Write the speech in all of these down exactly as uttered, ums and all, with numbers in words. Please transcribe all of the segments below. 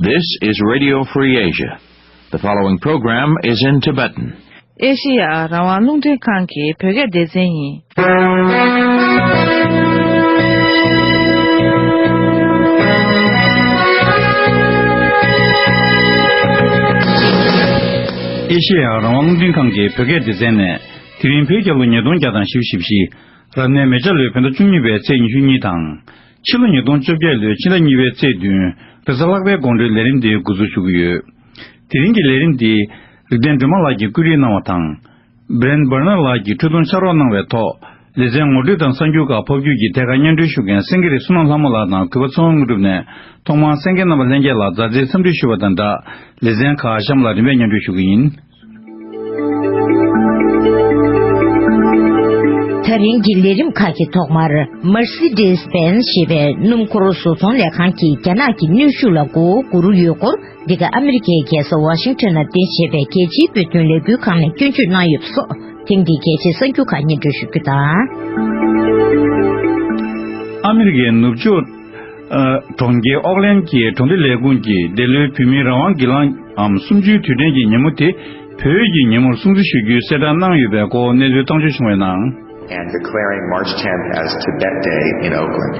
This is Radio Free Asia. The following program is in Tibetan. ཨེ་ཤེ་ཡ་རང་དབང་རླུང་འཕྲིན་ཁང་གི་བོད་སྐད་སྡེ་ཚན་ཡིན། ཨེ་ཤེ་ཡ་རང་དབང་རླུང་འཕྲིན་ཁང་གི་བོད་སྐད་སྡེ་ཚན་ནས། དེ་རིང་བོད་རྒྱལ་ལོ་ཉིས་སྟོང་བརྒྱ་དང་བཞི་བཅུ་ཞེ་བཞི། རབ་གནས་མེ་བྱ་ལོའི་བོད་ཟླ་བཅུ་གཉིས་པའི་ཚེས་ཉི་ཤུ་གཉིས་དང་། ཕྱི་ལོ་ཉིས་སྟོང་བཅོ་བརྒྱད་ལོའི་ཕྱི་ཟླ་གཉིས་པའི་ཚེས་བདུན། རེས་གཟའ་ལྷག་པའི་དགོང་དྲོའི་ལས་རིམ་འདི་འགོ་འཛུགས་ཞུ་གི་ཡོད། དེ་རིང་གི་ལས་རིམ་འདི། རིག་ལྡན་སྒྲོལ་མ་ལགས་ཀྱིས་བཀོད་སྒྲིག་གནང་བ་དང་། བྷི་རེན་བྷར་ནར་ལགས་ཀྱིས་འཕྲོས་དོན་ཕྱག་རོགས་གནང་བའི་ཐོག་ལེ་ཚན་ངོ་སྤྲོད་དང་གསར་འགྱུར་ཁག་ཕབ་སྒྱུར་གྱིས་ཐད་ཀར་སྙན་སྒྲོན་ཞུ་མཁན་གསན་མཁན་རིགས་བསོད་ནམས་ལྷ་མོ་ལགས་དང་གུས་པ་ཚེ་དབང་དངོས་གྲུབ་ནས། ཐོག་མར་གསན་མཁན་རྣམ་པ་ལྷན་རྒྱས་ལ་མཛའ་བརྩེའི་འཚམས་འདྲི་ཞུ་བ་དང་སྦྲགས། ལེ་ཚན་ཁག་གཤམ་ལ་རིམ་པས་སྙན་སྒྲོན་ཞུ་གི་ཡིན། ད་རིང་གི་ལས་རིམ་ཁག་གི་ཐོག་མར། Mercedes-Benz ཞེས་པའི་སྣུམ་འཁོར་བཟོ་ཚོང་ལས་ཁང་གིས་རྒྱ་ནག་གི་གནོན་ཤུགས་ལ་མགོ་བོ་སྒུར་ཡོད་སྐོར། འདི་ག་ཨ་མི་རི་ཀའི་རྒྱལ་ས་ཝ་ཤིང་ཊོན་ནང་རྟེན་བྱས་པའི་རྒྱལ་སྤྱིའི་བོད་དོན་ལས་འགུལ་ཁང་ནས་སྐྱོན་བརྗོད་གནང་ཡོད་པ་སོགས། ཐེངས་འདིའི་གལ་ཆེའི་གསར་འགྱུར་ཁག་སྙན་སྒྲོན་ཞུ་རྒྱུ་དང་། ཨ་མི་རི་ཀའི་ནུབ་ཕྱོགས། ཨ། གྲོང་ཁྱེར་ཨོག་ལན་གྱི་གྲོང་སྡེ་ལས་ཁུངས་ཀྱིས་འདི་ལོའི་བོད་མིའི་རང་དབང་སྒེར་ལངས་ཨམ་གསུམ་བཅུའི་དུས་དྲན་གྱི་ཉིན་མོ་དེ་བོད་ཀྱི་ཉིན་མོར་སྲུང་བརྩི་ཞུ་རྒྱུའི་གསལ་བསྒྲགས་གནང་ཡོད་པའི་སྐོར་གནས་ཚུལ་བཏང་འབྱོར་བྱུང་བའི་ནང་། And declaring March tenth as Tibet Day in Oakland.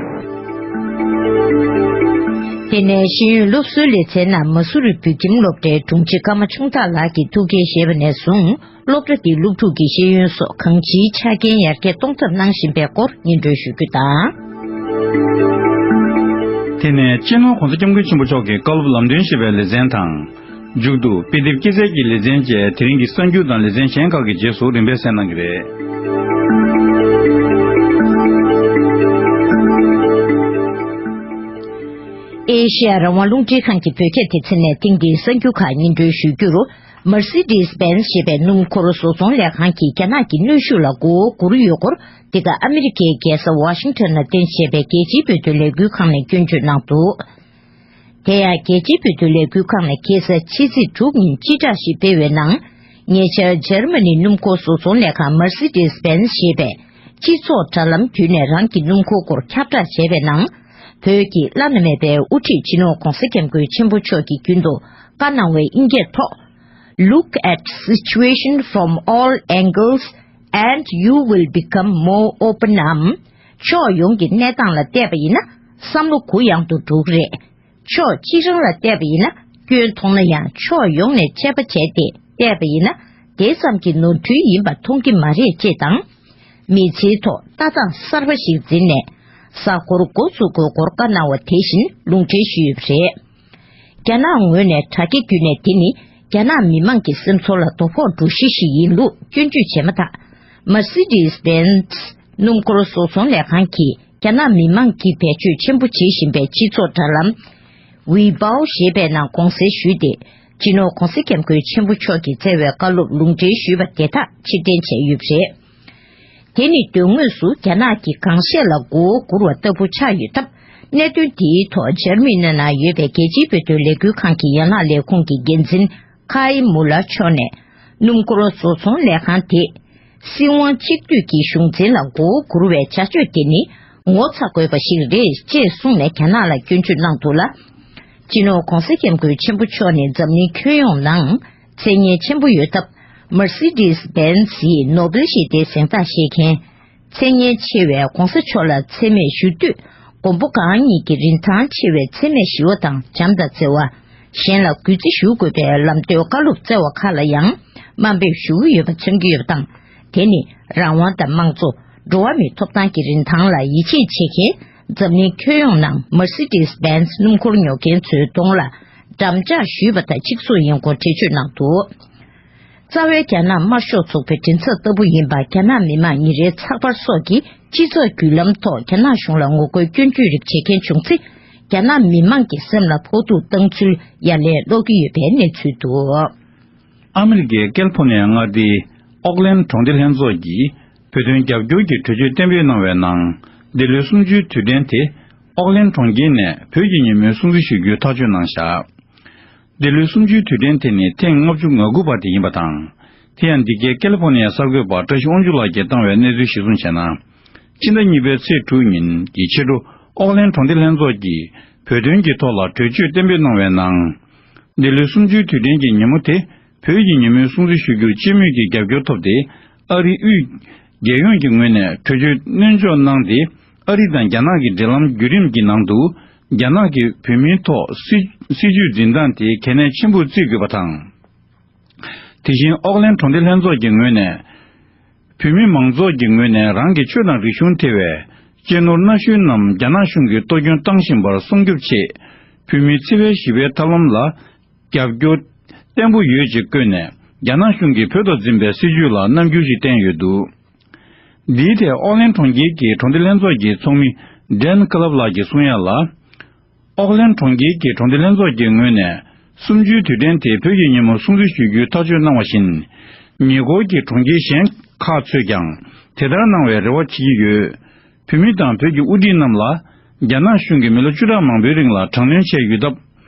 དེ་ནས་ཤེས་ཡོན་སློབ་གསོའི་ལེ་ཚན་ནང་མ་སུ་རི་བོད་ཁྱིམ་སློབ་གྲྭའི་དྲུང་ཆེ་ཀརྨ་ཆུང་བདག་ལགས་ཀྱིས་ཐུགས་འགན་བཞེས་པ་ནས་བཟུང་། སློབ་གྲྭ་འདིའི་སློབ་ཕྲུག་གི་ཤེས་ཡོན་སོགས་གང་ཅིའི་ཆ་རྐྱེན་ཡར་རྒྱས་གཏོང་ཐབས་གནང་བཞིན་པའི་སྐོར་སྙན་སྒྲོན་ཞུ་རྒྱུ་དང་། དེ་ནས་སྤྱི་ནོར་༧གོང་ས་༧སྐྱབས་མགོན་ཆེན་པོ་མཆོག་གི་བཀའ་སློབ་ལམ་སྟོན་ཞེས་པའི་ལེ་ཚན་དང་། མཇུག་ཏུ་དཔེ་དེབ་སྐྱེལ་སའི་ལེ་ཚན་བཅས་དེ་རིང་གི་གསར་འགྱུར་དང་ལེ་ཚན་གཞན་ཁག་གི་རྗེས་སུ་རིམ་པས་གསན་གནང་གི་རེད། ཨེ་ཤེ་ཡ་རང་དབང་རླུང་འཕྲིན་ཁང་གི་བོད་སྐད་སྡེ་ཚན་ནས་ཐེངས་འདིའི་གསར་འགྱུར་ཁག་སྙན་སྒྲོན་ཞུ་རྒྱུར། Mercedes-Benz ཞེས་པའི་སྣུམ་འཁོར་བཟོ་ཚོང་ལས་ཁང་གིས་རྒྱ་ནག་གི་གནོན་ཤུགས་ལ་མགོ་བོ་སྒུར་ཡོད་སྐོར། འདི་ག་ཨ་མི་རི་ཀའི་རྒྱལ་ས་ཝ་ཤིང་ཊོན་ནང་རྟེན་བྱས་པའི་རྒྱལ་སྤྱིའི་བོད་དོན་ལས་འགུལ་ཁང་ནས་སྐྱོན་བརྗོད་གནང་འདུག་དེ་ཡང་རྒྱལ་སྤྱིའི་བོད་དོན་ལས་འགུལ་ཁང་ནས་ཁ་སང་ཕྱི་ཚེས་དྲུག་ཉིན་སྤྱི་བསྒྲགས་ཤིག་སྤེལ་བའི་ནང་། ཉེ་ཆར་འཇར་མ་ནི་སྣུམ་འཁོར་བཟོ་ཚོང་ལས་ཁང་Mercedes-Benz ཞེས་པས་སྤྱི་ཚོགས་དྲ་ལམ་བརྒྱུད་ནས་རང་གི་སྣུམ་འཁོར་སྐོར་ཁྱབ་བསྒྲགས་བྱས་པའི་ནང་། བོད་ཀྱི་བླ་ན་མེད་པའི་དབུ་ཁྲིད་སྤྱི་ནོར་༧གོང་ས་༧སྐྱབས་མགོན་ཆེན་པོ་མཆོག་གིས་རྒྱུན་དུ་བཀའ་གནང་བའི་དབྱིན་སྐད་ཐོག Look at situation from all angles and you will become more open འམ། ཕྱོགས་ཡོངས་ཀྱི་གནས་སྟངས་ལ་བལྟས་པ་ཡིན་ན་བསམ་བློ་གུ་ཡངས་དུ་འགྲོ་གི་རེད། ཕྱོགས་གཅིག་རང་ལ་བལྟས་པ་ཡིན་ན་སྐྱོན་མཐོང་ན་ཡང་ཕྱོགས་ཡོངས་ནས་དཔྱད་པ་བྱས་ཏེ་བལྟས་པ་ཡིན་ན་དེ་ཙམ་གྱི་ནོར་འཁྲུལ་ཡིན་པ་མཐོང་གི་མ་རེད་ཅེས་དང་། མི་ཚེའི་ཐོག་ལྟ་སྟངས་གསར་པ་ཞིག་འཛིན་ནས་གཟའ་འཁོར་འགོ་བཙུགས་དགོས་སྐོར་བཀའ་གནང་བ་དེ་བཞིན་ལུང་འདྲེན་ཞུས་ཡོད་པ་རེད། རྒྱ་ནག་ངོས་ནས་དྲ་རྒྱ་བརྒྱུད་ནས་དེ་ནི་རྒྱ་ནག་མི་མང་གི་སེམས་ཚོར་ལ་དོ་ཕོག་འགྲོ་གཞི་ཞིག་ཡིན་ལུགས་སྐྱོན་བརྗོད་བྱས་མ་ཐག Mercedes-Benz སྣུམ་འཁོར་བཟོ་ཚོང་ལས་ཁང་གིས་རྒྱ་ནག་མི་མང་གིས་བེད་སྤྱོད་ཆེན་པོ་བྱེད་བཞིན་པའི་སྤྱི་ཚོགས་དྲ་ལམ་Weibo ཞེས་པའི་ནང་དགོངས་སེལ་ཞུས་ཏེ། སྤྱི་ནོར་༧གོང་ས་༧སྐྱབས་མགོན་ཆེན་པོ་མཆོག་གིས་བསྩལ་བའི་བཀའ་སློབ་ལུང་འདྲེན་ཞུས་པ་དེ་དག་ཕྱིར་འཐེན་བྱས་ཡོད་པ་རེད། དེ་ནི་དོན་དངོས་སུ་རྒྱ་ནག་གི་གང་བཤད་ལ་མགོ་བོ་སྒུར་བ་ལྟ་བུ་ཆགས་ཡོད་སྟབས། གནད་དོན་དེའི་ཐོག་འཇར་མི་ནི་ནང་ཡོད་པའི་རྒྱལ་སྤྱིའི་བོད་དོན་ལས་འགུལ་ཁང་གི་ཡན་ལག་ལས་ཁུངས་ཀྱི་འགན་འཛིན་ཁའི་མུ་ལར་མཆོག་ནས། སྣུམ་འཁོར་བཟོ་ཚོང་ལས་ཁང་དེས་སྲིད་དབང་གཅིག་སྡུད་ཀྱི་གཞུང་འཛིན་ལ་མགོ་བོ་སྒུར་བའི་བྱ་སྤྱོད་དེ་ནི་ངོ་ཚ་དགོས་པ་ཞིག་རེད་ཅེས་གསུངས་ནས་རྒྱ་ནག་ལ་སྐྱོན་བརྗོད་གནང་འདུག་ལ། སྤྱི་ནོར་༧གོང་ས་༧སྐྱབས་མགོན་ཆེན་པོ་མཆོག་ནི་འཛམ་གླིང་ཁྱོན་ཡོངས་ནང་མཚན་སྙན་ཆེན་པོ་ཡོད་སྟབས། Mercedes-Benz ཡིས་ནོ་སྦེལ་ཞི་བདེའི་གཟེངས་རྟགས་བཞེས་མཁན། མཚན་སྙན་ཆེ་བའི་༧གོང་ས་མཆོག་ལ་མཚན་སྨད་ཞུ་དུས། མགོན་པོ་གང་ཉིད་ཀྱི་རིན་ཐང་ཆེ་བའི་མཚན་སྨད་ཞི་བ་དང་བྱམས་དང་བརྩེ་བ། གཞན་ལ་གུས་བརྩི་ཞུ་དགོས་པའི་ལམ་སྟོན་བཀའ་སློབ་སྩལ་བ་ཁག་ལ་ཡང་དམའ་འབེབས་ཞུ་གི་ཡོད་པ་མཚོན་གྱི་ཡོད་པ་དང་། དེ་ནི་རང་དབང་དང་དམངས་གཙོ། འགྲོ་བ་མིའི་ཐོབ་ཐང་གི་རིན་ཐང་ལ་ཡིད་ཆེས་བྱེད་མཁན་འཛམ་གླིང་ཁྱོན་ཡོངས་ནང་Mercedes-Benz སྣུམ་འཁོར་ཉོ་མཁན་ཚོའི་གདོང་ལ་འགྲམ་ལྕག་གཞུས་པ་དང་གཅིག་མཚུངས་ཡིན་སྐོར་འགྲེལ་བརྗོད་གནང་འདུག་རྩ་བའི་རྒྱ་ནག་དམར་ཤོག་ཚོགས་པའི་མགྲིན་ཚབ་ལྟ་བུ་ཡིན་པ་རྒྱ་ནག་མི་དམངས་ཉིན་རེའི་ཚགས་པར་སོགས་ཀྱིས་སྤྱི་ཚོགས་བརྒྱུད་ལམ་ཐོག་རྒྱ་ནག་གཞུང་ལ་ངོ་རྒོལ་སྐྱོན་བརྗོད་རིགས་བྱེད་མཁན་བྱུང་ཚེ། རྒྱ་ནག་མི་དམངས་ཀྱི་སེམས་ལ་ཕོག་ཐུག་བཏང་ཚུལ་ཡ་ལན་སློག་གི་ཡོད་པའི་གནས་ཚུལ་འདུག་ཨ་མི་རི་ཀའི་ཀལ་ཕོར་ནི་ཡ་མངའ་སྡེའི་ཨོག་ལན་གྲོང་སྡེ་ལྷན་ཚོགས་ཀྱིས་བོད་དོན་རྒྱབ་སྐྱོར་གྱི་གྲོས་ཆོད་གཏན་འབེབས་གནང་བའི་ནང་། འདི་ལོའི་གསུམ་བཅུའི་དུས་དྲན་དེ་ཨོག་ལན་གྲོང་ཁྱེར་ནས་བོད་ཀྱི་ཉིན་མོའི་སྲུང་བརྩི་ཞུ་རྒྱུའི་ཐག་གཅོད་གནང་བཞག་འདི་ལོའི་གསུམ་བཅུའི་དུས་དྲན་དེ་ནི་ཐེངས་ལྔ་བཅུ་ང་དགུ་པ་དེ་ཡིན་པ་དང་། དེ་ཡང་འདི་གའི་ཀལ་ཕོར་ནི་ཡའི་གསར་འགོད་པ་བཀྲ་ཤིས་དབང་ཕྱུག་ལགས་ཀྱིས་བཏང་བའི་གནས་ཚུལ་གཞིར་བཟུང་བྱས་ན། ཕྱི་ཟླ་གཉིས་པའི་ཚེས་དྲུག་ཉིན་གྱི་ཕྱི་དྲོ་ཨོག་ལན་གྲོང་སྡེ་ལྷན་ཚོགས་ཀྱིས་ བོད་དོན་གྱི་ཐོག་ལ་གྲོས་ཆོད་གཏན་འབེབས་གནང་བའི་ནང་། འདི་ལོའི་གསུམ་བཅུའི་དུས་དྲན་གྱི་ཉིན་མོ་དེ་བོད་ཀྱི་ཉིན་མོའི་སྲུང་བརྩི་ཞུ་རྒྱུར་སྤྱི་མོས་ཀྱི་རྒྱབ་སྐྱོར་ཐོབ་སྟེ། ཨ་རིའི་དབུས་རྒྱལ་ཡོངས་ཀྱི་ངོས་ནས་གྲོས་ཆོད་སྣོན་འཇོག་གནང་སྟེ། ཨ་རི་དང་རྒྱ་ནག་གི་འབྲེལ་ལམ་བརྒྱུད་རིམ་གྱི་ནང་དུ། རྒྱ་ནག་གིས་བོད་མིའི་ཐོག་སྲིད་སྲིད་ཇུས་འཛིན་སྟངས་དེ་གལ་གནད་ཆེན་པོར་བརྩི་དགོས་པ་དང་། དེ་བཞིན་ཨོག་ལན་གྲོང་སྡེ་ལྷན་ཚོགས་ཀྱི་ངོས་ནས། བོད་མི་མང་ཚོགས་ཀྱི་ངོས་ནས་རང་གི་ཆོས་དང་རིག་གཞུང་ཐེ་བའི་གཅེས་ནོར་གནའ་ཤུལ་རྣམས་རྒྱ་ནག་གཞུང་གིས་གཏོར་སྐྱོན་བཏང་བཞིན་པར་སྲུང་སྐྱོབ་ཆེད། བོད་མིའི་འཚེ་བའི་ཞི་བའི་ཐབས་ལམ་ལ་རྒྱབ་སྐྱོར་བརྟན་པོ་ཡོད་ཅེས་བཀོད་ནས། རྒྱ་ནག་གཞུང་གིས་བོད་དང་འཛིན་པའི་སྲིད་བྱུས་ལ་རྣམ་འགྱུར་ཞིག་བསྟན་ཡོད་འདུག། འདིའི་ཐད་ཨོག་ལན་གྲོང་ཁྱེར་གྱི་གྲོང་སྡེ་ལྷན་ཚོགས་ཀྱི་ཚོགས་མི་ཌན་ཀ་ལབ་ལགས་ཀྱིས་གསུང་ཡ་ལ། ཨོག་ལན་གྲོང་ཁྱེར་གྱི་གྲོང་སྡེ་ལྷན་ཚོགས་ཀྱི་ངོས་ནས་གསུམ་བཅུའི་དུས་དྲན་དེ་བོད་ཀྱི་ཉིན་མོར་སྲུང་བརྩི་ཞུ་རྒྱུའི་ཐག་གཅོད་གནང་བ་བཞིན། ཉེ་འཁོར་གྱི་གྲོང་ཁྱེར་གཞན་ཁག་ཚོས་ཀྱང་དེ་ལྟར་གནང་བའི་རེ་བ་བྱེད་ཀྱི་ཡོད། བོད་མི་དང་བོད་ཀྱི་དབུ་ཁྲིད་རྣམས་ལ། རྒྱ་ནག་གཞུང་གིས་མི་ལོ་བཅུ་ཕྲག་མང་པོའི་རིང་ལ་དྲག་གནོན་བྱས་ཡོད་སྟབས།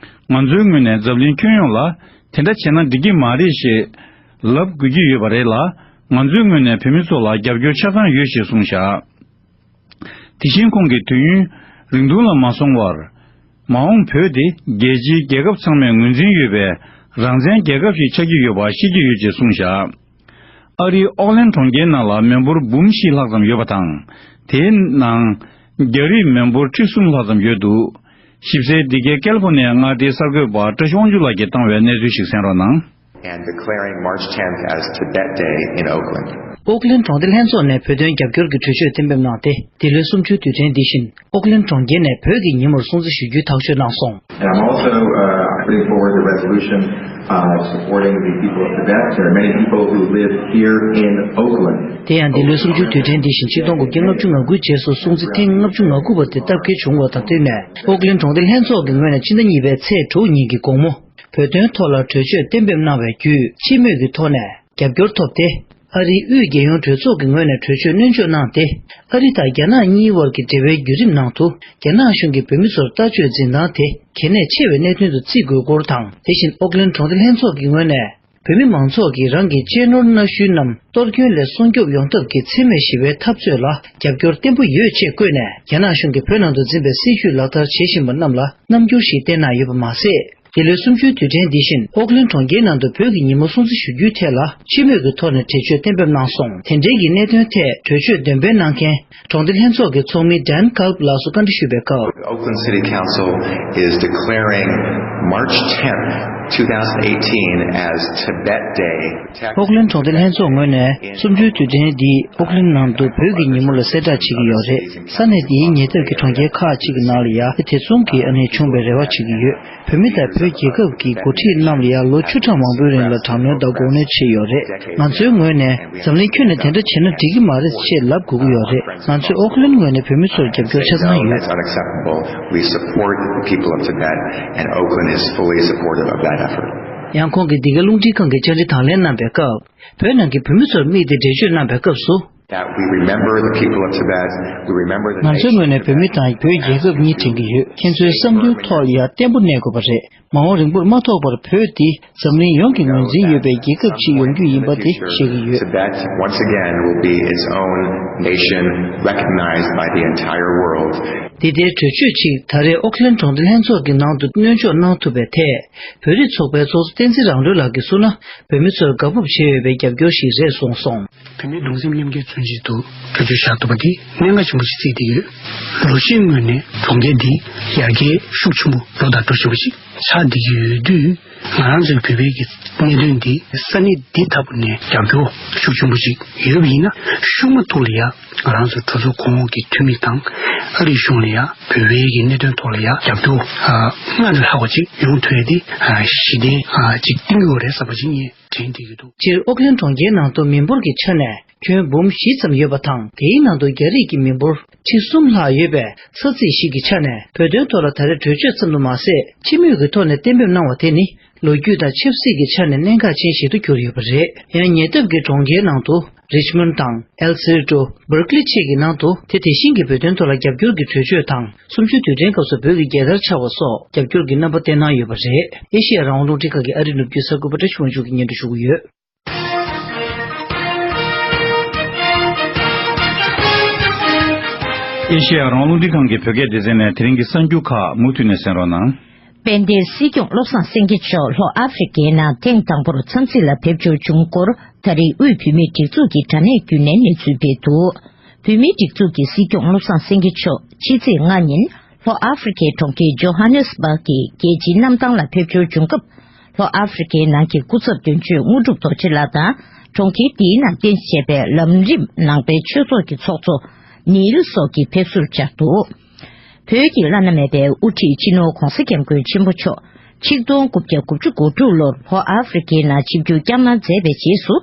ང་ཚོའི་ངོས་ནས་འཛམ་གླིང་ཁྱོན་ཡོངས་ལ་དེ་འདྲ་བྱས་ན་འགྲིག་གི་མ་རེད་ཞེས་ལབ་དགོས་ཀྱི་ཡོད་པ་རེད་ལ། ང་ཚོའི་ངོས་ནས་བོད་མི་ཚོ་ལ་རྒྱབ་སྐྱོར་ཆ་ཚང་ཡོད་ཞེས་གསུངས་བཞག། དེ་བཞིན་ཁོང་གིས་དུས་ཡུན་རིང་ཐུང་ལ་མ་སོང་བར། མ་འོངས་བོད་དེ་རྒྱལ་སྤྱིའི་རྒྱལ་ཁབ་ཚང་མས་ངོས་འཛིན་ཡོད་པའི་རང་བཙན་རྒྱལ་ཁབ་ཞིག་ཆགས་ཀྱི་ཡོད་པ་ཤེས་ཀྱི་ཡོད་ཅེས་གསུངས་བཞག། ཨ་རིའི་ཨོག་ལན་གྲོང་ཁྱེར་ནང་ལ་མི་འབོར་འབུམ་བཞི་ལྷག་ཙམ་ཡོད་པ་དང་། དེའི་ནང་རྒྱ་རིགས་མི་འབོར་ཁྲི་གསུམ་ལྷག་ཙམ་ཡོད་འདུག། ཞིབ་གསལ་འདི་གའི་ཀལ་ཕོར་ནི་ཡའི་མངའ་སྡེའི་གསར་འགོད་པ་བཀྲ་ཤིས་དབང་ཕྱུག་ལགས་ཀྱིས་བཏང་བའི་གནས་ཚུལ་ཞིག་གསན་རོགས་གནང་། And declaring March tenth as Tibet Day in Oakland. ཨོག་ལན་གྲོང་སྡེ་ལྷན་ཚོགས་ནས་བོད་དོན་རྒྱབ་སྐྱོར་གྱི་གྲོས་ཆོད་གཏན་འབེབས་གནང་སྟེ། འདི་ལོའི་གསུམ་བཅུའི་དུས་དྲན་འདི་བཞིན་ཨོག་ལན་གྲོང་ཁྱེར་ནས་བོད་ཀྱི་ཉིན་མོར་སྲུང་བརྩི་ཞུ་རྒྱུའི་ཐག་གཅོད་གནང་སོང་། And I'm also uh, putting forward the resolution uh, supporting the people of Tibet. There are many people who live here in Oakland. དེ་ཡང་འདི་ལོའི་གསུམ་བཅུའི་དུས་དྲན་འདི་བཞིན་ཆིག་སྟོང་དགུ་བརྒྱ་ལྔ་བཅུ་ང་དགུའི་རྗེས་སུ་སྲུང་བརྩི་ཐེངས་ལྔ་བཅུ་ང་དགུ་པ་དེ་སྟབས་བདེ་བྱུང་བ་དང་བསྟུན་ནས། ཨོག་ལན་གྲོང་སྡེ་ལྷན་ཚོགས་ཀྱི་ངོས་ནས་ཕྱི་ཟླ་གཉིས་པའི་ཚེས་དྲུག་ཉིན་གྱི་དགོང་མོ། བོད་དོན་ཐོག་ལ་གྲོས་ཆོད་གཏན་འབེབས་གནང་བའི་བརྒྱུད། སྤྱི་མོས་ཀྱི་ཐོག་ནས་རྒྱབ་སྐྱོར་ཐོབ་སྟེ། ཨ་རིའི་དབུས་རྒྱལ་ཡོངས་གྲོས་ཚོགས་ཀྱི་ངོས་ནས་གྲོས་ཆོད་སྣོན་འཇོག་གནང་སྟེ། ཨ་རི་དང་རྒྱ་ནག་གཉིས་དབར་གྱི་འབྲེལ་བའི་བརྒྱུད་རིམ་ནང་དུ། རྒྱ་ནག་གཞུང་གིས་བོད་མི་ཚོར་ལྟ་སྤྱོད་འཛིན་སྟངས་དེ་གལ་གནད་ཆེ་བའི་གནད་དོན་དུ་བརྩི་དགོས་སྐོར་དང་། དེ་བཞིན་ཨོག་ལན་གྲོང་སྡེ་ལྷན་ཚོགས་ཀྱི་ངོས་ནས། བོད་མི་མང་ཚོགས་ཀྱིས་རང་གི་གཅེས་ནོར་གནའ་ཤུལ་རྣམས་གཏོར་སྐྱོན་ལས་སྲུང་སྐྱོབ་ཡོང་ཐབས་ཀྱི་འཚེ་མེད་ཞི་བའི་འཐབ་རྩོད་ལ་རྒྱབ་སྐྱོར་བརྟན་པོ་ཡོད་ཅེས་བཀོད་ནས། རྒྱ་ནག་གཞུང་གིས་བོད་ནང་དུ་འཛིན་པའི་སྲིད་བྱུས་ལག་བསྟར་བྱེད་བཞིན་པ་རྣམས་ལ་རྣམ་འགྱུར་ཞིག་བསྟན་གནང་ཡོད་པ་མ་ཟད། འདི་ལོའི་གསུམ་བཅུའི་དུས་དྲན་འདི་བཞིན་ཨོག་ལན་གྲོང་ཁྱེར་ནང་དུ་བོད་ཀྱི་ཉིན་མོ་སྲུང་བརྩི་ཞུ་རྒྱུའི་ཐད་ལ་སྤྱི་མོས་ཀྱི་ཐོག་ནས་གྲོས་ཆོད་གཏན་འབེབས་གནང་སོང་། དེ་འབྲེལ་གྱི་གནད་དོན་ཐད་གྲོས་ཆོད་འདོན་སྤེལ་གནང་མཁན་གྲོང་སྡེ་ལྷན་ཚོགས་ཀྱི་ཚོགས་མི་ཌན་ཀལབ་ལགས་སུ་བཀའ་འདྲི་ཞུས་པའི་སྐབས། Oakland City Council is declaring March tenth, twenty eighteen as Tibet Day. ཨོག་ལན་གྲོང་སྡེ་ལྷན་ཚོགས་ངོས་ནས་གསུམ་བཅུའི་དུས་དྲན་འདི་ཨོག་ལན་ནང་དུ་བོད་ཀྱི་ཉིན་མོ་ལ་གསལ་བསྒྲགས་བྱེད་ཀྱི་ཡོད་རེད། ས་གནས་འདིའི་ཉེ་འདབས་ཀྱི་གྲོང་ཁྱེར་ཁག་ཅིག་གི་ནང་ལ་ཡང་དེ་མཚུངས་ཀྱི་ཨ་ནེ་བྱུང་བའི་རེ་བ་བྱེད་ཀྱི་ཡོད། བོད་མི་དང་བོད་རྒྱལ་ཁབ་ཀྱི་འགོ་ཁྲིད་རྣམས་ལ་ཡང་ལོ་བཅུ་ཕྲག་མང་པོའི་རིང་ལ་དྲག་གནོན་དང་འགོག་གནོན་བྱས་ཡོད་རེད། ང་ཚོའི་ངོས་ནས་འཛམ་གླིང་ཁྱོན་ནས་དེ་འདྲ་བྱས་ན་འགྲིག་གི་མ་རེད་ཅེས་ལབ་དགོས་ཀྱི་ཡོད་རེད། ང་ཚོས་ཨོག་ལན་ངོས་ནས་བོད་མི་ཚོར་རྒྱབ་སྐྱོར་ཆ་ཚང་ཡོད། That's unacceptable. We support the people of Tibet, and Oakland is fully supportive of that effort. ཡང་ཁོང་གིས་འདི་གའི་རླུང་འཕྲིན་ཁང་གི་བཅར་འདྲི་དང་ལེན་གནང་བའི་སྐབས། བོད་ནང་གི་བོད་མི་ཚོར་དམིགས་ཏེ་འགྲེལ་བརྗོད་གནང་བའི་སྐབས་སུ། That we remember the people of Tibet, we remember the ང་ཚོའི་ངོས་ནས་བོད་མི་དང་བོད་རྒྱལ་ཁབ་གཉིས་དྲན་གྱི་ཡོད། ཁྱེད་ཚོའི་བསམ་བློའི་ཐོག་ལ་ཡང་བརྟན་པོ་གནས་དགོས་པ་རེད། མ་འོངས་རིང་པོར་མ་ཐོགས་པར་བོད་འདི་འཛམ་གླིང་ཡོངས་ཀྱི་ངོས་འཛིན་ཡོད་པའི་རྒྱལ་ཁབ་ཅིག་ཡོང་རྒྱུ་ཡིན་པ་དེ་ཤེས་ཀྱི་ཡོད། Tibet once again will be its own nation recognized by the entire world. འདི་ལྟའི་གྲོས་ཆོད་ཅིག་ད་རེས་ཨོ་ཁི་ལན་གྲོང་སྡེ་ལྷན་ཚོགས་ཀྱི་ནང་དུ་སྣོན་འཇོག་གནང་ཐུབ་པའི་ཐད། བོད་རིགས་ཚོགས་པའི་ཚོགས་གཙོ་བསྟན་འཛིན་རང་གྲོལ་ལགས་ཀྱིས་གསུངས་ན། བོད་མི་ཚོར་དགའ་སྤོབས་བྱེད་འོས་པའི་རྒྱབ་སྐྱོར་ཞིག་རེད་གསུངས་སོང་། བོད་མིའི་གདུང་སེམས་མཉམ་སྐྱེད་མཚོན་བྱེད་དུ་གྲོས་ཆོད་བཞག་ཐུབ་པ་འདི་གནད་འགག་ཆེན་པོ་ཞིག་བརྩིས་ཏེ་ཡོད། ལོ་ཤས་སྔོན་ནས་གྲོང་ཁྱེར་འདི་ཡར་རྒྱས་ཤུགས་ཆེན་པོ་ལོ་དང་འགྲོ་བཞིན་པ་ཞིག་ཆགས་བསྡད་ཀྱི་ཡོད་དུས། ང་རང་ཚོའི་བོད་པའི་གི་གནད་དོན་འདི་ས་གནས་འདི་ལྟ་བུ་ནས་རྒྱབ་སྐྱོར་ཤུགས་ཆེན་པོ་ཞིག་ཡོད་པ་ཡིན་ན། ཤུགས་མ་ཐུག་ལ་ཡ་ང་རང་ཚོའི་གྲོས་ཚོགས་གོང་འོག་གི་འཐུས་མི་དང་ཨ་རིའི་གཞུང་ལ་ཡ་བོད་པའི་གི་གནད་དོན་ཐོག་ལ་ཡ་རྒྱབ་སྐྱོར་སྔར་ལས་ལྷག་པ་ཅིག་ཡོང་ཐུབ་ཡ་དེ་གཞི་རྟེན་ཅིག་བཏིང་དགོས་རེད་བསམ་པ་ཅིག་ངས་དྲན་བསྡད་ཀྱི་འདུག། སྤྱིར་ཨོ་ཁི་ལན་གྲོང་ཁྱེར་ནང་དུ་མི་འབོར་གྱི་ཆ་ནས་ཁྱོན་འབུམ་བཞི་ཙམ་ཡོད་པ་དང་། དེའི་ནང་དུ་རྒྱ་རིགས་ཀྱི་མི་འབོར་ཁྲི་གསུམ་ལྷག་ཡོད་པའི་ས་ཚིགས་ཤིག་གི་ཆ་ནས་བོད་དོན་ཐོག་ལ་ད་རེས་གྲོས་ཆོད་ཙམ་དུ་མ་ཟད། སྤྱི་མོས་ཀྱི་ཐོག་ནས་གཏན་འབེབས་གནང་བ་དེ་ནི་ལོ་རྒྱུས་དང་ཆབ་སྲིད་ཀྱི་ཆ་ནས་གནད་འགག་ཅན་ཞིག་ཏུ་གྱུར་ཡོད་པ་རེད། ཡང་ཉེ་འདབས་ཀྱི་གྲོང་ཁྱེར་ནང་དུ་རིཆ་མོན་དང་ཨེལ་སེ་རི་ཀྲོ། སྦར་ཀི་ལི་བཅས་ཀྱི་ནང་དུ་དེ་དེ་བཞིན་གྱི་བོད་དོན་ཐོག་ལ་རྒྱབ་སྐྱོར་གྱི་གྲོས་ཆོད་དང་། གསུམ་བཅུའི་དུས་དྲན་སྐབས་སུ་བོད་ཀྱི་རྒྱལ་དར་འཕྱར་བ་སོགས་རྒྱབ་སྐྱོར་གྱི་རྣམ་པ་བསྟན་གནང་ཡོད་པ་རེད། ཨེ་ཤེ་ཡ་རང་དབང་རླུང་འཕྲིན་ཁང་གི་ཨ་རིའི་ནུབ་རྒྱུད་གསར་འགོད་པ་བཀྲ་ཤིས་དབང་ཕྱུག་གིས་སྙན་སྒྲོན་ཞུ་གི་ཡོད། ཨེ་ཤེ་ཡ་རང་དབང་རླུང་འཕྲིན་ཁང་གི་བོད་སྐད་སྡེ་ཚན་ནས་དེ་རིང་གི་གསར་འགྱུར་ཁག་མུ་མཐུད་ནས་གསན་རོགས་གནང་། དཔལ་ལྡན་སྲིད་སྐྱོང་བློ་བཟང་སེང་གེ་མཆོག་ལྷོ་ཨ་ཧྥེ་རི་ཁའི་ནང་ཐེངས་དང་པོར་འཚམས་གཟིགས་ལ་ཕེབས་འབྱོར་བྱུང་སྐོར། ད་རེས་དབུས་བོད་མིའི་སྒྲིག་འཛུགས་ཀྱི་དྲ་གནས་བརྒྱུད་ནས་གནས་ཚུལ་སྤེལ་འདུག། བོད་མིའི་སྒྲིག་འཛུགས་ཀྱི་སྲིད་སྐྱོང་བློ་བཟང་སེང་གེ་མཆོག་ཕྱི་ཚེས་ལྔ་ཉིན་ལྷོ་ཨ་ཧྥེ་རི་ཁའི་གྲོང་ཁྱེར་ཇོ་ཧ་ནེ་སི་སྦག་གི་རྒྱལ་སྤྱིའི་གནམ་ཐང་ལ་ཕེབས་འབྱོར་བྱུང་སྐབས། ལྷོ་ཨ་ཧྥེ་རི་ཁའི་ནང་གི་སྐུ་ཚབ་དོན་གཅོད་དངོས་གྲུབ་རྡོ་རྗེ་ལགས་དང་། གྲོང་ཁྱེར་འདིའི་ནང་རྟེན་གཞི་བྱས་པའི་ལམ་རིམ་ནང་པའི་ཆོས་ཚོགས་ཀྱི་ཚོགས་གཙོ་ནིལ་སོགས་ཀྱིས་ཕེབས་བསུར་བཅར་འདུག། བོད་ཀྱི་བླ་ན་མེད་པའི་དབུ་ཁྲིད་སྤྱི་ནོར་༧གོང་ས་༧སྐྱབས་མགོན་ཆེན་པོ་མཆོག་ཆིག་སྟོང་དགུ་བརྒྱ་དགུ་བཅུ་གོ་དྲུག་ལོར་ལྷོ་ཨ་ཧྥེ་རི་ཁའི་ནང་ཆིབས་བསྒྱུར་བསྐྱངས་གནང་མཛད་པའི་རྗེས་སུ།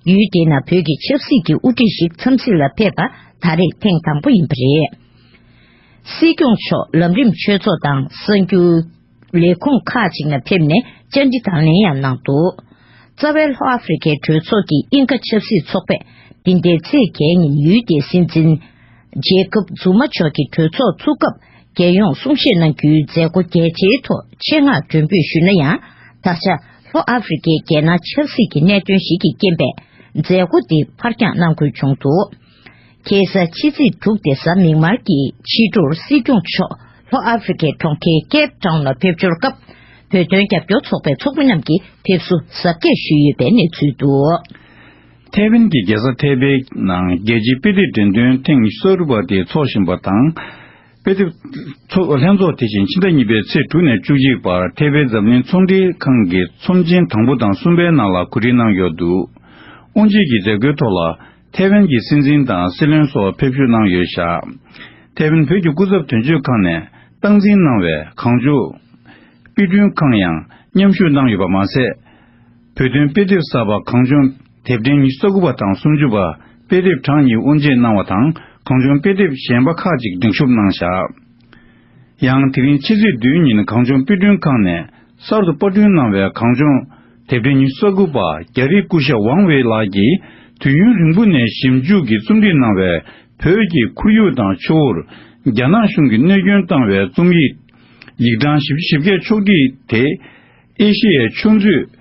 ཡུལ་དེའི་ནང་བོད་ཀྱི་ཆབ་སྲིད་ཀྱི་དབུ་ཁྲིད་ཞིག་འཚམས་གཟིགས་ལ་ཕེབས་པ་ད་རེས་ཐེངས་དང་པོ་ཡིན་པ་རེད། སྲིད་སྐྱོང་མཆོག་ལམ་རིམ་ཆོས་ཚོགས་དང་གསར་འགྱུར་ལས་ཁུངས་ཁག་ཅིག་ནང་ཕེབས་ནས་བཅར་འདྲི་དང་ལེན་ཡང་གནང་འདུག། རྩ་བའི་ལྷོ་ཨ་ཧྥེ་རི་ཁའི་གྲོས་ཚོགས་ཀྱི་དབྱིན་ཁ་ཆབ་སྲིད་ཚོགས་པས་འདི་ཟླའི་ཚེས་བརྒྱད་ཉིན་ཡུལ་དེའི་སྲིད་འཛིན་ཇེ་ཀབ་ཛུ་མ་མཆོག་གི་གྲོས་ཚོགས་ཚུགས་སྐབས་རྒྱལ་ཡོངས་གསུང་བཤད་གནང་རྒྱུའི་མཛད་སྒོ་རྒྱལ་སྤྱིའི་ཐོག་ཆེད་མངགས་མགྲོན་འབོད་ཞུས་ན་ཡང་། ད་ཆ་ལྷོ་ཨ་ཧྥེ་རི་ཁའི་རྒྱལ་ནང་ཆབ་སྲིད་ཀྱི་གནད་དོན་ཞིག་གི་རྐྱེན་པས་མཛད་སྒོ་འདི་ཕར་འགྱངས་གནང་དགོས་བྱུང་འདུག། ཁ་སང་ཕྱི་ཚེས་དྲུག་སྟེ་གཟའ་མིག་དམར་གྱི་ཕྱི་དྲོར་སྲིད་སྐྱོང་མཆོག་ལྷོ་ཨ་ཧྥེ་རི་ཁའི་གྲོང་ཁྱེར་ཀེབ་ཊའུན་ལ་ཕེབས་འབྱོར་སྐབས། བོད་དོན་རྒྱབ་སྐྱོར་ཚོགས་པའི་ཚོགས་མི་རྣམས་ཀྱིས་ཕེབས་བསུ་གཟབ་རྒྱས་ཞུས་ཡོད་པའི་གནས་ཚུལ་འདུག། ཐའེ་ཝན་གྱི་རྒྱལ་ས་ཐའེ་པེ་ནང་རྒྱལ་སྤྱིའི་དཔེ་དེབ་འགྲེམས་སྟོན་ཐེངས་གསར་པ་དེ་འཚོགས་བཞིན་པ་དང་། དཔེ་དེབ་ཚོགས་ལྷན་ཚོགས་དེ་བཞིན་ཕྱི་ཟླ་གཉིས་པའི་ཚེས་དྲུག་ནས་བཅུ་གཅིག་བར་ཐའེ་པེ་འཛམ་གླིང་ཚོང་འབྲེལ་ཁང་གི་ཚོམས་ཆེན་དང་པོ་དང་གསུམ་པའི་ནང་ལ་གོ་སྒྲིག་གནང་ཡོད་འདུག། དབུ་འབྱེད་ཀྱི་མཛད་སྒོའི་ཐོག་ལ་ཐའེ་ཝན་གྱི་སྲིད་འཛིན་དང་སྲིད་བློན་སོགས་ཕེབས་ཞུགས་གནང་ཡོད་བཞག། ཐའེ་ཝན་བོད་ཀྱི་སྐུ་ཚབ་དོན་གཅོད་ཁང་ནས་སྟངས་འཛིན་གནང་བའི་གངས་ལྗོངས་དཔེ་སྐྲུན་ཁང་ཡང་མཉམ་ཞུགས་གནང་ཡོད་པ་མ་ཟད། བོད་དོན་དཔེ་དེབ་གསར་པ་གངས་ལྗོངས་དེབ་ཕྲེང་ཉི་ཤུ་རྩ་དགུ་པ་དང་སུམ་ཅུ་པ་དཔེ་དེབ་གྲངས་གཉིས་དབུ་འབྱེད་གནང་བ་དང་། གངས་ལྗོངས་དཔེ་དེབ་གཞན་པ་ཁག་ཅིག་སྒྲིག་ཞུགས་གནང་བཞག། ཡང་དེ་རིང་ཕྱི་ཚེས་བདུན་ཉིན་གངས་ལྗོངས་དཔེ་སྐྲུན་ཁང་ནས་གསར་དུ་པར་སྐྲུན་གནང་བའི་གངས་ལྗོངས་དེབ་ཕྲེང་ཉི་ཤུ་རྩ་དགུ་པ་རྒྱ་རིགས་སྐུ་ཞབས་ཝང་ཝེ་ལགས་ཀྱིས་དུས་ཡུན་རིང་པོ་ནས་ཞིབ་འཇུག་གིས་རྩོམ་སྒྲིག་གནང་བའི་བོད་ཀྱི་ཁོར་ཡུག་དང་ཆུ་བོར་རྒྱ་ནག་གཞུང་གིས་གནོད་སྐྱོན་བཏང་བའི་རྩོམ་ཡིག་ཡིག་གྲངས་བཞི་བཅུ་ཞེ་བརྒྱད་ཕྱོགས་བསྒྲིགས་དེ། ཨེ་ཤེ་ཡའི་ཆུ་མཛོད་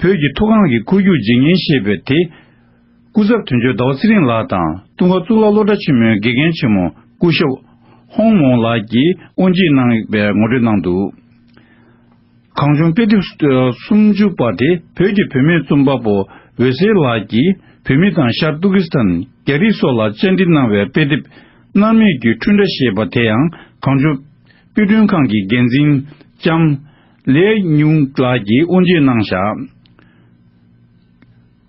བོད་ཀྱི་མཐོ་སྒང་གི་ཁོར་ཡུག་ཇི་སྙེད་ཞེས་པའི་དེ། སྐུ་ཚབ་དོན་གཅོད་ཟླ་བ་ཚེ་རིང་ལགས་དང་ཏུན་ཧོང་གཙུག་ལག་སློབ་གྲྭ་ཆེན་མོའི་དགེ་རྒན་ཆེན་མོ་སྐུ་ཞབས་ཧོང་མོང་ལགས་ཀྱིས་དབུ་འབྱེད་གནང་བའི་ངོ་སྤྲོད་གནང་འདུག། གངས་ལྗོངས་དཔེ་དེབ་སུམ་ཅུ་པ་དེ་བོད་ཀྱི་བུད་མེད་རྩོམ་པ་པོ་འོད་ཟེར་ལགས་ཀྱིས་བོད་མི་དང་ཤར་ཏུར་ཀི་སི་ཐན། རྒྱ་རིགས་སོགས་ལ་བཅར་འདྲི་གནང་བའི་དཔེ་དེབ་མནར་མེད་ཀྱི་འཁྲུལ་སྒྲ་ཞེས་པ་དེ་ཡང་གངས་ལྗོངས་དཔེ་སྐྲུན་ཁང་གི་འགན་འཛིན་ལྕམ་ལེ་ཉུང་ལགས་ཀྱིས་དབུ་འབྱེད་གནང་བཞག།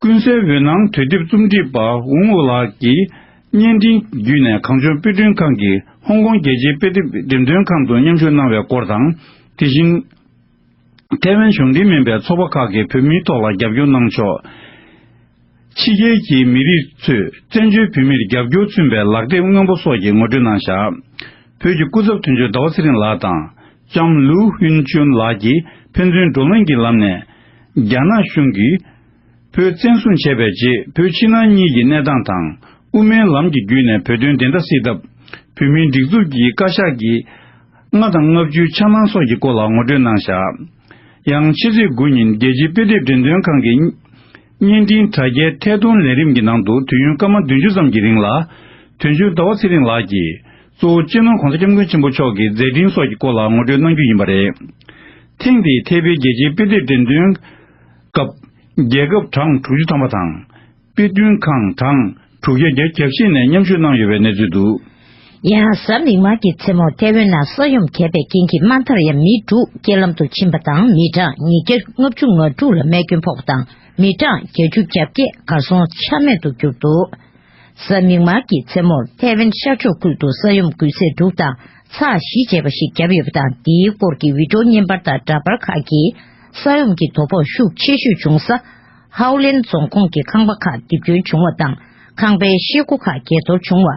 ཀུན་གསལ་འོད་སྣང་དུས་དེབ་རྩོམ་སྒྲིག་པ་ཝུང་ཝུ་ལགས་ཀྱིས་བརྙན་འཕྲིན་བརྒྱུད་ནས་གངས་ལྗོངས་དཔེ་སྐྲུན་ཁང་གིས་ཧོང་ཀོང་རྒྱལ་སྤྱིའི་དཔེ་དེབ་འགྲེམས་སྟོན་ཁང་དུ་མཉམ་ཞུགས་གནང་བའི་སྐོར་དང་། དེ་བཞིན། ཐའེ་ཝན་གཞུང་འབྲེལ་མིན་པའི་ཚོགས་པ་ཁག་གིས་བོད་མིའི་ཐོག་ལ་རྒྱབ་སྐྱོར་གནང་ཕྱོགས། ཕྱི་རྒྱལ་གྱི་མི་རིགས་ཚོས་བཙན་བྱོལ་བོད་མིར་རྒྱབ་སྐྱོར་མཚོན་པའི་ལག་དེབ་སྔོན་པོ་སོགས་ཀྱི་ངོ་སྤྲོད་གནང་བཞག། བོད་ཀྱི་སྐུ་ཚབ་དོན་གཅོད་ཟླ་བ་ཚེ་རིང་ལགས་དང་། ལྕམ་ལུའུ་ཧུན་ཅུན་ལགས་ཀྱིས་ཕན་ཚུན་བགྲོ་གླེང་གི་ལམ་ནས། རྒྱ་ནག་གཞུང་གིས་བོད་བཙན་བཟུང་བྱས་པའི་རྗེས་བོད་ཕྱི་ནང་གཉིས་ཀྱི་གནས་སྟངས་དང་། དབུ་མའི་ལམ་གྱི་བརྒྱུད་ནས་བོད་དོན་བདེན་མཐའ་གསལ་ཐབས། བོད་མིའི་སྒྲིག་འཛུགས་ཀྱི་བཀའ་ཤག་གི་ལྔ་དང་ལྔ་བཅུའི་འཆར་སྣང་སོགས་ཀྱི་སྐོར་ལ་ངོ་སྤྲོད་གནང་བཞག། ཡང་ཕྱི་ཚེས་དགུ་ཉིན་རྒྱལ་སྤྱིའི་དཔེ་དེབ་འགྲེམས་སྟོན་ཁང་གི་བརྙན་འཕྲིན་དྲ་རྒྱའི་ཐད་གཏོང་ལས་རིམ་གྱི་ནང་དུ་དུས་ཡུན་སྐར་མ་བདུན་ཅུ་ཙམ་གྱི་རིང་ལ། དོན་གཅོད་ཟླ་བ་ཚེ་རིང་ལགས་ཀྱིས་གཙོ་བོ་སྤྱི་ནོར་༧གོང་ས་༧སྐྱབས་མགོན་ཆེན་པོ་མཆོག་གི་མཛད་འཕྲིན་སོགས་ཀྱི་སྐོར་ལ་ངོ་སྤྲོད་གནང་རྒྱུ་ཡིན་པ་རེད། ཐེངས་འདིའི་ཐའེ་པེའི་རྒྱལ་སྤྱིའི་དཔེ་དེབ་འགྲེམས་སྟོན་སྐབས། རྒྱལ་ཁབ་གྲངས་དྲུག་ཅུ་ཐམ་པ་དང་། དཔེ་སྐྲུན་ཁང་གྲངས་དྲུག་བརྒྱ་བརྒྱད་ཅུ་གྱ་བཞི་ནས་མཉམ་ཞུགས་གནང་ཡོད་པའི་གནས་ཚུལ་འདུག། ཡང་གཟའ་མིག་དམར་གྱི་མཚན་མོར་ཐའེ་ཝན་ནང་ས་ཡོམ་བརྒྱབ་པའི་རྐྱེན་གྱིས་དམའ་མཐར་ཡང་མི་དྲུག་རྐྱེན་ལམ་དུ་ཕྱིན་པ་དང་། མི་གྲངས་ཉིས་བརྒྱ་ལྔ་བཅུ་ང་དྲུག་ལ་རྨས་སྐྱོན་ཕོག་པ་དང་། མི་གྲངས་བརྒྱད་ཅུ་གྱ་བརྒྱད་གར་སོང་ཆ་མེད་དུ་གྱུར་འདུག། གཟའ་མིག་དམར་གྱི་མཚན་མོར་ཐའེ་ཝན་ཤར་ཕྱོགས་ཁུལ་དུ་ས་ཡོམ་འགུལ་ཚད་དྲུག་དང་ཚེག་བཞི་བྱས་པ་ཞིག་བརྒྱབ་ཡོད་པ་དང་། འདིའི་སྐོར་གྱི་བི་ཌིའོ་བརྙན་པར་དང་འདྲ་པར་ཁག་གིས་ས་ཡོམ་གྱི་དོ་ཕོག་ཤུགས་ཆེ་ཤོས་བྱུང་ས། ཧའོ་ལན་རྫོང་ཁོངས་ཀྱི་ཁང་པ་ཁག་རྡིབ་སྐྱོན་བྱུང་བ་དང་། ཁང་པའི་ཤེལ་སྒོ་ཁག་བརྒལ་གཏོར་བྱུང་བ།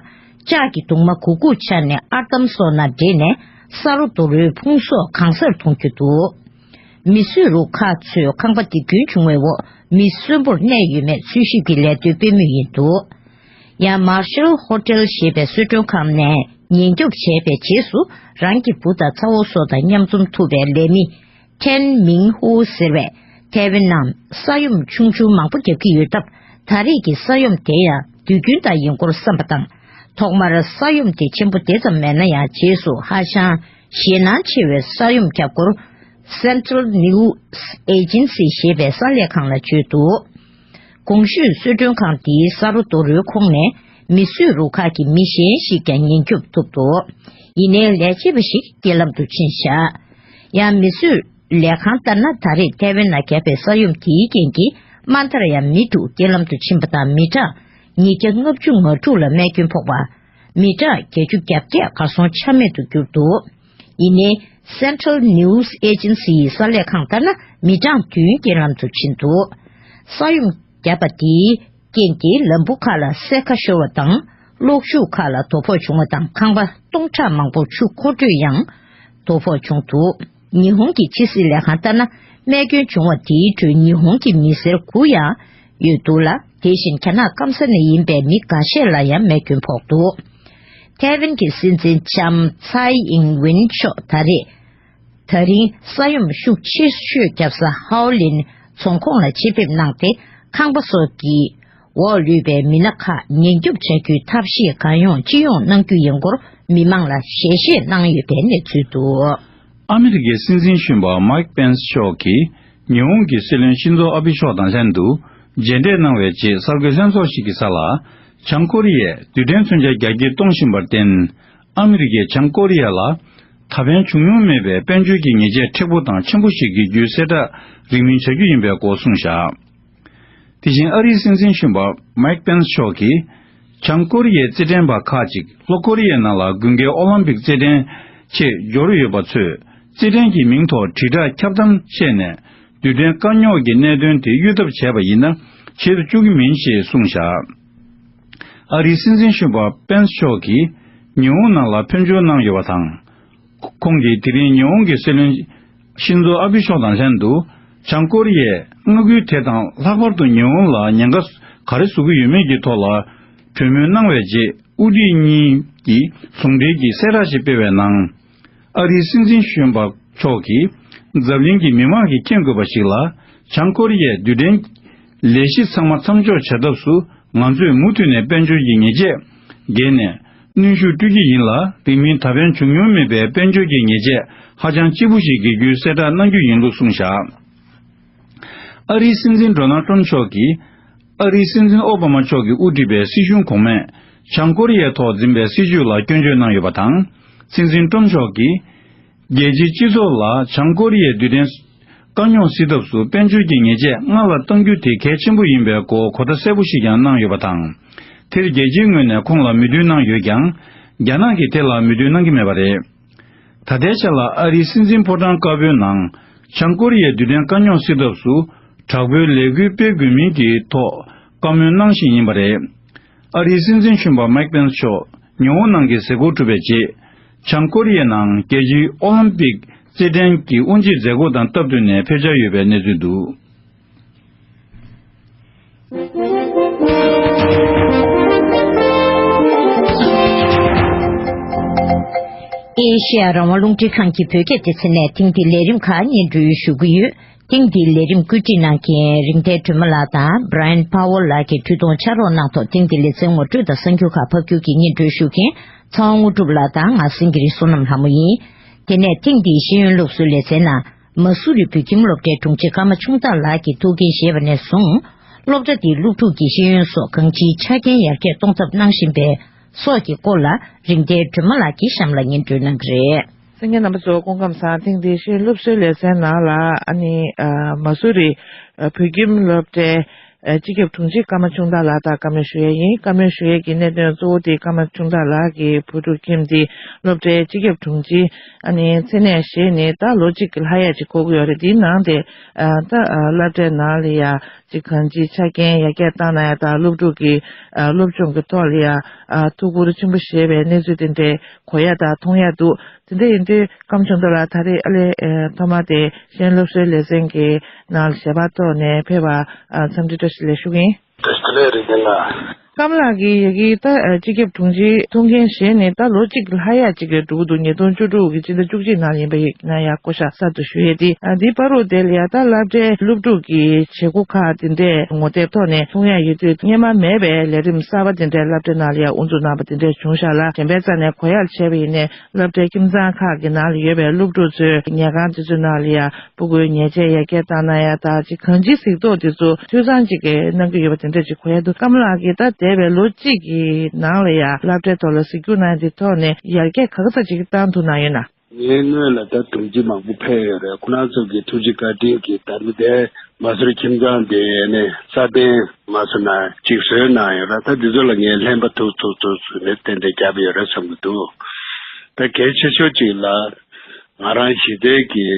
ལྕགས་ཀྱི་གདུང་མ་གུག་གུག་ཆགས་ནས་ཨར་འདམ་སོགས་ནང་འདྲེས་ནས་ས་རོ་རྡོ་རོའི་ཕུང་གསོག་གང་སར་མཐོང་རྒྱུ་འདུག། མིས་བཟོས་རུ་ཁག་ཚོས་ཁང་པ་རྡིབ་སྐྱོན་བྱུང་བའི་འོག་མི་གསོན་པོར་གནས་ཡོད་མེད་འཚོལ་ཞིབ་ཀྱི་ལས་དོན་སྤེལ་མུས་ཡིན་འདུག། ཡང་མར་ཤལ་ཧོ་ཊེལ་ཞེས་པའི་གསོལ་མགྲོན་ཁང་ནས་ཉེན་སྐྱོབ་བྱས་པའི་རྗེས་སུ། རང་གི་བུ་དང་ཚ་བོ་སོགས་དང་མཉམ་འཛོམས་ཐུབ་པའི་ལས་མི་ཐན་མིང་ཧུའུ་ཟེར་བས། ཐའེ་ཝན་ནང་ས་ཡོམ་ཆུང་ཆུང་མང་པོ་བརྒྱབ་ཀྱི་ཡོད་སྟབས། ད་རེས་ཀྱི་ས་ཡོམ་དེ་ཡང་དུས་རྒྱུན་ལྟར་ཡིན་སྐོར་བསམ་པ་དང་། ཐོག་མར་ས་ཡོམ་དེ་ཆེན་པོ་དེ་ཙམ་མེད་ན་ཡང་། རྗེས་སུ་ཧ་ཅང་ཞེད་སྣང་ཆེ་བའི་ས་ཡོམ་བརྒྱབ་སྐོར། Central News Agency ཞེས་པའི་གསར་ལས་ཁང་ལ་བརྗོད་འདུག་གོང་ཞུས་གསོལ་མགྲོན་ཁང་དེའི་ས་རོ་རྡོ་རོའི་ཁོངས་ནས་མིས་བཟོས་རུ་ཁག་གི་མི་གཞན་ཞིག་ཀྱང་ཉེན་སྐྱོབ་ཐུབ་འདུག་ཡིན་ནའི་ལས་བྱེད་པ་ཞིག་རྐྱེན་ལམ་དུ་ཕྱིན་བཞག་ཡང་མིས་བཟོས་ལས་ཁང་ལྟར་ན། ད་རེས་ཐའེ་ཝན་ནང་བརྒྱབ་པའི་ས་ཡོམ་དེའི་རྐྱེན་གྱིས་དམའ་མཐར་ཡང་མི་དྲུག་རྐྱེན་ལམ་དུ་ཕྱིན་པ་དང་། མི་གྲངས་ཉིས་བརྒྱ་ལྔ་བཅུ་ང་དྲུག་ལ་རྨས་སྐྱོན་ཕོག་པ། མི་གྲངས་བརྒྱད་ཅུ་གྱ་བརྒྱད་གར་སོང་ཆ་མེད་དུ་གྱུར་འདུག་ཡིན་ནའི་Central News Agency ཡི་གསར་ལས་ཁང་ལྟར་ན། མི་གྲངས་བདུན་རྐྱེན་ལམ་དུ་ཕྱིན་འདུག་ས་ཡོམ་བརྒྱབ་པ་དེའི་རྐྱེན་གྱིས་ལམ་བུ་ཁག་ལ་སེར་ཁ་ཤོར་བ་དང་། གློག་ཤུགས་ཁག་ལ་དོ་ཕོག་བྱུང་བ་དང་། ཁང་པ་སྟོང་ཕྲག་མང་པོར་ཆུ་འཁོར་འགྲོས་ཡང་དོ་ཕོག་བྱུང་འདུག་ཉི་ཧོང་གི་ཕྱི་སྲིད་ལས་ཁང་ལྟར་ན། རྨས་སྐྱོན་བྱུང་བ་དེའི་ཁྲོད་ཉི་ཧོང་གི་མི་སེར་དགུ་ཡང་ཡོད་འདུག་ལ། དེ་བཞིན་རྒྱ་ནག་སྐམ་ས་ནས་ཡིན་པའི་མི་འགའ་ཤས་ལ་ཡང་རྨས་སྐྱོན་ཕོག་འདུག་ཐའེ་ཝན་གྱི་སྲིད་འཛིན་ལྕམ་ཚའེ་ཨིང་ཝིན་མཆོག་ད་རེས། ད་རིང་ས་ཡོམ་ཤུགས་ཆེ་ཤོས་བརྒྱབ་ས་ཧའོ་ལིན་རྫོང་ཁོངས་ལ་ཆེད་ཕེབས་གནང་སྟེ། ཁང་པ་སོགས་ཀྱི་འོག་ལུས་པའི་མི་སྣ་ཁག་ཉེན་སྐྱོབ་བྱ་རྒྱུའི་ཐབས་ཤེས་གང་ཡོང་ཅི་ཡོང་གནང་རྒྱུ་ཡིན་སྐོར་མི་མང་ལ་ཞལ་བཞེས་གནང་ཡོད་པའི་གནས་ཚུལ་འདུག་ཨ་མི་རི་ཀའི་སྲིད་འཛིན་གཞོན་པ་མཱིག་པེན་སི་མཆོག་གིས་ཉི་ཧོང་གི་སྲིད་བློན་ཤིན་ཛོ་ཨ་བྷི་མཆོག་དང་ལྷན་དུ་མཇལ་འཕྲད་གནང་བའི་རྗེས། གསར་འགོད་ལྷན་ཚོགས་ཤིག་གི་ས་ལ་བྱང་ཀོ་རི་ཡས་རྡུལ་ཕྲན་མཚོན་ཆ་རྒྱ་སྐྱེད་གཏོང་བཞིན་པར་བརྟེན། ཨ་མི་རི་ཀས་བྱང་ཀོ་རི་ཡ་ལ་ད་ཕན་བྱུང་མྱོང་མེད་པའི་དཔལ་འབྱོར་གྱི་ཉེས་ཆད་མཁྲེགས་པོ་དང་ཆེན་པོ་ཞིག་འགེལ་རྒྱུའི་གསལ་བསྒྲགས་རིང་མིན་བྱ་རྒྱུ་ཡིན་པའི་སྐོར་གསུངས་བཞག་དེ་བཞིན་ཨ་རིའི་སྲིད་འཛིན་གཞོན་པ་མཱིག་པེན་སི་མཆོག་གིས། བྱང་ཀོ་རི་ཡའི་རྩེད་འགྲན་པ་ཁག་ཅིག་ལྷོ་ཀོ་རི་ཡའི་ནང་ལ་དགུན་ཁའི་ཨོ་ལིམ་པིག་རྩེད་འགྲན་ཆེད་འབྱོར་ཡོད་པ་ཚོས། རྩེད་འགྲན་གྱི་མིང་ཐོག་དྲིལ་བསྒྲགས་ཁྱབ་གདམ་བྱས་ནས། རྡུལ་ཕྲན་དཀའ་རྙོག་གི་གནད་དོན་དེ་གཡོལ་ཐབས་བྱས་པ་ཡིན་ན། བྱེད་དུ་བཅུག་གི་མིན་ཞེས་གསུངས་བཞག་ཨ་རིའི་སྲིད་འཛིན་གཞོན་པ་པེན་སི་མཆོག་གིས་ཉི་ཧོང་ནང་ལ་ཕེབས་འབྱོར་གནང་ཡོད་པ་དང་། ཁོང་གིས་དེ་རིང་ཉི་ཧོང་གི་སྲིད་བློན་ཤིན་ཛོ་ཨ་བྷི་མཆོག་དང་ལྷན་དུ། བྱང་ཀོ་རི་ཡས་མངའ་ཁུལ་དེ་དང་ལྷག་པར་དུ་ཉི་ཧོང་ལ་ཉེན་ཁ་ག་རེ་བཟོ་གི་ཡོད་མེད་ཀྱི་ཐོག་ལ་གྲོས་མོལ་གནང་བའི་རྗེས། དབུ་ཁྲིད་གཉིས་ཀྱིས་ཟུང་འབྲེལ་གྱིས་གསལ་བསྒྲགས་ཤིག་སྤེལ་བའི་ནང་། ཨ་རིའི་སྲིད་འཛིན་གཞོན་པ་མཆོག་གིས། འཛམ་གླིང་གི་མི་མང་གིས་མཁྱེན་དགོས་པ་ཞིག་ལ། བྱང་ཀོ་རི་ཡས་རྡུལ་ཕྲན་ལས་གཞི་ཚང་མ་མཚམས་འཇོག་བྱ་ཐབས་སུ། ང་ཚོས་མུ་མཐུད་ནས་དཔལ་འབྱོར་གྱི་ཉེས་ཆད་འགེལ་ནས་གནོན་ཤུགས་སྤྲོད་ཀྱི་ཡིན་ལ། དེ་མིན་ད་ཕན་བྱུང་མྱོང་མེད་པའི་དཔལ་འབྱོར་གྱི་ཉེས་ཆད་ཧ་ཅང་ལྕི་པོ་ཞིག་འགེལ་རྒྱུའི་གསལ་བསྒྲགས་གནང་རྒྱུ་ཡིན་ལུགས་གསུངས་བཞག་ཨ་རིའི་སྲིད་འཛིན་ཌོ་ནལ་ཊམ་མཆོག་གིས། ཨ་རིའི་སྲིད་འཛིན་ཨོ་བྷ་མ་མཆོག་གིས་དབུ་ཁྲིད་པའི་སྲིད་གཞུང་གོང་མས། བྱང་ཀོ་རི་ཡའི་ཐོག་འཛིན་པའི་སྲིད་བྱུས་ལ་སྐྱོན་བརྗོད་གནང་ཡོད་པ་དང་། སྲིད་འཛིན་ཊམ་མཆོག་གིས། རྒྱལ་སྤྱིའི་སྤྱི་ཚོགས་ལ་བྱང་ཀོ་རི་ཡའི་རྡུལ་ཕྲན་དཀའ་རྙོག་སེལ་ཐབས་སུ་དཔལ་འབྱོར་གྱི་ཉེས་ཆད་སྔར་ལ་གཏང་རྒྱུ་དེ་གལ་ཆེན་པོ་ཡིན་པའི་སྐོར་གོ་བརྡ་གསལ་པོ་ཞིག་ཀྱང་གནང་ཡོད་པ་དང་། དེར་རྒྱལ་སྤྱིའི་ངོས་ནས་ཁོང་ལ་མོས་མཐུན་གནང་ཡོད་ཀྱང་། རྒྱ་ནག་གིས་དེ་ལ་མོས་མཐུན་གནང་གི་མེད་པ་རེད། ད་ལྟའི་ཆ་ལ་ཨ་རིའི་སྲིད་འཛིན་ཕོ་བྲང་དཀར་པོའི་ནང་། བྱང་ཀོ་རི་ཡའི་རྡུལ་ཕྲན་དཀའ་རྙོག་སེལ་ཐབས་སུ། དྲག་པོའི་ལས་འགུལ་སྤེལ་དགོས་མིན་གྱི་ཐོག་བཀའ་མོལ་གནང་བཞིན་ཡིན་པ་རེད། ཨ་རིའི་སྲིད་འཛིན་གཞོན་པ་མཱིག་པེན་སི་མཆོག་ཉི་ཧོང་ནང་གི་གཟིགས་སྐོར་གྲུབ་པའི་རྗེས། བྱང་ཀོ་རི་ཡའི་ནང་རྒྱལ་སྤྱིའི་ཨོ་ལིམ་པིག་རྩེད་འགྲན་གྱི་དབུ་འབྱེད་མཛད་སྒོ་དང་སྟབས་བསྟུན་ནས་ཕེབས་འཆར་ཡོད་པའི་གནས་ཚུལ་འདུག་ཨེ་ཤེ་ཡ་རང་དབང་རླུང་འཕྲིན་ཁང་གི་བོད་སྐད་སྡེ་ཚན་ནས་ཐེངས་འདིའི་ལས་རིམ་ཁག་སྙན་སྒྲོན་ཞུ་གི་ཡོད། ཐེངས་འདིའི་ལས་རིམ་བཀོད་སྒྲིག་གནང་མཁན་རིག་ལྡན་སྒྲོལ་མ་ལགས་དང་Brian Powell ལགས་ཀྱིས་འཕྲུལ་གཏོང་ཕྱག་རོགས་གནང་ཐོག། ཐེངས་འདིའི་ལེ་ཚན་ངོ་སྤྲོད་དང་གསར་འགྱུར་ཁག་ཕབ་སྒྱུར་གྱིས་སྙན་སྒྲོན་ཞུ་མཁན་ཚེ་དབང་དངོས་གྲུབ་ལགས་དང་ང་སེང་གེ་རི་བསོད་ནམས་ལྷ་མོ་ཡིན། དེ་ནས་ཐེངས་འདིའི་ཤེས་ཡོན་སློབ་གསོའི་ལེ་ཚན་ནང་། མ་སུ་རི་བོད་ཁྱིམ་སློབ་གྲྭའི་དྲུང་ཆེ་ཀརྨ་ཆུང་བདག་ལགས་ཀྱིས་ཐུགས་འགན་བཞེས་པ་ནས་བཟུང་། སློབ་གྲྭ་འདིའི་སློབ་ཕྲུག་གི་ཤེས་ཡོན་སོགས་གང་ཅིའི་ཆ་རྐྱེན་ཡར་རྒྱས་གཏོང་ཐབས་གནང་བཞིན་པའི་སོགས་ཀྱི་སྐོར་ལ་རིག་ལྡན་སྒྲོལ་མ་ལགས་ཀྱིས་གཤམ་ལ་སྙན་སྒྲོན་གནང་གི་རེད། གསན་མཁན་རྣམ་པ་ཚོ་སྐུ་ཁམས་བཟང་། ཐེངས་འདིའི་ཤེས་ཡོན་སློབ་གསོའི་ལེ་ཚན་ནང་ལ་ཨ་ནི་ཨ་མ་སུ་རི་ཨ་བོད་ཁྱིམ་སློབ་གྲྭའི་ཨ་སྤྱི་ཁྱབ་དྲུང་ཆེ་ཀརྨ་ཆུང་བདག་ལགས་དང་བཀའ་མོལ་ཞུ་ཡས་ཡིན། བཀའ་མོལ་ཞུ་ཡས་ཀྱི་གནད་དོན་གཙོ་བོ་དེ་ཀརྨ་ཆུང་བདག་ལགས་ཀྱིས་བོད་ཕྲུག་ཁྱིམ་འདིའི་སློབ་གྲྭའི་སྤྱི་ཁྱབ་དྲུང་ཆེ་ཨ་ནི་མཚན་གནས་བཞེས་ནས་ད་ལོ་གཅིག་གི་ལྷག་ཡས་ཅིག་འགོར་གྱི་ཡོད་རེད། དེའི་ནང་དེ་ཨ་ད་ཨ་སློབ་གྲྭའི་ནང་ལ་ཡ་ཅིག་གང་ཅིའི་ཆ་རྐྱེན་ཡར་རྒྱས་བཏང་གནང་ཡ་དང་སློབ་ཕྲུག་གི་ཨ་སློབ་སྦྱོང་གི་ཐོག་ལ་ཡ་ཨ་ཐུགས་ཁུར་ཆེན་པོ་བཞེས་པའི་གནས་ཚུལ་དེ་འདྲའི་གོ་ཡ་དང་མཐོང་ཡ་འདུག་དེ་འདྲ་ཡིན་དུས་ཀརྨ་ཆུང་བདག་ལགས་ད་རེས་ཨ་ལས་ཨེ་ཐོག་མ་དེ་ཤེས་ཡོན་སློབ་གསོའི་ལེ་ཚན་གྱི་ནང་ལ་ཞལ་པར་ཐོག་ནས་ཕེབས་པ་ཨ་འཚམས་འདྲི་བཀྲ་ཤིས་བདེ་ལེགས་ཞུ་གི་ཡིན། བཀྲ་ཤིས་བདེ་ལེགས་རིག་ལྡན་ལགས། ཀམ་ལགས་ཀྱིས་ཡ་གི་ད་སྤྱི་ཁྱབ་དྲུང་ཆེ་ཐུགས་འགན་བཞེས་ནས་ད་ལོ་གཅིག་ལྷག་ཡ་གཅིག་གི་འགྲོ་གི་འདུག་ཉིས་སྟོང་བཅུ་དྲུག་གི་སྤྱི་ཟླ་བཅུ་གཅིག་ནང་ཡིན་པ་ཡིན་ན་ཡ་བསྐོ་བཞག་གསར་དུ་ཞུ་ཡས་དེ། འདི་བར་དུ་དེ་ལ་ཡ་ད་སློབ་གྲྭའི་སློབ་ཕྲུག་གི་བྱེད་སྒོ་ཁག་དེ་འདྲས་ངོ་དེབ་ཐོག་ནས་མཐོང་ཡ་ཡོད་དུས། སྔོན་མ་མེད་པའི་ལས་རིམ་གསར་པ་དེ་འདྲས་སློབ་གྲྭའི་ནང་ལ་ཡ་དབུ་འཛུགས་གནང་པ་དེ་འདྲས་བྱུང་ཤག་ལ། གཞན་པའི་རྩ་ནས་གོ་ཡག་བྱས་པ་ཡིན་ནའི་སློབ་གྲྭའི་ཁྱིམ་ཚང་ཁག་གི་ནང་ལ་ཡོད་པའི་སློབ་ཕྲུག་ཚོའི་ཉལ་ཁང་དེ་ཚོའི་ནང་ལ་ཡ་སྤུ་གུའི་ཉལ་ཆས་ཡར་རྒྱས་བཏང་ན་ཡ་ད་ཅིག་གང་ཅིའི་གཟིགས་རྟོག་དེ་ཚོ་འཐུས་ཚང་ཅིག་གི་གནང་གི་ཡོད་པ་དེ་འདྲ་ཅིག་གོ་ཡ་འདུག་ཀམ་ལགས་ཀྱིས་ད་འདས་པའི་ལོ་གཅིག་གི་ནང་ལ་ཡ་སློབ་གྲྭའི་ཐོག་ལ་གཟིགས་སྐྱོང་གནང་ཡ་དེ་ཐོག་ནས་ཡར་རྒྱས་ག་ཚོད་ཅིག་བཏང་ཐུབ་གནང་ཡོད་ན། ངའི་སྔོན་ལ་ད་དྲུང་ཆེ་མང་པོ་ཕེབས་ཡོད་རེད། ཁོ་རང་ཚོ་གི་ཐུགས་རྗེ་བཀའ་དྲིན་གྱིས་ད་ལོ་དེ་མ་སུ་རི་ཁྱིམ་ཚང་དེ་ནས་སྲ་བརྟན་མ་སུ་ན་ཅིག་བཟོས་གནང་ཡོད་རེད། ད་འདི་ཚོ་ལ་ངས་ལྷན་པ་ཐུག་ཐུག་ཐུག་ཚུད་ནས་ཏན་ཏན་རྒྱབ་ཡོད་རེད་བསམ་གྱི་འདུག་ད་གལ་ཆེ་ཤོས་ཅིག་ལ་ང་རང་གཞི་རྩའི་གི་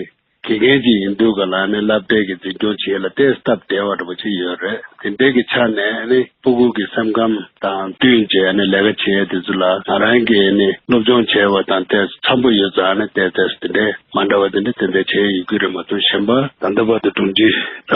དགེ་རྒན་ཅིག་ཡིན་དུས་ག་ལ་ནི་སློབ་གྲྭའི་གི་འཛིན་སྐྱོང་བྱེད་ཡས་ལ་ཏོག་ཙམ་སྟབས་བདེ་བ་འདྲ་པོ་ཅིག་ཡོད་རེད། དེ་འདྲའི་གི་ཆ་ནས་ནི་སྤུ་གུ་གི་སེམས་ཁམས་དང་བསྟུན་བྱས་ནི་ལས་ཀ་བྱེད་ཡས་དེ་ཚོ་ལ་ང་རང་གིས་ནི་སློབ་སྦྱོང་བྱས་པ་དང་ཏོག་ཙམ་འཚམ་པོ་ཡོད་ཙང་ནི་ཏོག་ཙམ་དེ་འདྲའི་མ་འདྲ་བ་དེ་འདྲ་དེ་འདྲ་བྱས་ཡོད་ཀྱི་རེད་མ་གཏོགས། གཞན་པ་ད་ལྟ་བར་དུ་དྲུང་ཆེ་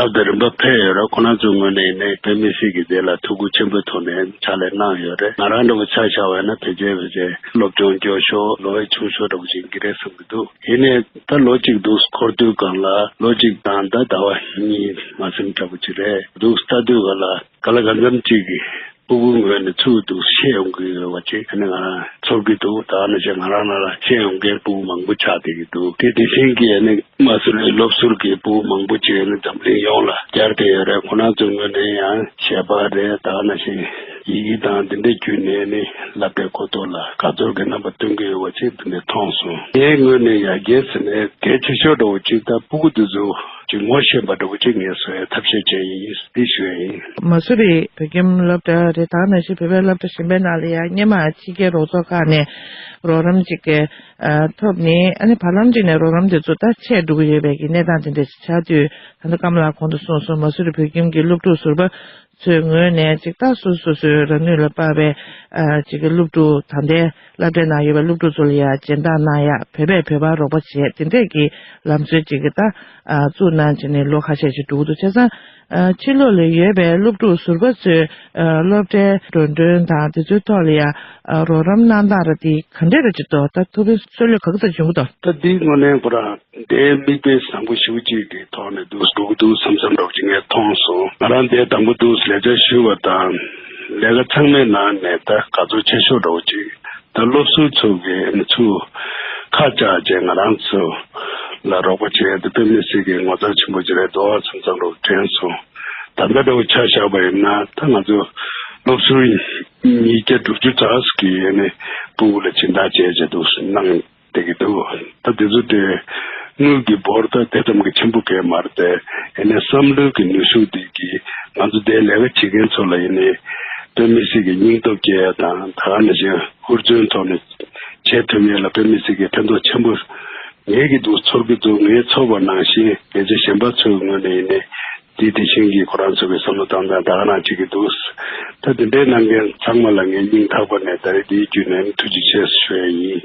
རབ་དང་རིམ་པ་ཕེབས་ཡོད་རེད། ཁོ་རང་ཚོའི་ངོས་ནས་ནི་དཔེ་མི་སྲིད་ཀྱི་དེ་ལ་ཐུགས་ཁུར་ཆེན་པོའི་ཐོག་ནས་ཕྱག་ལས་གནང་ཡོད་རེད། ང་རང་འདྲ་པོ་ཆ་བཞག་པ་ཡིན་ན་ཕལ་ཆེར་ཕལ་ཆེར་སློབ་སྦྱོང་སྐྱོ་ཤོས་ལོ་ཡ་ཆུང་ཤོས་འདྲ་པོ་ཞིག་ཡིན་གྱི་རེད་བསམ་གྱི་འདུག་ཡིན་ནའི་ད་ལོ་གཅིག་འདུག་འཁོར་དུས་སྒང་ལ་ལོ་གཅིག་དང་ད་ཟླ་བ་གཉིས་མ་ཟིན་འདྲ་པོ་ཅིག་རེད་འདུག་ལྟ་དུས་སྒང་ལ་ག་ལ་གང་འཚམ་ཅིག་གི་སྤུ་གུ་ངོས་ནས་ཚུར་འདུག་ཤེས་ཡོང་གི་ཡོད་པ་ཅིག་ཨ་ནི་ང་རང་ཚོར་གྱི་འདུག་ད་ནང་བཞིན་ང་རང་ནང་ལ་ཤེས་ཡོང་མཁན་སྤུ་གུ་མང་པོ་ཆགས་བསྡད་ཀྱི་འདུག་དེ་དེ་བཞིན་གྱི་ཨ་ནི་མ་སུ་རི་སློབ་ཟུར་གྱི་སྤུ་གུ་མང་པོ་ཅིག་ཨ་ནི་འཛམ་གླིང་ཡོངས་ལ་བསྐྱར་བསྡད་ཡོད་རེད། ཁོ་རང་ཚོའི་ངོས་ནས་ཡང་ཞལ་པར་རེད། ད་ནང་བཞིན་ཡི་གེ་དང་འདི་འདྲ་བརྒྱུད་ནས་ནི་སློབ་གྲྭའི་གོ་རྟོགས་ལ་དགའ་ཚོར་གྱི་རྣམ་པ་སྟོན་གྱི་ཡོད་པ་ཅིག་དེ་འདྲ་མཐོང་སོང་། ངའི་ངོས་ནས་ཡར་རྒྱས་ཟེར་ནས་གལ་ཆེ་ཤོས་འདྲ་བོ་ཅིག་ད་སྤུ་གུ་འདི་ཚོ་ཅིག་ངོ་ཤེས་པ་འདྲ་བོ་ཅིག་ངས་བཟོ་ཡའི་ཐབས་ཤེས་བྱས་ཡིན། འདི་ཞུ་ཡ་ཡིན། མ་སུ་རི་བོད་ཁྱིམ་སློབ་གྲྭ་རེད། ད་ནང་བཞིན་བོད་པའི་སློབ་གྲྭ་གཞན་པའི་ནང་ལ་ཡང་སྔོན་མ་ཕྱི་རྒྱལ་རོགས་ཚོགས་ཁག་ནས་རོགས་རམ་ཅིག་གི་ཨ་ཐོབ་ནས། ཨ་ནི་བར་ལམ་ཅིག་ནས་རོགས་རམ་དེ་ཚོ་ད་ཆད་འགྲོ་གི་ཡོད་པའི་གི་གནས་སྟངས་དེ་འདྲ་ཞིག་ཆགས་དུས། ད་ལྟ་ཀམ་ལགས་གོང་དུ་གསུངས་སོང་། མ་སུ་རི་བོད་ཁྱིམ་གྱི་སློབ་ཕྲུག་ཟུར་པ་ཚོའི་ངོས་ནས་ཅིག་ད་སོ་སོ་སོའི་རང་ནུས་ལ་དཔག་པའི་ཨ་ཅིག་གི་སློབ་ཕྲུག་ད་ལྟའི་སློབ་གྲྭའི་ནང་ཡོད་པའི་སློབ་ཕྲུག་ཚོ་ལ་ཡང་སྦྱིན་བདག་གནང་ཡག་བོད་པས་བོད་པར་རོགས་པ་བྱེད་དེ་འདྲས་ཀྱི་ལམ་སྲོལ་ཅིག་གི་ད་ཨ་བཙུགས་གནང་བྱས་ནས་ལོ་ཁ་ཤས་ཤིག་འགྲོ་གི་འདུག་བྱས་ཙང་ཨ་ཕྱི་ལོགས་ལ་ཡོད་པའི་སློབ་ཕྲུག་ཟུར་པ་ཚོས་ཨ་སློབ་གྲྭའི་འགྲོ་གྲོན་དང་དེ་ཚོའི་ཐོག་ལ་ཡང་ཨ་རོགས་རམ་གནང་སྟངས་ར་དེ་ག་འདྲས་ར་ཅིག་འདུག་ད་ཐུགས་ཕན་གསོས་ལོས་ག་ཚོད་བྱུང་གི་འདུག་ད་འདི་དངོས་གནས་ཁོ་རང་དེའི་མིག་དཔེ་བཟང་པོ་ཞེ་པོ་ཅིག་གི་ཐོག་ནས་འདུག་འགྲོ་གི་འདུག་བསམ་བསམ་འདྲ་བོ་ཅིག་ངས་མཐོང་སོང་། ང་རང་དེ་དང་པོ་འདུག་ལས་བྱ་ཞུས་པ་དང་ལས་ཀ་ཚང་མའི་ནང་ནས་ད་དགའ་ཚོར་ཆེ་ཤོས་འདྲ་བོ་ཅིག་ད་སློབ་ཟུར་ཚོ་གི་ཨ་ནི་ཚུར་ཁ་བཅག་བྱས་ང་རང་ཚོ་ལ་རོགས་པ་བྱས་ཏེ་དཔེ་མི་སྲིད་ཀྱི་ངོ་མཚར་ཆེན་པོ་ཅིག་རེད་འདུག་བསམ་བསམ་འདྲ་བོ་དྲན་སོང་། ད་ལྟ་འདྲ་བོ་ཆ་བཞག་པ་ཡིན་ན་ད་ང་ཚོ་སློབ་ཟུར་ཉིས་བརྒྱ་དྲུག་ཅུ་ཙམ་ཞིག་གིས་ཨ་ནི་སྤུ་གུ་ལ་སྦྱིན་བདག་བྱས་བྱས་འདུག་གནང་། བསྡད་ཀྱི་འདུག་ད་དེ་ཚོ་དེ་དངུལ་གྱི་འབོར་ད་དེ་ཙམ་གྱི་ཆེན་པོ་གང་ཡང་མ་རེད་དེ། ཡིན་ནའི་བསམ་བློའི་གི་ནུས་ཤུགས་འདི་གིས་ང་ཚོ་དེ་ལས་ཀ་བྱེད་མཁན་ཚོ་ལ་ཡིན་ནའི་དཔེ་མི་སྲིད་ཀྱི་སྙིང་སྟོབས་སྐྱེ་ཡ་དང་། ད་ག་ནང་བཞིན་ཧུར་བརྩོན་ཐོག་ནས་བྱེད་ཐུབ་ཡ་ལ་དཔེ་མི་སྲིད་ཀྱི་ཕན་ཐོགས་ཆེན་པོ་ངེད་ཀྱི་འདུག་ཚོར་གྱི་འདུག་ངས་ཚོར་བ་ནང་བཞིན་ལས་བྱེད་གཞན་པ་ཚོའི་ངོས་ནས་ཡིན་ནའི་དེ་དེ་བཞིན་གྱི་ཁོ་རང་ཚོ་གི་བསམ་བློ་བཏང་སྟངས་ད་ག་ནང་བྱེད་ཀྱི་འདུག་ད་དེ་འདྲའི་གནང་མཁན་ཚང་མ་ལ་ངས་སྙིང་ཐག་པ་ནས་ད་རེས་འདིའི་བརྒྱུད་ནས་ཐུགས་རྗེ་ཆེ་ཞུ་ཡ་ཡིན།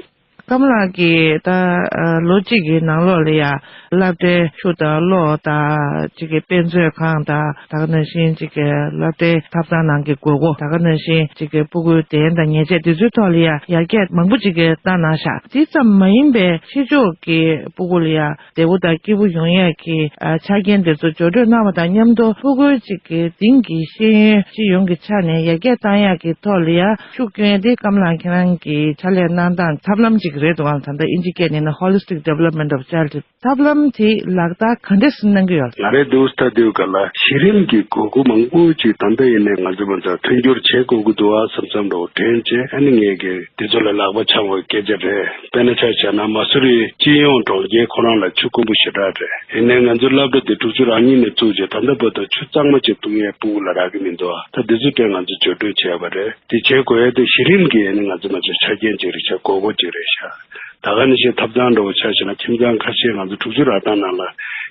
ཀམ་ལགས་ཀྱིས་ད་ཨ་ལོ་གཅིག་གི་ནང་ལོགས་ལ་ཡ་སློབ་གྲྭའི་ཆུ་དང་གློག་དང་གཅིག་གི་དཔེ་མཛོད་ཁང་དང་། ད་ག་ནང་བཞིན་གཅིག་གི་སློབ་གྲྭའི་ཐབ་ཚང་ནང་གི་དགོས་མཁོ། ད་ག་ནང་བཞིན་གཅིག་གི་སྤུ་གུའི་གདན་དང་ཉལ་ཆས་དེ་ཚོའི་ཐོག་ལ་ཡ་ཡར་རྒྱས་མང་པོ་ཅིག་གི་བཏང་གནང་ཤག་དེ་ཙམ་མ་ཡིན་པའི་ཕྱི་ཕྱོགས་ཀྱི་སྤུ་གུ་ལ་ཡ་བདེ་པོ་དང་སྐྱིད་པོ་ཡོང་ཡས་ཀྱི་ཨ་ཆ་རྐྱེན་དེ་ཚོ་འབྱོར་སྤྲོད་གནང་བ་དང་མཉམ་དུ་སྤུ་གུའི་གཅིག་གི་དེང་གི་ཤེས་ཡོན་སྤྱི་ཡོངས་ཀྱི་ཆ་ནས་ཡར་རྒྱས་བཏང་ཡག་གི་ཐོག་ལ་ཡ་ཤུགས་སྐྱོན་དེ་ཀམ་ལགས་ཁྱེད་རང་གི་ཕྱག་ལས་གནང་སྟངས་ཐབས་ལམ་ཅིག་རེད་འདུག་ཨང་། ད་ལྟ་ཨིན་ཇི་སྐད་ནས་ན་Holistic Development of Child། ཐབས་ལམ་དེ་ལག་བསྟར་ག་འདྲས་སེ་གནང་གི་ཡོད། ང་རའི་འདུག་ལྟ་དུས་ག་ལ་གཞི་རིམ་གྱི་དགོས་མཁོ་མང་པོ་ཅིག་ད་ལྟ་ཡིན་ནའི་ང་ཚོ་མ་ཚོ་མཐུན་འགྱུར་བྱེད་དགོས་ཀྱི་འདུག་ཨ་བསམ་བསམ་འདྲ་བོ་དྲན་བྱས། ཨ་ནི་ངས་ཀྱི་དེ་ཚོ་ལ་ལག་པ་འཆང་བའི་སྐད་ཆ་རེད། དཔེར་ན་ཆ་བཞག་ན་མ་སུ་རི་སྤྱི་ཡོངས་གྲོང་ཁྱེར་ཁོ་རང་ལ་ཆུ་དཀོན་པོ་ཞེ་དྲག་རེད། ཡིན་ནའི་ང་ཚོ་སློབ་གྲྭ་དེ་དྲུག་ཅུ་རེ་གཉིས་ནས་བཙུགས་རྗེས་ད་ལྟ་བར་དུ་ཆུ་གཙང་མ་ཅིག་བཏུང་ཡས་སྤུ་གུ་ལ་རག་གི་མི་འདུག་ཨ། ད་འདི་ཚོ་དེ་ང་ཚོ་འགྱུར་འགྲོས་བྱས་པ་རེད། དེ་བྱེད་དགོས་ཡས་དེ་གཞི་རིམ་གྱི་ཨ་ནི་ང་ཚོ་མ་ཚོའི་ཆ་རྐྱེན་ཅིག་རེད་ཤག་དགོས་མཁོ་ཅིག་རེད་ཤག་ད་ག་ནང་བཞིན་ཐབ་ཚང་འདྲ་བོ་ཆ་བཞག་ན་ཁྱིམ་ཚང་ཁ་ཤས་ང་ཚོ་དྲུག་ཅུ་རེ་གྲངས་ནང་ལ་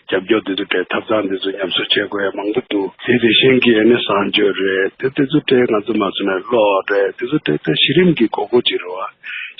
རྒྱབ་སྐྱོར་དེ་ཚོ་སྤྲད། ཐབ་ཚང་དེ་ཚོ་ཉམས་གསོ་བྱེད་དགོས་ཡ་མང་པོ་འདུག་དེ་དེ་བཞིན་གྱི་ཨ་ནི་གསང་སྤྱོད་རེད། དེ་དེ་ཚོ་སྤྲད། ང་ཚོ་མ་ཚོ་ནས་གློག་རེད། དེ་ཚོ་སྤྲད། ད་གཞི་རིམ་གྱི་དགོས་མཁོ་ཅིག་རེད་བ།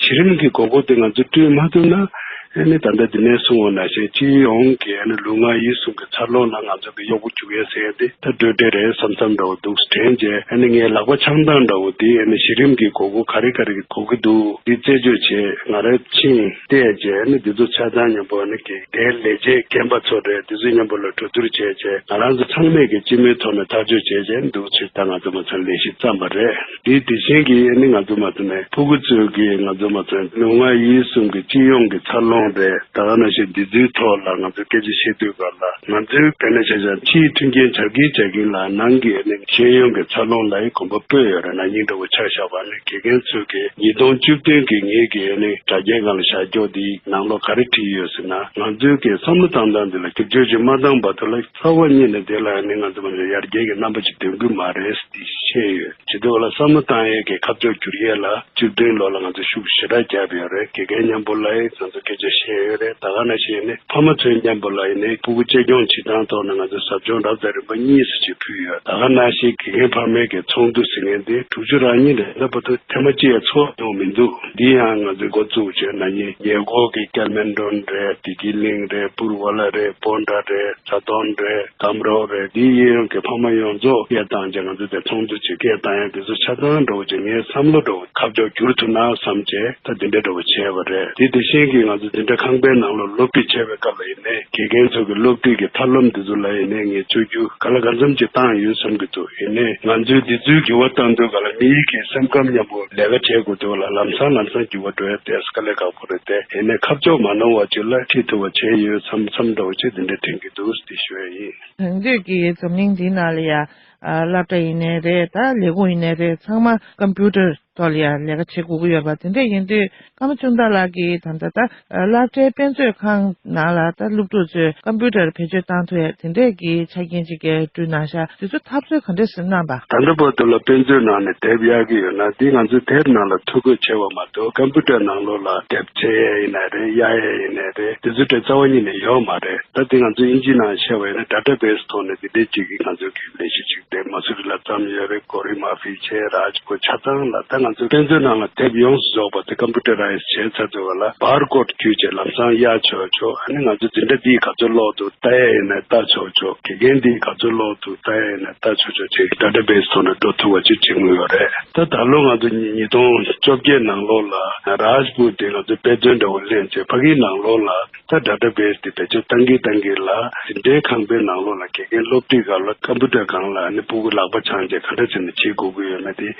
གཞི་རིམ་གྱི་དགོས་མཁོ་དེ་ང་ཚོ་བསྐྲུན་མ་ཐུབ་ན་ ཨ་ནི་ད་ལྟ་འདི་ནས་གསུངས་པ་ནང་བཞིན་སྤྱི་ཡོངས་ཀྱི་ཨ་ནི་ལུས་ངག་ཡིད་གསུམ་གྱི་འཚར་ལོངས་ལ་ང་ཚོ་གི་གཡོག་པོ་རྒྱུག་ཡས་ཟེར་ཡས་དེ་ད་འགྲོས་འགྲོས་རེད་བསམ་བསམ་འདྲ་བོ་འདུག་དྲན་རྗེས། ཨ་ནི་ངའི་ལག་པ་འཆང་སྟངས་འདྲ་བོ་དེ་ཨ་ནི་གཞི་རིམ་གྱི་དགོས་མཁོ་ག་རེ་ག་རེ་དགོས་ཀྱི་འདུག་འདི་རྩད་གཅོད་བྱས། ང་རང་ཕྱིན་བལྟས་རྗེས་ཨ་ནི་འདི་ཚོ་ཆ་ཚང་མཉམ་པོ་ཨ་ནི་དགེ་རྒན་ལས་བྱེད་རྒན་པ་ཚོ་རེད། འདི་ཚོ་མཉམ་པོ་ལ་གྲོས་བསྡུར་བྱས་རྗེས་ང་རང་ཚོ་ཚང་མས་ཀྱི་སྤྱི་མོས་ཐོག་ནས་ཐག་གཅོད་བྱས་རྗེས་འདུག་ཚུལ་ད་ང་ཚོ་མ་ཚང་ལས་གཞི་བརྩམས་པ་རེད། འདིའི་དེ་བཞིན་གྱི་ཨ་ནི་ང་ཚོ་མ་ཚང་ནས་ཕྲུ་གུ་ཚོས་ཀྱི་ང་ཚོ་མ་ཚང་ལུས་ངག་ཡིད་གསུམ་གྱི་སྤྱི་ཡོངས་ཀྱི་འཚར་ལོངས་རེད། ད་ག་ནང་བཞིན་འདི་ཚོའི་ཐོག་ལ་ང་ཚོ་སྐད་ཆ་བཤད་དུས་སྐབས་ལ་ང་ཚོའི་དཔེར་ན་ཆ་བཞག་ཕྱིའི་མཐུན་རྐྱེན་བྱ་གིན་བྱ་གིན་ལ་ནང་གི་ཨ་ནི་ཤེས་ཡོན་གྱི་འཚར་ལོངས་ལ་ཡི་གོམ་པ་སྤོས་ཡོད་རེད། ན་ནིང་འདྲ་བོ་ཆ་བཞག་པ་ནི་དགེ་རྒན་ཚོས་ཀྱི་ཉིས་སྟོང་བཅུ་བདུན་གྱི་ངེད་ཀྱི་ཨ་ནི་དྲ་རྒྱའི་སྒང་ལ་བཞག་རྒྱུ་འདིའི་ནང་ལོགས་ག་རེ་བྲིས་ཡོད་ཟེར་ན། ང་ཚོའི་གི་བསམ་བློ་བཏང་སྟངས་འདི་ལ་བསྒྱུར་བཅོས་ཅིག་མ་བཏང་བར་དུ་ལ་རྩ་བ་ཉིད་ནས་དེ་ལ་ནི་ང་ཚོ་མ་ཚོ་ཡར་རྒྱས་ཀྱི་རྣམ་པ་ཅིག་སྟོན་གྱི་མ་རེད་ཟེར་ཏེ་བཤད་ཡོད། བྱེད་དུས་ལ་བསམ་བློ་བཏང་ཡས་ཀྱི་ཁ་ཕྱོགས་བསྒྱུར་ཡས་ལ་བཅུ་བདུན་ལོ་ལ་ང་ཚོ་ཤུགས་ཞེ་དྲག་བརྒྱབ་ཡོད་རེད། དགེ་རྒན་མཉམ་པོ་ལ་ཡང་ང་ཚོ་སྐད་ཆ་བཤད་ཡོད་རེད། ད་ག་ནང་བཞིན་ནི་ཕ་མ་ཚོའི་མཉམ་པོ་ལ་ཡིན་ནའི་ཕྲུ་གུ་གཅེས་སྐྱོང་བྱེད་སྟངས་ཐོག་ནས་ང་ཚོ་ཟབ་སྦྱོང་རབ་དང་རིམ་པ་གཉིས་སུ་ཅིག་ཕུལ་ཡོད། ད་ག་ནང་བཞིན་དགེ་རྒན་ཕ་མའི་གི་ཚོགས་འདུ་ཟེར་མཁན་དེ་དྲུག་ཅུ་རང་གཉིས་ལས་ད་བར་དུ་ཐེངས་མ་གཅིག་ཡང་ཚོགས་མྱོང་མི་འདུག་འདི་ཡང་ང་ཚོས་འགོ་བཙུགས་བྱས་ན་ནི་ཉེ་འཁོར་གྱི་ཀལ་མན་ཌོན་རེད། བདེ་སྐྱིད་གླིང་རེད། པུར་ཝ་ལ་རེད། པོན་ཌ་རེད། ཛ་དོན་རེད། གམ་རོག་རེད། འདི་གཡས་གཡོན་གྱི་ཕ་མ་ཡོངས་རྫོགས་སྐད་བཏང་བྱས་ང་ཚོ་དེ་ཚོགས་འདུ་ཅིག་སྐད་བཏང་ཡ་དེ་ཚོ་ཆ་ཚང་འདྲ་བོ་ཅིག་ངའི་བསམ་བློ་འདྲ་བོ་ཁ་ཕྱོགས་བསྒྱུར་ཐུབ་ན་བསམ་བྱས་ད་འདི་འདྲ་འདྲ་བོ་བྱས་པ་རེད། དེ་དེ་བཞིན་གྱི་ང་ཚོ་འཛིན་གྲྭ་ཁང་པའི་ནང་ལ་སློབ་ཁྲིད་བྱས་པའི་སྐབས་ལ་ཡིན་ནའི་དགེ་རྒན་ཚོ་གི་སློབ་ཁྲིད་ཀྱི་ཐབས་ལམ་འདི་ཚོ་ལ་ཡིན་ནའི་ངས་བཅོས་བསྒྱུར་ག་ལ་གང་འཚམ་ཅིག་བཏང་ཡོད་བསམ་གྱི་འདུག་ཡིན་ནའི་ང་ཚོས་འདི་ཚོའི་འགྱུར་བ་བཏང་དུས་ག་ལ་མིའི་གི་སེམས་ཁམས་མཉམ་པོ་ལས་ཀ་བྱེད་དགོས་འདུག་ལ་ལམ་སང་ལམ་སང་འགྱུར་བ་འགྲོ་ཡ་དེ་དཀའ་ལས་ཁག་པོ་རེད་དེ། ཡིན་ནའི་ཁ་ཕྱོགས་མ་ནོར་བ་ཅིག་ལ་ཁྲིད་ཐུབ་པ་བྱས་ཡོད་བསམ་བསམ་འདྲ་བོ་ཅིག་འདི་འདྲ་དྲན་གྱི་འདུག་དེ་ཞུ་ཡ་ཡིན། དེང་དུས་ཀྱི་འཛམ་གླིང་འདིའི་ནང་ལ་ཡ། ཨ་སློབ་གྲྭ་ཡིན་ནའི་རེད། ད་ལས་ཁུངས་ཡིན་ནའི་རེད། ཚང་མ་ཀམ་པུ་ཊར་ཐོག་ལ་ཡ་ལས་ཀ་བྱེད་དགོས་ཀྱི་ཡོད་པ་དེ་འདྲ་ཡིན་དུས་ཀརྨ་ཆུང་བདག་ལགས་ཀྱིས་ད་ལྟ་ད་སློབ་གྲྭའི་དཔེ་མཛོད་ཁང་ནང་ལ་ད་སློབ་ཕྲུག་ཚོས་ཀམ་པུ་ཊར་བེད་སྤྱོད་བཏང་ཐུབ་ཡ་དེ་འདྲས་ཀྱི་ཆ་རྐྱེན་ཅིག་བསྐྲུན་གནང་ཤག་དེ་ཚོ་ཐབས་ཚུལ་ག་འདྲས་སེ་གནང་པ། ད་ལྟ་བར་དུ་ལ་དཔེ་མཛོད་ནང་ནས་དེབ་གཡར་གྱི་ཡོད་ན་འདི་ང་ཚོའི་དེབ་ནང་ལ་ཐོ་འགོད་བྱས་པ་མ་གཏོགས་ཀམ་པུ་ཊར་ནང་ལོགས་ལ་དེབ་འཚོལ་ཡ་ཡིན་ནའི་རེད། གཡར་ཡ་ཡིན་ནའི་རེད། དེ་ཚོ་དེ་རྩ་བ་ཉིད་ནས་ཡོད་མ་རེད། ད་དེ་ང་ཚོ་དབྱིན་ཇིའི་ནང་བཤད་པ་ཡིན་ན་ཌེ་ཊ་བེ་སི་ཐོག་ནས་འདི་འདྲའི་ཅིག་གི་ང་ཚོའི་གི་ལས་གཞི་ཅིག་དེ་མ་སུ་རི་ལ་བརྩམས་ཡོད་རེད། གོ་རི་མ་ཕི་བྱས་རཱཇ་པུར་ཆ་ཚང་ལ་ད་ང་ཚོ་དཔེ་མཛོད་ནང་ལ་དེབ་ཡོངས་སུ་རྫོགས་པ་དེ་ཀམ་པུ་ཊར་རའི་ཛི་བྱས་ཚར་དུས་བ་ལ་བར་ཀོཌ་བརྒྱུད་བྱས་ལམ་སང་གཡར་ཆོག་ཆོག་ཨ་ནི་ང་ཚོ་འཛིན་གྲྭ་འདིས་ག་ཚོད་ཀློག་འདུག་ལྟ་ཡ་ཡིན་ན་ལྟ་ཆོག་ཆོག་དགེ་རྒན་འདིས་ག་ཚོད་ཀློག་འདུག་ལྟ་ཡ་ཡིན་ན་ལྟ་ཆོག་ཆོག་ཅིག་ཌེ་ཊ་བེ་སི་ཐོག་ནས་འགྲོ་ཐུབ་པ་ཅིག་བྱེད་དགོས་ཡོད་རེད། ད་ད་ལོ་ང་ཚོ་ཉིས་སྟོང་བཅོ་བརྒྱད་ནང་ལོགས་ལ་རཱཇ་པུར་དེ་ང་ཚོ་དཔེ་སྟོན་འདྲ་བོ་ལེན་བྱས་ཕ་གིའི་ནང་ལོགས་ལ། ད་ཌེ་ཊ་བེ་སི་དེ་བེད་སྤྱོད་བཏང་གིན་བཏང་གིན་ལ་འཛིན་གྲྭའི་ཁང་པའི་ནང་ལོགས་ལ་དགེ་རྒན་སློབ་ཁྲིད་སྒང་ལ་ཀམ་པུ་ཊར་སྒང་ལ་ནི་ཕྲུ་གུ་ལག་པ་འཆང་བྱས་ག་འདྲ་བྱས་ནས་བྱེད་དགོས་ཀྱི་ཡོད་མེད་དེ།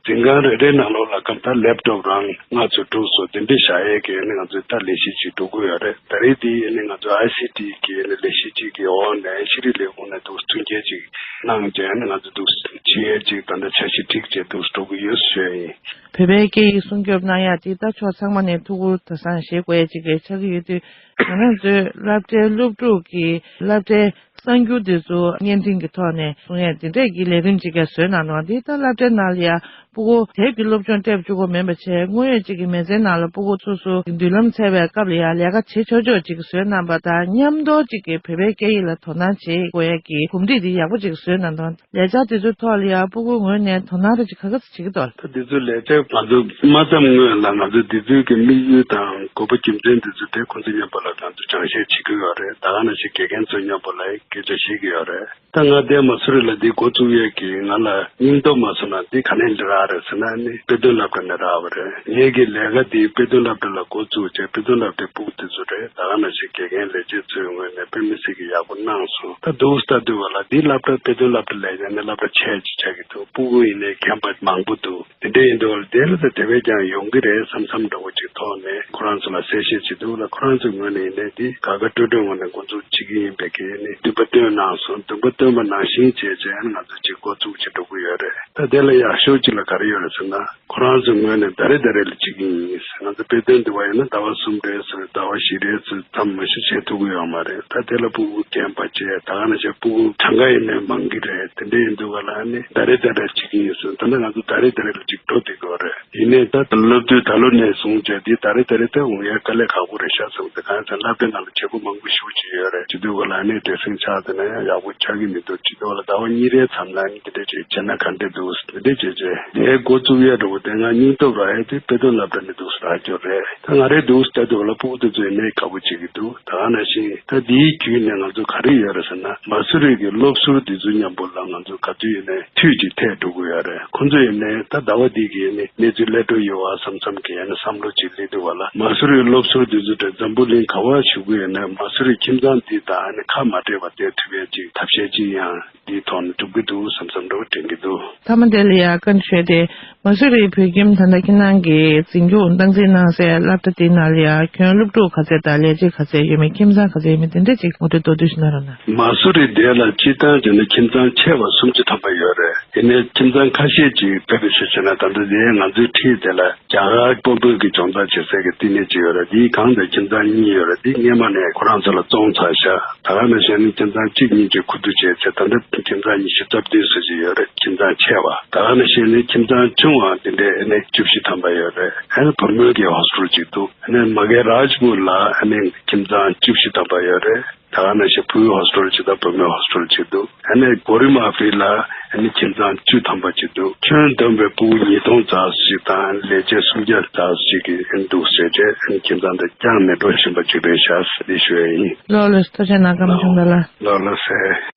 འཛིན་ཁང་རེ་རེའི་ནང་ལོགས་ལ་ཀམ་ད་ལེབ་ཊོབ་རང་ལྔ་ཚོ་དྲུག་ཚོ་དེ་འདྲ་བཞག་ཡས་ཀྱི་ནི་ང་ཚོས་ད་ལས་གཞི་ཅིག་འགྲོ་གི་ཡོད་རེད། ད་རེས་དེ་ནི་ང་ཚོ་ཨའི་སི་ཊི་གི་ནི་ལས་གཞི་ཅིག་གི་འོག་ནས་ཤེས་རིག་ལས་ཁུངས་ནས་འདུག་མཐུན་རྐྱེན་ཅིག་གནང་བྱས་ནི་ང་ཚོ་འདུག་བྱེད་ཡས་ཅིག་ད་ལྟ་འཆར་གཞི་སྒྲིག་བྱས་འདུག་འགྲོ་གི་ཡོད་ཟེར་ཡིན། བོད་པའི་སྐད་ཡིག་སྲུང་སྐྱོབ་གནང་ཡག་དེ་ད་ཕྱོགས་ཚང་མ་ནས་ཐུགས་ཁུར་དེང་སང་བཞེས་དགོས་ཡག་ཅིག་གི་ཆགས་ཀྱི་ཡོད་དུས། ང་རང་ཚོའི་སློབ་གྲྭའི་སློབ་ཕྲུག་གི་སློབ་གྲྭའི་གསར་འགྱུར་དེ་ཚོ་བརྙན་འཕྲིན་གྱི་ཐོག་ནས་གསུང་ཡག་དེ་འདྲས་ཀྱི་ལས་རིམ་ཅིག་ཀྱང་བཟོས་གནང་འདུག་དེ་ད་སློབ་གྲྭའི་ནང་ལ་ཡ་ཕྲུ་གུ་དེབ་ཀྱི་སློབ་སྦྱོང་སྤྲད་བཅུག་དགོས་མིན་པ་བྱས། དངོས་ཡོད་ཅིག་གི་མི་ཚེའི་ནང་ལ་ཕྲུ་གུ་སོ་སོ་མདུན་ལམ་འཚོལ་བའི་སྐབས་ལ་ཡ་ལས་ཀ་བྱེད་ཆོག་ཆོག་ཅིག་བཟོས་གནང་པ་དང་མཉམ་དུ་ཅིག་གི་བོད་པའི་སྐད་ཡིག་ལ་དོ་སྣང་བྱེད་དགོས་ཡག་གི་གོམས་འདྲིས་དེ་ཡག་པོ་ཅིག་བཟོས་གནང་འདུག་ལས་འཆར་དེ་ཚོའི་ཐོག་ལ་ཡང་ཕྲུ་གུའི་ངོས་ནས་དོ་སྣང་རེ་ཅིག་ག་ག་ཚོད་བྱེད་ཀྱི་འདུག་ད་འདི་ཚོའི་ལས་འཆར་ང་ཚོ་མ་བརྩམས་སྔོན་ལ་ང་ཚོ་འདི་ཚོའི་གི་དམིགས་ཡུལ་དང་དགོས་པ་རྒྱུ་མཚན་འདི་ཚོ་དེ་ཁོང་ཚོ་མཉམ་པོ་ལ་ང་ཚོ་སྦྱང་བཤད་བྱེད་ཀྱི་ཡོད་རེད། ད་ག་ནང་བཞིན་དགེ་རྒན་ཚོ་མཉམ་པོ་ལ་སྐད་ཆ་བཤད་ཀྱི་ཡོད་རེད། ད་ང་དེ་མ་སུ་རི་ལ་འདི་འགོ་བཙུགས་ཡས་ཀྱི་ང་ལ་སྙིང་སྟོབས་མ་སོང་ན་འདི་ག་ནས་རག་རེད་ཟེར་ན་ནི་དཔེ་སྟོན་སློབ་གྲྭ་ནས་རག་པ་རེད། ངེད་ཀྱི་ལས་ཀ་འདི་དཔེ་སྟོན་སློབ་གྲྭ་ལ་འགོ་བཙུགས་བྱས་དཔེ་སྟོན་སློབ་གྲྭའི་ཕྲུ་གུ་དེ་ཚོ་རེད། ད་ག་ནང་བཞིན་དགེ་རྒན་ལས་བྱེད་ཚོའི་ངོས་ནས་དཔེ་མི་སྲིད་ཀྱི་ཡག་པོ་གནང་སོང་། ད་འདུག་སེ་ལྟ་དུས་བ་ལ་འདི་སློབ་གྲྭ་དཔེ་སྟོན་སློབ་གྲྭ་ལས་ཀྱང་ནི་སློབ་གྲྭ་ཆེ་ཅིག་ཆགས་ཀྱི་འདུག་ཕྲུ་གུ་ཡིན་ནའི་རྒན་པ་མང་པོ་འདུག་དེ་འདྲ་ཡིན་དུས་བ་ལ་དེ་ལ་ད་དེ་བས་ཀྱང་ཡོང་གི་རེད་བསམ་བསམ་འདྲ་བོ་ཅིག་ཐོག་ནས་ཁོ་རང་ཚོ་ལ་གསལ་བཤད་བྱེད་དུས་ལ་ཁོ་རང་ཚོའི་ངོས་ནས་ཡིན་ནའི་འདི་དགའ་དགའ་སྤྲོ་སྤྲོའི་ངང་ནས་འགོ་འཛུགས་བྱེད་ཀྱི་ཡིན་པའི་གི་ནི་འདུན་པ་བཏོན་གནང་སོང་། འདུན་པ་བཏོན་པ་ནང་བཞིན་བྱས་བྱས་ང་ཚོ་ཅིག་འགོ་འཛུགས་བྱེད་འགྲོ་གི་ཡོད་རེད། ད་དེ་ལ་ཡག་ཤོས་ཅིག་ལ་ག་རེ་ཡོད་རེད་ཟེར་ན། ཁོ་རང་ཚོའི་ངོས་ནས་ད་རེས་ད་རེས་ལ་བྱེད་ཀྱི་ཡིན། ང་ཚོ་དཔེ་སྟོན་འདི་བ་ཡིན་ན་ཟླ་བ་གསུམ་རེ་ཟེར་ཟླ་བ་བཞི་རེ་ཟེར་ཙམ་མ་གཞི་བྱེད་ཐུབ་ཀྱི་ཡོད་མ་རེད། ད་དེ་ལ་ཕྲུ་གུ་རྒན་པ་བྱས་ད་ག་ནང་བཞིན་ཕྲུ་གུ་གྲངས་ཀ་ཡིན་ནའི་མང་གི་རེད། དེ་འདྲ་ཡིན་དུས་ག་ལ་ནི་ད་རེས་ད་རེས་བྱེད་ཀྱི་ཡིན་ཟེར། ད་ནི་ང་ཚོ་ད་རེས་ད་རེས་ལ་ཅིག་འགྲོ་བསྡད་ཀྱི་ཡོད་རེད། ཡིན་ནའི་ད་སློབ་དུས་ད་ལོ་ནས་བཟུང་བྱས་འདི་ད་རེས་ད་རེས་ད་འོང་ཡ་དཀའ་ལས་ཁག་པོ་རེད་ཤག་བསམ་སྟེ། གང་ཡིན་ཟེར་ན་སློབ་གྲྭའི་ནང་ལ་བྱེད་སྒོ་མང་པོ་ཞེ་པོ་ཅིག་ཡོད་རེད། བྱེད་དུས་ག་ལ་ནི་བྲེལ་ཟིང་ཆགས་ཏེ་ན་ཡང་ཡག་པོ་ཆགས་ཀྱི་མི་འདུག་བྱེད་དུས་ག་ལ་ཟླ་བ་གཉིས་རེའི་མཚམས་ལ་ནི་དེ་འདྲ་ཅིག་བྱས་ན་ག་འདྲ་འདུག་དེ་འདྲ་བྱས་བྱས་དེ་འགོ་བཙུགས་ཡ་འགྲོ། དེ་སྔ་སྙིང་སྟོབས་རག་ཡས་དེ་དཔེ་སྟོན་སློབ་གྲྭ་ནས་འདུག་སེ་རག་རྒྱུ་རེད། ད་ང་རའི་འདུག་སེ་ལྟ་དུས་ལ་སྤུ་གུ་དེ་ཚོ་ཡིན་ནའི་དགའ་པོ་བྱེད་ཀྱི་འདུག་ད་ག་ནང་བཞིན་ད་འདིའི་བརྒྱུད་ནས་ང་ཚོ་ག་རེ་ཡོད་རེད་ཟེར་ན། མ་སུ་རི་གི་སློབ་ཟུར་དེ་ཚོ་མཉམ་པོ་ལ་ང་ཚོ་ག་དུས་ཡིན་ནའི་མཐུད་ཅིག་ཐེག་འགྲོ་གི་ཡོད་རེད། ཁོང་ཚོ་ཡིན་ནའི་ད་ཟླ་བ་འདི་གི་ནི་གནས་ཚུལ་སླེབས་འགྲོ་ཡོད་པ་བསམ་བསམ་གི་ཡང་ན་བསམ་བློ་ཅིག་སླེབས་འདུག་བ་ལ། མ་སུ་རི་སློབ་ཟུར་དེ་ཚོ་དེ་འཛམ་བུ་གླིང་ག་པར་བཞུགས་ཀྱི་ཡོད་ནའི་མ་སུ་རི་ཁྱིམ་ཚང་འདི་དང་ནི་ཁ་མ་བྲལ་བ་བསྡད་ཐུབ་ཡས་ཅིག་ཐབས་ཤེས་ཅིག་ཡང་འདིའི་ཐོག་ནས་སྒྲུབ་ཀྱི་འདུག་བསམ་བསམ་འདྲ་བོ་དྲན་གྱི་འདུག་མཐའ་མ་དེ་ལ་ཡ་བཀའ་འདྲི་ཞུས་ཏེ། མ་སུ་རིའི་བོད་ཁྱིམ་ད་ལྟ་ཁྱེད་རང་གིས་འཛིན་སྐྱོང་སྟངས་འཛིན་གནང་སའི་སློབ་གྲྭ་དེའི་ནང་ལ་ཡང་ཁྱོན་སློབ་ཕྲུག་ག་ཚད་དང་ལས་བྱེད་ག་ཚད་ཡོད་མེད། ཁྱིམ་ཚང་ག་ཚད་ཡོད་མེད་དེ་འདྲ་ཅིག་ངོ་སྤྲོད་མདོར་བསྡུས་ཤིག་གནང་རོགས་གནང་། མ་སུ་རི་དེ་ལ་སྤྱིར་བཏང་བྱས་ན་ཁྱིམ་ཚང་ཆེ་བ་སུམ་ཅུ་ཐམ་པ་ཡོད་རེད། དེ་ནས་ཁྱིམ་ཚང་ཁ་ཤས་ཅིག་དཔེ་དེ་ཞུ་བྱས་ན་ད་ལྟ་དེ་ང་ཚོའི་འཁྲིས་དེ་ལ་རྒྱ་གར་དཔོན་པོས་ཀྱི་སྦྱོང་བརྡར་བྱེད་སའི་གི་བསྟི་གནས་ཅིག་ཡོད་རེད། དེའི་སྒང་དེ་ཁྱིམ་ཚང་གཉིས་ཡོད་རེད། དེ་སྔས་མ་ནས་ཁོ་རང་ཚོ་ལ་བཙོང་ཚར་ཤག་ད་ག་ནང་བཞིན་ནི་ཁྱིམ་ཚང་གཅིག་གཉིས་ཅིག་ཁུ་བསྡུ་བྱས་ཚེ་ད་ལྟ་ཁྱིམ་ཚང་ཉི་ཤུ་རྩ་བདུན་ཙམ་ཅིག་ཡོད་རེད། ཁྱིམ་ཚང་ཆེ་བ། ད་ག་ནང་བཞིན་ནི་ཁྱིམ་ཚང་ཆུང་བ་དེ་འདྲའི་ཨ་ནི་བཅུ་བཞི་ཐམ་པ་ཡོད་རེད། ཨ་ནི་བུ་མོའི་གི་ཧོ་སི་ཊེལ་ཅིག་འདུག་ཨ་ནི་མ་གེ་རཱཇ་པུར་ལ་ཨ་ནི་ཁྱིམ་ཚང་བཅུ་བཞི་ཐམ་པ་ཡོད་རེད། ད་ག་ནང་བཞིན་བུའི་ཧོ་སི་ཊེལ་ཅིག་དང་བུ་མོའི་ཧོ་སི་ཊེལ་ཅིག་འདུག་ཨ་ནི་གོ་རི་མ་ཧྥི་ལ་ཨ་ནི་ཁྱིམ་ཚང་བཅུ་ཐམ་པ་ཅིག་འདུག་ཁྱོན་བསྡོམས་པའི་སྤུ་གུ་ཉིས་སྟོང་ཙམ་ཞིག་དང་ལས་བྱེད་སུམ་བརྒྱ་ཙམ་ཞིག་གི་ཨ་ནི་འདུག་ཟེར་བྱས་ཨ་ནི་ཁྱིམ་ཚང་དེ་རྐྱང་ནས་འགྲོ་བཞིན་པ་ཅིག་རེད་ཤག་ཟེར་ཞུ་ཡ་ཡིན། ལགས་ལགས། ཐུགས་རྗེ་གནང་། སྐར་མ་ཆུང་བ་ལགས། ལགས་ལགས་སེ།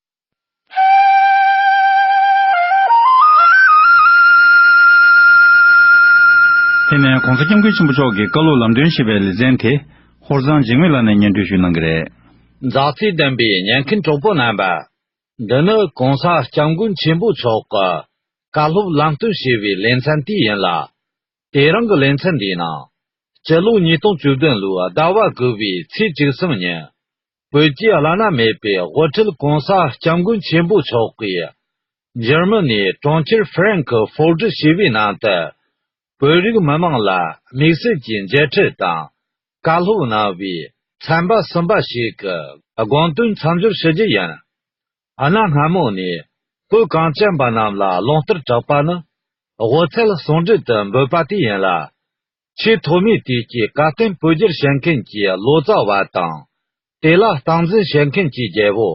དེ་ནས་༸གོང་ས་༸སྐྱབས་མགོན་ཆེན་པོ་མཆོག་གི་བཀའ་སློབ་ལམ་སྟོན་ཞེས་པའི་ལེ་ཚན་དེ་ཧོར་གཙང་འཇིགས་མེད་ལགས་ནས་སྙན་སྒྲོན་ཞུ་གནང་གི་རེད། མཛའ་བརྩེ་ལྡན་པའི་ཉན་མཁན་གྲོགས་པོ་རྣམ་པ། འདི་ནི་༸གོང་ས་༸སྐྱབས་མགོན་ཆེན་པོ་མཆོག་གི་བཀའ་སློབ་ལམ་སྟོན་ཞེས་པའི་ལེ་ཚན་དེ་ཡིན་ལ། དེ་རིང་གི་ལེ་ཚན་འདིའི་ནང་། སྤྱི་ལོ་ཉིས་སྟོང་བཅུ་བདུན་ལོའི་ཟླ་བ་དགུ་བའི་ཚེས་བཅུ་གསུམ་ཉིན། བོད་ཀྱི་བླ་ན་མེད་པའི་དབུ་ཁྲིད་༸གོང་ས་༸སྐྱབས་མགོན་ཆེན་པོ་མཆོག་གིས། འཇར་མ་ནིའི་གྲོང་ཁྱེར་ཧྥ་རན་ཁི་ཧྥོར་ཌི་ཞེས་པའི་ནང་དུ། བོད་རིགས་མི་མང་ལ་དམིགས་བསལ་གྱི་མཇལ་འཕྲད་དང་བཀའ་སློབ་གནང་བའི་ཚན་པ་གསུམ་པ་ཞིག་གི་དགོངས་དོན་མཚམས་སྦྱོར་ཞུ་རྒྱུ་ཡིན། གནའ་སྔ་མོ་ནས་བོད་གངས་ཅན་པ་རྣམས་ལ་རླུང་རྟར་གྲགས་པ་ནི་དབུ་ཚད་ཟུང་འབྲེལ་དུ་འབོད་པ་དེ་ཡིན་ལ། ཆེས་ཐོག་མའི་དུས་ཀྱི་བཀའ་བསྟན་བོད་རྒྱར་བཤད་མཁན་གྱི་ལོ་ཙཱ་བ་དང་། དེ་ལ་སྟངས་འཛིན་བྱེད་མཁན་གྱི་རྒྱལ་པོ།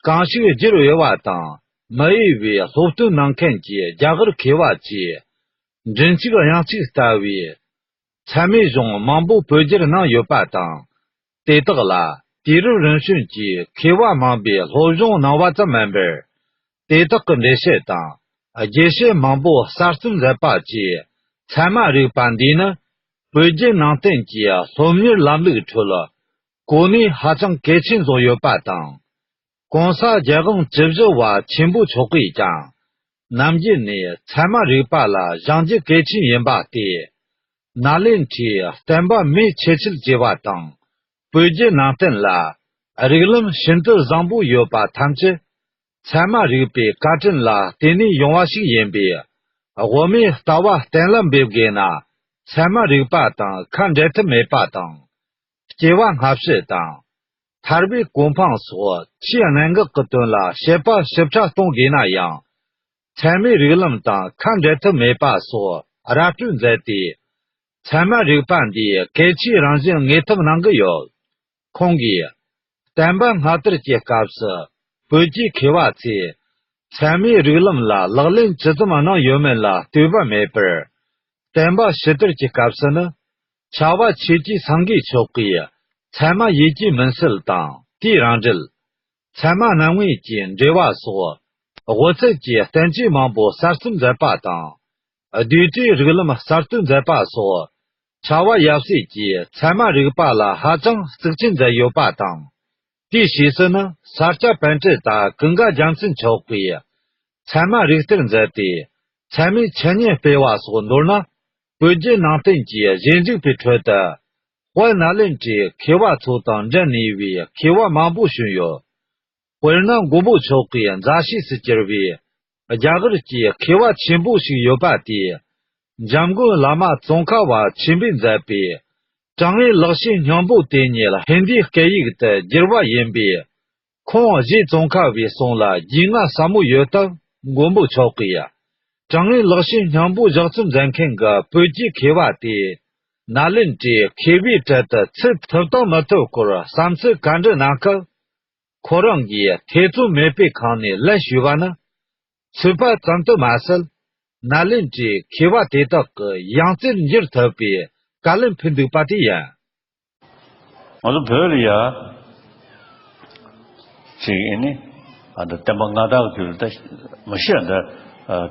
གང་ཞིག་བསྒྱུར་འོས་པ་དང་མི་འོས་པའི་སློབ་སྟོན་གནང་མཁན་གྱི་རྒྱ་གར་མཁས་པ་བཅས། མགྲིན་གཅིག་དབྱངས་གཅིག་ལྟ་བུའི་ཚད་མེད་གཞུང་མང་པོ་བོད་སྒྱུར་གནང་ཡོད་པ་དང་། དེ་དག་ལ་དུས་རབས་རིམ་བྱོན་གྱི་མཁས་པ་མང་པོས་སློབ་སྦྱོང་གནང་བ་ཙམ་མིན་པར། དེ་དག་གི་འགྲེལ་བཤད་དང་རྒྱས་བཤད་མང་པོ་གསར་རྩོམ་མཛད་པ་བཅས་ཚད་མ་རིག་པ་འདིས་ནི་བོད་བརྒྱུད་ནང་བསྟན་གྱི་སློབ་གཉེར་ལམ་ལུགས་ཁྲོད་གོ་གནས་ཧ་ཅང་གལ་ཆེན་བཟུང་ཡོད་པ་དང་། ༸གོང་ས་རྒྱལ་དབང་བཅུ་བཞི་པ་ཆེན་པོ་མཆོག་གིས་ཀྱང་ནམ་རྒྱུན་ནས་ཚད་མ་རིག་པ་ལ་སྦྱང་རྒྱུ་གལ་ཆེན་ཡིན་པ་སྟེ། ནཱ་ལེནྡྲའི་བསྟན་པ་མེ་ཆེ་ཆེར་གྱེས་པ་དང་། བོད་བརྒྱུད་ནང་བསྟན་ལ་རིགས་ལམ་ཤིན་ཏུ་བཟང་པོ་ཡོད་པ་ཐམས་ཅད་ཚད་མ་རིག་པའི་བཀའ་དྲིན་ལ་བརྟེན་ནས་ཡོང་བ་ཞིག་ཡིན་པས། དབུ་མའི་ལྟ་བ་གཏན་ལ་འབེབས་དགོས་ན་ཚད་མ་རིག་པ་དང་ཁ་འབྲལ་ཐབས་མེད་པ་དང་། སྐྱེ་བ་སྔ་ཕྱི་དང་། ཐར་པའི་གོ་འཕང་སོགས་ཆེས་གནད་འགག་གི་དོན་ལ་དཔྱད་པ་ཞིབ་ཕྲ་གཏོང་དགོས་ན་ཡང་། ཚད་མའི་རིགས་ལམ་དང་ཁ་འབྲལ་ཐབས་མེད་པ་སོགས་ར་སྤྲོད་མཛད་དེ། ཚད་མ་རིག་པ་འདིའི་གལ་ཆེའི་རང་བཞིན་ངེས་ཐབས་གནང་གི་ཡོད། ཁོང་གིས། བསྟན་པ་སྔ་དར་གྱི་སྐབས་སུ་བོད་ཀྱི་མཁས་པ་ཚོས་ཚད་མའི་རིགས་ལམ་ལ་ལག་ལེན་ཇི་ཙམ་གནང་ཡོད་མེད་ལ་ལྟོས་པ་མེད་པར། བསྟན་པ་ཕྱི་དར་གྱི་སྐབས་སུ་ནི། ཕྱྭ་པ་ཆོས་ཀྱི་སེང་གེ་མཆོག་གིས་ཚད་མ་ཡིད་ཀྱི་མུན་སེལ་དང་དེའི་རང་འགྲེལ། ཚད་མ་རྣམ་ངེས་ཀྱི་འགྲེལ་པ་སོགས་དབུ་ཚད་ཀྱི་བསྟན་བཅོས་མང་པོ་གསར་རྩོམ་མཛད་པ་དང་། བསྡུས་གྲྭའི་རིགས་ལམ་གསར་གཏོད་མཛད་པ་སོགས་ཕྱྭ་པ་ཡབ་སྲས་ཀྱིས་ཚད་མ་རིག་པ་ལ་ཧ་ཅང་གཙིགས་ཆེན་མཛད་ཡོད་པ་དང་། དེའི་ཕྱིས་སུ་ནི་ས་སྐྱ་པཎྜི་ཏ་ཀུན་དགའ་རྒྱལ་མཚན་མཆོག་གིས་ཚད་མ་རིག་གཏེར་མཛད་དེ། ཚད་མའི་འཆད་ཉན་སྤེལ་བ་སོགས་མདོར་ན། བོད་བརྒྱུད་ནང་བསྟན་གྱི་ཞིབ་འཇུག་པའི་ཁྲོད་དུ། དཔལ་ནཱ་ལེནྡྲའི་མཁས་པ་ཚོ་དང་འབྲེལ་ནུས་པའི་མཁས་པ་མང་པོ་བྱོན་ཡོད། དཔེར་ན་མགོན་པོ་མཆོག་གི་མཛའ་བཤེས་སུ་གྱུར་པའི་རྒྱ་གར་གྱི་མཁས་པ་ཆེན་པོ་ཞིག་ཡོད་པ་དེས། འཇམ་མགོན་བླ་མ་ཙོང་ཁ་པ་ཆེན་པོས་མཛད་པའི་དྲང་ངེས་ལེགས་བཤད་སྙིང་པོ་དེ་ཉིད་ཧིན་དིའི་སྐད་ཡིག་ཏུ་བསྒྱུར་བ་ཡིན་པས། ཁོང་རྗེ་ཙོང་ཁ་པའི་གསུང་ལ་རྒྱུས་མངའ་ཟབ་མོ་ཡོད་སྟབས། མགོན་པོ་མཆོག་གིས་དྲང་ངེས་ལེགས་བཤད་སྙིང་པོ་ལྗགས་རྩོམ་མཛད་མཁན་གྱི་བོད་ཀྱི་མཁས་པ་དེ་ནཱ་ལེནྡྲའི་མཁས་པའི་གྲལ་དུ་ཚུད་ཐུབ་དང་མི་ཐུབ་སྐོར་བསམ་ཚུལ་བཀའ་འདྲི་གནང་སྐབས། ཁོ་རང་གིས་ཐེ་ཚོམ་མེད་པའི་ཁོངས་ནས་ལན་ཞུས་པ་ནི། ཚུད་པ་ཙམ་དུ་མ་ཟད། ནཱ་ལེནྡྲའི་མཁས་པ་དེ་དག་གི་ཡང་རྩེར་འགྱུར་ཐུབ་པའི་བཀའ་ལན་ཕུལ་འདུག་པ་དེ་ཡིན། ང་ཚོ་བོད་ལ་ཡ། ཅིག་ཨེ་ནི། ཨ་ད་བསྟན་པ་སྔ་དར་གྱི་དུས་ལ་ད་མ་གཞི་ཨ་ད་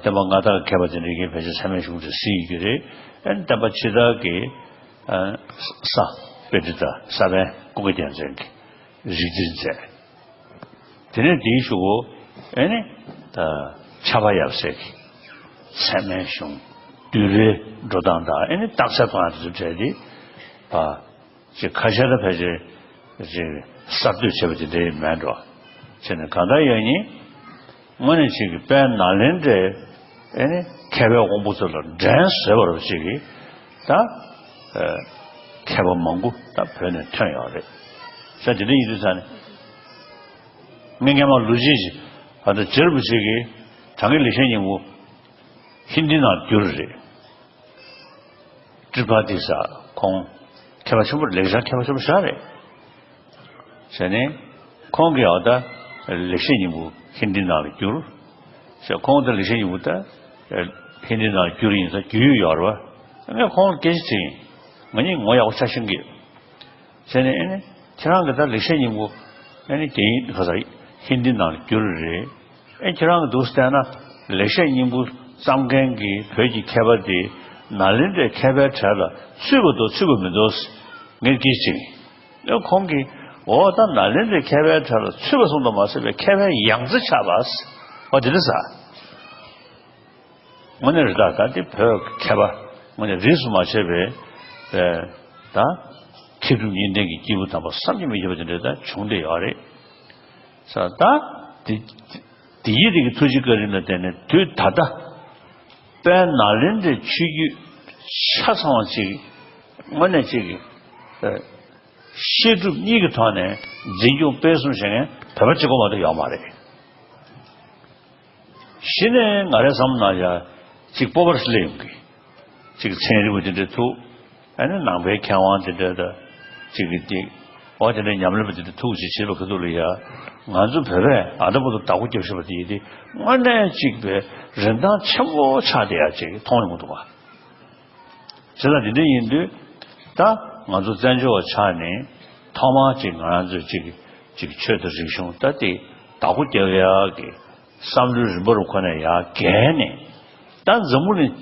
བསྟན་པ་སྔ་དར་མཁས་པ་དེ་འདྲ་གིས་ཕལ་ཆེར་ཚད་མེད་གཞུང་དེ་གཟིགས་ཡོད་ཀྱི་རེད། ཨེ་ནི་བསྟན་པ་ཕྱི་དར་གྱི་ས་དཔེ་ཁྲིད་དང་ས་པཎ་ཀུན་དགའ་རྒྱལ་མཚན་གྱིས་རིགས་འཛིན་མཛད། དེ་ནས་དེའི་གཞུག་གུ་ཨེ་ནི་ད་ཕྱྭ་པ་ཡབ་སྲས་ཀྱིས་ཚད་མེད་གཞུང་བསྡུས་པའི་འགྲོ་སྟངས་དང་ཨེ་ནི་རྟགས་གསལ་མཐོང་ཡག་དེ་ཚོ་བྲལ་ཏེ་ཕ། ཅིག་ཁ་ཤས་ལ་ཕལ་ཆེར་ཅིག་གསར་གཏོད་བྱས་པ་དེ་འདྲའི་མེད་འགྲོ། བྱས་ནས་གང་ལྟར་ཡང་ནི་དངོས་གནས་ཅིག་གི་དཔལ་ནཱ་ལེནྡྲའི་ཨེ་ནི་མཁས་པའི་དབང་པོ་ཚོ་ལ་འགྲན་བཟོད་པ་རུ་ཅིག་གི་ད་ཨེ་མཁས་པ་མང་པོ་ད་བོད་ནས་ཐོན་ཡོད་རེད། ས་དེ་འདྲ་ཡིན་དུས་ས་ནས་ངས་སྔན་མ་ལོ་རྒྱུས་ཅིག་ཨ་ད་རྗེ་རིན་པོ་ཆེ་གིས་ད་གིན་ལེགས་བཤད་སྙིང་པོ་ཧིན་དི་ནང་བསྒྱུར་རེད། ཏྲི་པ་ཏི་ས་ཁོང་མཁས་པ་ཆེན་པོ་ལེགས་སྦྱར་མཁས་པ་ཆེན་པོ་ཞིག་རེད། བྱས་ནས་ཁོང་གིས་ཨ་ད་ལེགས་བཤད་སྙིང་པོ་ཧིན་དི་ནང་ལ་བསྒྱུར། བྱས་ཁོང་ད་ལེགས་བཤད་སྙིང་པོ་ད་ཧིན་དི་ནང་ལ་བསྒྱུར་ཡིན་ས་རྒྱུས་ཡོད་ཡོད་རེད་བ། ངས་ཁོང་ལ་སྐད་ཆ་དྲིས་ཡིན། ང་གཉིས་ངོ་ཡག་པོ་ཆ་ཤེས་ཀྱི་ཡོད། བྱས་ནས་ཨེ་ནི་ཁྱེད་རང་གིས་ད་ལེགས་བཤད་སྙིང་པོ་ཨེ་ནི་དེ་ཡིན་ཁ་ས་ཧིན་དི་ནང་ལ་བསྒྱུར་རེད། ཨེ་ཁྱེད་རང་གིས་འདུག་སེ་བལྟས་ན་ལེགས་བཤད་སྙིང་པོ་བརྩམས་མཁན་གྱི་བོད་ཀྱི་མཁས་པ་དེ་ནཱ་ལེནྡྲའི་མཁས་པའི་གྲས་ལ་ཚུད་པ་འདུག་ཚུད་པ་མི་འདུག་ངས་སྐད་ཆ་དྲིས། ཨེ་ཁོང་གིས་འོ་ད་ནཱ་ལེནྡྲའི་མཁས་པའི་གྲས་ལ་ཚུད་པ་སོང་དུ་མ་ཟད་པའི་མཁས་པའི་ཡང་རྩེ་ཆགས་པ། འོ་དེ་འདྲ་ཟེར། དངོས་གནས་རེད། ད་ད་འདི་བོད་མཁས་པ་དངོས་གནས་རིས་སུ་མ་ཆད་པའི་པའི་ད་མཁས་གྲུབ་གཉིས་ལྡན་གྱི་སྐྱེས་བུ་དམ་པ་བསམ་གྱིས་མི་ཁྱབ་པ་དེ་འདྲ་ད་བྱུང་བསྡད་ཡོད་རེད། ས་ད་འདི་འདི་ཡིད་དེ་གི་ཐུགས་རྗེ་བཀའ་དྲིན་ལ་བརྟེན་ནས་དུས་ད་ལྟ་དཔལ་ནཱ་ལེནྡྲའི་ཆོས་བརྒྱུད་ཆ་ཚང་བ་ཅིག་དངོས་གནས་ཅིག་གི་ཨ་བཤད་སྒྲུབ་གཉིས་ཀྱི་ཐོག་ནས་འཛིན་སྐྱོང་སྤེལ་གསུམ་བྱེད་མཁན་བོད་པ་གཅིག་པོ་མ་གཏོགས་ཡོད་མ་རེད། གཞི་ནས་ང་རའི་བསམ་ན་ཡ་གཅིག་སྤོབས་པ་སླེབས་ཡོང་གི། གཅིག་ཚན་རིག་པ་དེ་འདྲ་ཐུག་ཨ་ནི་ནང་པའི་མཁས་དབང་དེ་འདྲ་དང་གཅིག་གི་སྟེང་འོ་དེ་འདྲ་ཉམས་ལེན་པ་དེ་འདྲ་ཐུག་ཅིག་བྱེད་པ་ཁ་ཐུག་ལ་ཡ་ང་ཚོ་བོད་པས་ཨ་ད་བར་དུ་བདག་པོ་རྒྱབ་བཞིན་པ་དེ་ཡིན་ཏེ་དངོས་གནས་གཅིག་པའི་རིན་ཐང་ཆེན་པོ་ཆགས་བསྡད་ཡ་ཅིག་མཐོང་ཡོང་གི་འདུག་བ། བྱས་ཙང་དེ་འདྲ་ཡིན་དུས་ད་ང་ཚོ་བཙན་བྱོལ་བ་ཆགས་ནས་ཐོག་མར་ཅིག་ང་རང་ཚོས་ཅིག་ཅིག་ཆོས་དང་རིག་གཞུང་ད་དེ་བདག་པོ་རྒྱག་ཡག་གི་བསམ་བློའི་རིམ་པ་རུ་ཁོ་ནས་ཡར་བརྒལ་ནས་ད་འཛམ་བུ་གླིང་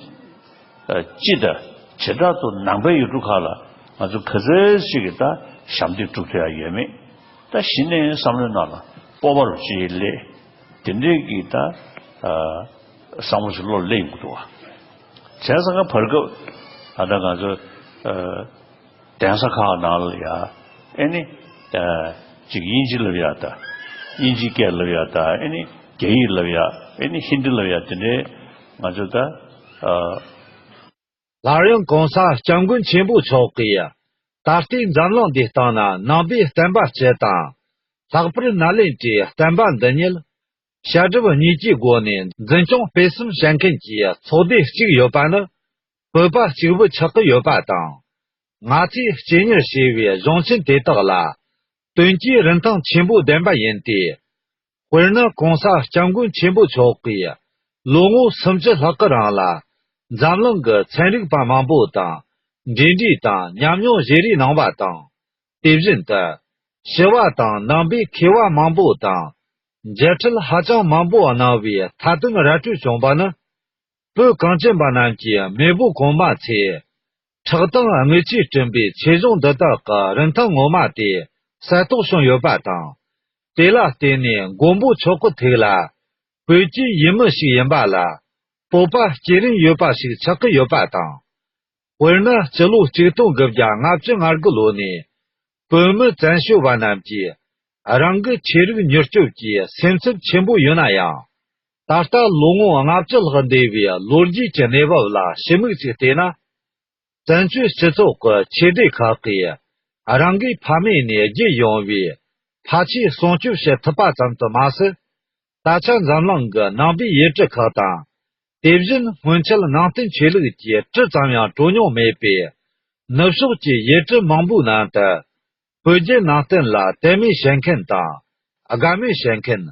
སྤྱི་དང་བྱེ་བྲག་ཏུ་ནང་པའི་ཡུལ་གྲུ་ཁག་ལ་ང་ཚོ་ག་ཚོད་ཅིག་གི་ད་ཞབས་འདེགས་སྒྲུབ་ཐུབ་ཡག་ཡོད་མེད་ད་གཞི་ནས་བསམ་བློའི་ནང་ལ་སྤོབས་པ་རུ་ཅིག་སླེབས། དེ་འདྲའི་གི་ད་བསམ་བློ་ཞིག་བློ་ལ་སླེབས་ཡོང་གི་འདུག་བ། བྱས་ཙང་ཁ་བར་སྐབས་ད་ལྟ་ང་ཚོ་གདན་ས་ཁག་ནང་ལ་ཡ་ཨེ་ནི་ཅིག་དབྱིན་ཇི་བསླབ་ཡག་ད་དབྱིན་ཇིའི་སྐད་བསླབ་ཡག་ད་ཨེ་ནི་རྒྱ་ཡིག་བསླབ་ཡག་ཨེ་ནི་ཧིན་དི་བསླབ་ཡག་དེ་འདྲའི་ང་ཚོ་ད་སླར་ཡང་གོང་ས་སྐྱབས་མགོན་ཆེན་པོ་མཆོག་གིས་ད་ལྟའི་འཛམ་གླིང་འདིའི་སྟེང་ན་ནང་པའི་བསྟན་པ་སྤྱི་དང་། ལྷག་པར་ནཱ་ལེནྡྲའི་བསྟན་པ་འདི་ཉིད་བཤད་སྒྲུབ་གཉིས་ཀྱི་སྒོ་ནས་འཛིན་སྐྱོང་སྤེལ་གསུམ་བྱེད་མཁན་གྱི་ཚོགས་སྡེ་གཅིག་ཡོད་པ་ནི་བོད་པ་གཅིག་པུ་ཆགས་ཀྱི་ཡོད་པ་དང་། ང་ཚོས་གཅེས་གཉེར་བྱས་པའི་གཞུང་ཆེན་དེ་དག་ལ་དོན་གྱི་རིན་ཐང་ཆེན་པོ་ལྡན་པ་ཡིན་ཏེ། དཔེར་ན་གོང་ས་སྐྱབས་མགོན་ཆེན་པོ་མཆོག་གིས་ལོ་ངོ་སུམ་ཅུ་ལྷག་གི་རིང་ལ་འཛམ་གླིང་གི་ཚན་རིག་པ་མང་པོ་དང་འབྲེལ་འདྲིས་དང་ཉམས་མྱོང་བརྗེ་རེས་གནང་བ་དང་། དེ་བཞིན་དུ་ཞི་བ་དང་ནང་པའི་མཁས་པ་མང་པོ་དང་མཇལ་འཕྲད་ཧ་ཅང་མང་པོ་གནང་བའི་མཐའ་དོན་ར་སྤྲོད་བྱུང་བ་ནི། བོད་གངས་ཅན་པ་རྣམས་ཀྱི་མེས་པོ་གོང་མ་ཚོས་ཁྲག་དང་རྔུལ་ཆུས་བསྐྲུན་པའི་ཆོས་གཞུང་འདི་དག་གི་རིན་ཐང་ངོ་མ་དེ་གསལ་རྟོགས་བྱུང་ཡོད་པ་དང་། དེ་ལ་བརྟེན་ནས་མགོན་པོ་མཆོག་གི་ཐུགས་ལ་བོད་ཀྱི་ཡུལ་མི་ཞིག་ཡིན་པ་ལ་སྤོབས་པ་སྐྱེ་རིན་ཡོད་པ་ཞིག་ཆགས་ཀྱི་ཡོད་པ་དང་། དཔེར་ན་སྤྱི་ལོ་གཅིག་སྟོང་དགུ་བརྒྱ་ལྔ་བཅུ་ང་དགུ་ལོ་ནས་བོད་མི་བཙན་བྱོལ་བ་རྣམས་ཀྱིས་རང་གི་ཆོས་རིག་མྱུར་སྐྱོབ་ཀྱི་སེམས་འཚབ་ཆེན་པོ་ཡོད་ན་ཡང་། ད་ལྟ་ལོ་ངོ་ལྔ་བཅུ་ལྷག་འདས་པའི་ལོ་རྒྱུས་ཀྱི་གནས་བབ་ལ་ཞིབ་མོ་ཅིག་བལྟས་ན། བཙན་བྱོལ་སྤྱི་ཚོགས་ཀྱི་ཆོས་སྡེ་ཁག་གིས་རང་གི་ཕ་མེས་ནས་བརྒྱུད་ཡོང་བའི་ཕ་ཆོས་སྲུང་སྐྱོབ་བྱེད་ཐུབ་པ་ཙམ་དུ་མ་ཟད། ད་ཆ་འཛམ་གླིང་གི་ནང་པའི་ཡུལ་གྲུ་ཁག་དང་། དེ་བཞིན་སྔོན་ཆད་ནང་བསྟན་ཆོས་ལུགས་ཀྱི་གྲི་ཙམ་ཡང་དཀྲོལ་མྱོང་མེད་པའི་ནུབ་ཕྱོགས་ཀྱི་ཡུལ་གྲུ་མང་པོའི་ནང་དུ་བོད་བརྒྱུད་ནང་བསྟན་ལ་དད་མོས་བྱེད་མཁན་དང་དགའ་མོས་བྱེད་མཁན།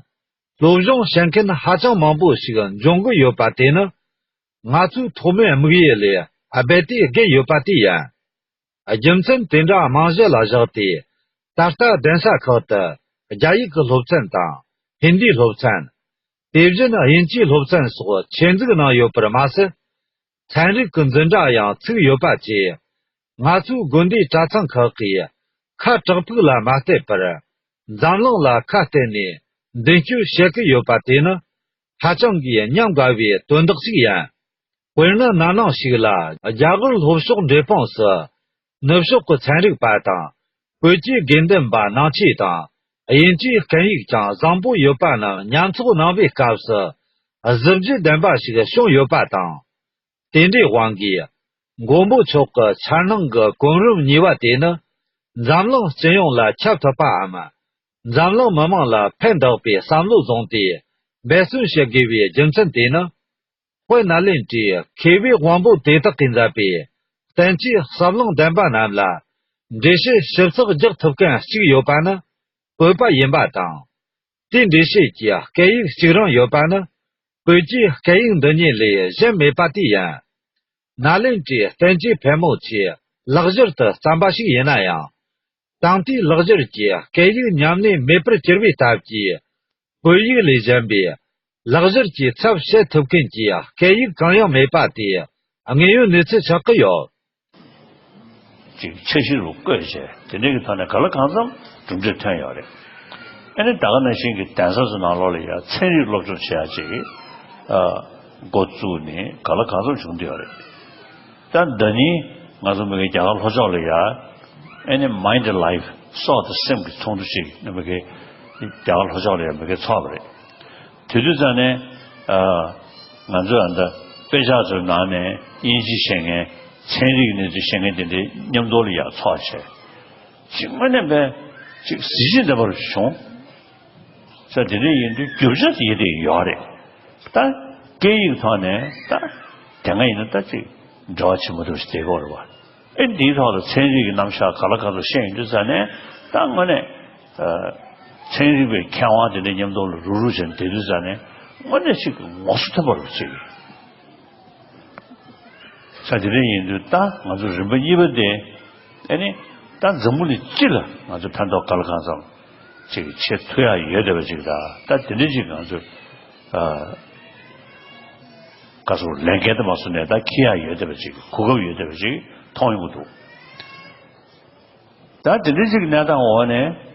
སློབ་སྦྱོང་བྱེད་མཁན་ཧ་ཅང་མང་པོ་ཞིག་འབྱུང་གི་ཡོད་པ་དེ་ནི། ང་ཚོའི་ཐོག་མའི་དམིགས་ཡུལ་ལས་རྦད་དེ་བརྒལ་ཡོད་པ་དེ་ཡིན། རྒྱུ་མཚན་དེ་འདྲ་རྨང་གཞི་ལ་བཞག་སྟེ། ད་ལྟ་གདན་ས་ཁག་ཏུ་རྒྱ་ཡིག་གི་སློབ་ཚན་དང་ཧིན་དིའི་སློབ་ཚན། དེ་བཞིན་དབྱིན་ཇིའི་སློབ་ཚན་སོགས་ཆེད་འཛུགས་གནང་ཡོད་པར་མ་ཟད། ཚན་རིག་གི་འཛིན་གྲྭ་ཡང་ཚུགས་ཡོད་པ་བཅས། ང་ཚོའི་དགོན་སྡེའི་གྲྭ་ཚང་ཁག་གིས་ཁ་དྲག་ཕུག་ལ་མ་བལྟས་པར། འཛམ་གླིང་ལ་ཁ་གཏད་ནས་མདུན་སྐྱོད་བྱེད་ཀྱི་ཡོད་པ་དེ་ནི། ཧ་ཅང་གི་ཉམས་དགའ་བའི་དོན་དག་ཞིག་ཡིན། དཔེར་ན། ན་ནིང་ཞིག་ལ་རྒྱ་གར་ལྷོ་ཕྱོགས་འབྲས་སྤུངས་སུ་ནུབ་ཕྱོགས་ཀྱི་ཚན་རིག་པ་དང་བོད་ཀྱི་དགེ་འདུན་པ་ནང་ཆོས་དང་དབྱིན་ཇིའི་སྐད་ཡིག་ཀྱང་བཟང་པོ་ཡོད་པ་རྣམས་མཉམ་ཚོགས་གནང་བའི་སྐབས་སུ། གཟི་བརྗིད་ལྡན་པ་ཞིག་བྱུང་ཡོད་པ་དང་། དེ་འདྲའི་དབང་གིས། མགོན་པོ་མཆོག་གི་འཆར་སྣང་གི་གོམ་རིམ་གཉིས་པ་དེ་ནི། འཛམ་གླིང་སྤྱི་ཡོངས་ལ་ཁྱབ་ཐུབ་པའམ། འཛམ་གླིང་མི་དམངས་ལ་ཕན་བདག་པའི་བསམ་བློ་བཟུང་སྟེ་འབད་བརྩོན་བྱེད་དགོས་པའི་རྒྱུ་མཚན་དེ་ནི། དཔལ་ནཱ་ལེནྡྲའི་མཁས་པའི་དབང་པོ་དེ་དག་གིས་མཛད་པའི་བསྟན་བཅོས་ཟབ་ལུང་ལྡན་པ་རྣམས་ལ་འགྲེལ་བཤད་ཞིབ་ཚགས་རྒྱག་ཐུབ་མཁན་གཅིག་ཡོད་པ་ནི་བོད་པ་ཡིན་པ་དང་། དེའི་འགྲེལ་བཤད་ཀྱི་སྐད་ཡིག་གཅིག་རང་ཡོད་པ་ནི་བོད་ཀྱི་སྐད་ཡིག་འདི་ཉིད་ལས་གཞན་མེད་པ་དེ་ཡིན། ནཱ་ལེནྡྲའི་བསྟན་བཅོས་ཕལ་མོ་ཆེ་ལག་བསྒྱུར་དུ་བརྩམས་པ་ཞིག་ཡིན་ན་ཡང་། ད་ལྟའི་ལག་བསྒྱུར་གྱི་སྐད་ཡིག་ཉམས་ལེན་མེད་པར་གྱུར་བའི་སྟབས་ཀྱིས། བོད་ཡིག་ལས་གཞན་པའི་ལག་བསྒྱུར་གྱི་ཚབ་བྱེད་ཐུབ་མཁན་གྱི་སྐད་ཡིག་གང་ཡང་མེད་པ་དེ་དངོས་ཡོད་གནས་ཚུལ་ཆགས་ཀྱི་ཡོད། ཅིག་འཆར་གཞི་རུ་བཀོད་བྱས། དེ་འདྲའི་གི་ཐོག་ནས་གང་ལ་གང་འཚམ་གྲུབ་འབྲས་ཐོན་ཡོད་རེད། ཨ་ནི་ད་ག་ནང་བཞིན་གྱི་གདན་ས་ཚོ་ནང་ལོགས་ལ་ཡ་ཚན་རིག་སློབ་སྦྱོང་བྱེད་ཡ་ཅིག་ཨ། འགོ་བཙུགས་ནས་གང་ལ་གང་འཚམ་བྱུང་བསྡད་ཡོད་རེད། ད་ཟླ་ཉིན་ང་ཚོ་མི་གི་རྒྱ་གར་ལྷོ་ཕྱོགས་ལ་ཡ། ཨ་ནི་Mind Life། སྲོག་དང་སེམས་ཀྱི་ཚོགས་འདུ་ཅིག་ནི་མི་གི་རྒྱ་གར་ལྷོ་ཕྱོགས་ལ་ཡ་མི་གི་ཚོགས་པ་རེད། དེ་དུས་ཙང་ནས། ཨ། ང་ཚོ་ཨ་ད་དཔེ་ཆ་ཚོའི་ནང་ནས་དབྱིན་ཇི་ཤེས་མཁན། ཚན་རིག་གནས་ཚུལ་ཤེས་མཁན་དེ་འདྲའི་མཉམ་དུ་ལ་ཡ་ཚོགས་བྱས། ཅིག་དངོས་གནས་པའི་ཅིག་གཟི་བརྗིད་ལྡན་པ་རུ་བྱུང་། ས་དེ་འདྲ་ཡིན་དུས་རྒྱུ་ཆ་དེ་ཡིན་དེ་ཡོད་རེད། ད་སྐད་ཡིག་ཐོག་ནས་ད་དེ་སྔ་ཡིན་ན་ད་ཅིག་འབྲེལ་བ་ཆེན་པོ་འདུག་ཞིག་བསྡད་ཀྱི་ཡོད་རེད་བ། ཨེ་འདིའི་ཐོག་ལ་ཚན་རིག་གི་རྣམ་གཞག་ག་ལ་ག་ཚོད་བཤད་ཡོང་དུས་ཙ་ནས། ད་དངོས་གནས་ཚན་རིག་པའི་མཁས་དབང་དེ་འདྲ་མཉམ་དུ་ལ་རུབ་རུབ་བྱས་ནས་བསྡད་དུས་ཙ་ནས། དངོས་གནས་ཅིག་ངོ་སོ་ཐོན་པ་རུ་ཅིག་ས་དེ་འདྲ་ཡིན་དུས་ད་ང་ཚོ་རིམ་པ་གཉིས་པ་དེ། ཨེ་ནི་ད་འཛམ་བུ་གླིང་སྤྱི་ལ་ང་ཚོ་ཕན་ཐོགས་ག་ལ་གང་འཚམ་ཅིག་བྱེད་ཐུབ་ཡ་ཡོད་བསྡད་པ་ཅིག་དང་། ད་དེ་འདྲ་ཅིག་ང་ཚོ་ཨ་ག་ཚོད་ལས་འགན་དུ་མ་སོང་ནས་ད་འཁྱེར་ཡ་ཡོད་བསྡད་པ་ཅིག་གོ་སྐབས་ཡོད་བསྡད་པ་ཅིག་མཐོང་ཡོང་གི་འདུག་ད་དེ་འདྲ་ཅིག་གནས་སྟངས་འོག་ནས་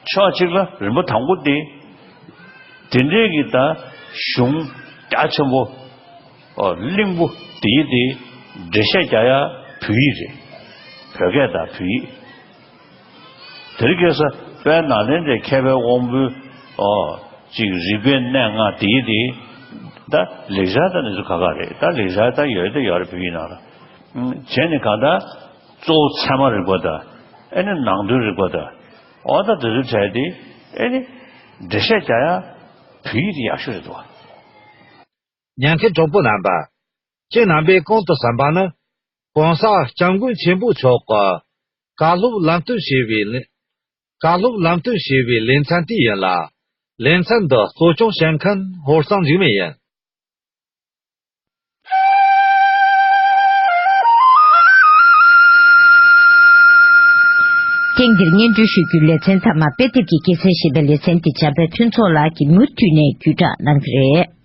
ཕྱོགས་གཅིག་ལ་རིམ་པ་དང་པོ་དེ། དེ་འདྲའི་གི་ད་གཞུང་རྒྱ་ཆེན་པོ། ཨོ། གླིང་བུ་དེ་ཡི་དེ་འགྲེལ་བཤད་རྒྱག་ཡ་བོད་ཡིག་རེད། བོད་སྐད་དང་བོད་ཡིག་དེར་སྐྱེས་ས་དཔལ་ནཱ་ལེནྡྲའི་མཁས་པའི་དབང་པོའི། ཨོ། ཅིག་རིག་པའི་གནས་ལྔ་དེ་ཡི་དེ། ད་ལེགས་སྦྱར་ད་ནི་ཚོ་ཁ་ཁ་རེད། ད་ལེགས་སྦྱར་ད་ཡོད་ད་ཡོད་རེད་བོད་ཡིག་ནང་ལ། བྱས་ནས་གང་ལྟར། གཙོ་བོ་ཚད་མ་རིག་པ་དང་། ཨེ་ནི་ནང་དོན་རིག་པ་དང་། འོ་ད་དེ་ཚོའི་གྲས་དེ། ཨེ་ནི་འགྲེལ་བཤད་རྒྱག་ཡ་བོད་ཡིག་དེ་ཡག་ཤོས་རེད་འདུག་ཉན་མཁན་གྲོགས་པོ་རྣམ་པ། ཁྱེད་རྣམ་པས་གོང་དུ་གསན་པ་ནི། ྋགོང་ས་ྋསྐྱབས་མགོན་ཆེན་པོ་མཆོག་གི་བཀའ་སློབ་ལམ་སྟོན་ཞེས་པའི་ལེ། བཀའ་སློབ་ལམ་སྟོན་ཞེས་པའི་ལེ་ཚན་དེ་ཡིན་ལ། ལེ་ཚན་འདི་གཙོ་སྐྱོང་བྱེད་མཁན་ཧོར་གཙང་འཇིགས་མེད་ཡིན། ཐེངས་འདིར་སྙན་སྒྲོན་ཞུ་རྒྱུའི་ལེ་ཚན་མཐའ་མ་དཔེ་དེབ་ཀྱི་སྐྱེད་ཚལ་ཞེས་པའི་ལེ་ཚན་དེ་འཇམ་དཔལ་ཕུན་ཚོགས་ལགས་ཀྱིས་མུ་མཐུད་ནས་བརྒྱུད་བསྒྲགས་གནང་གི་རེད།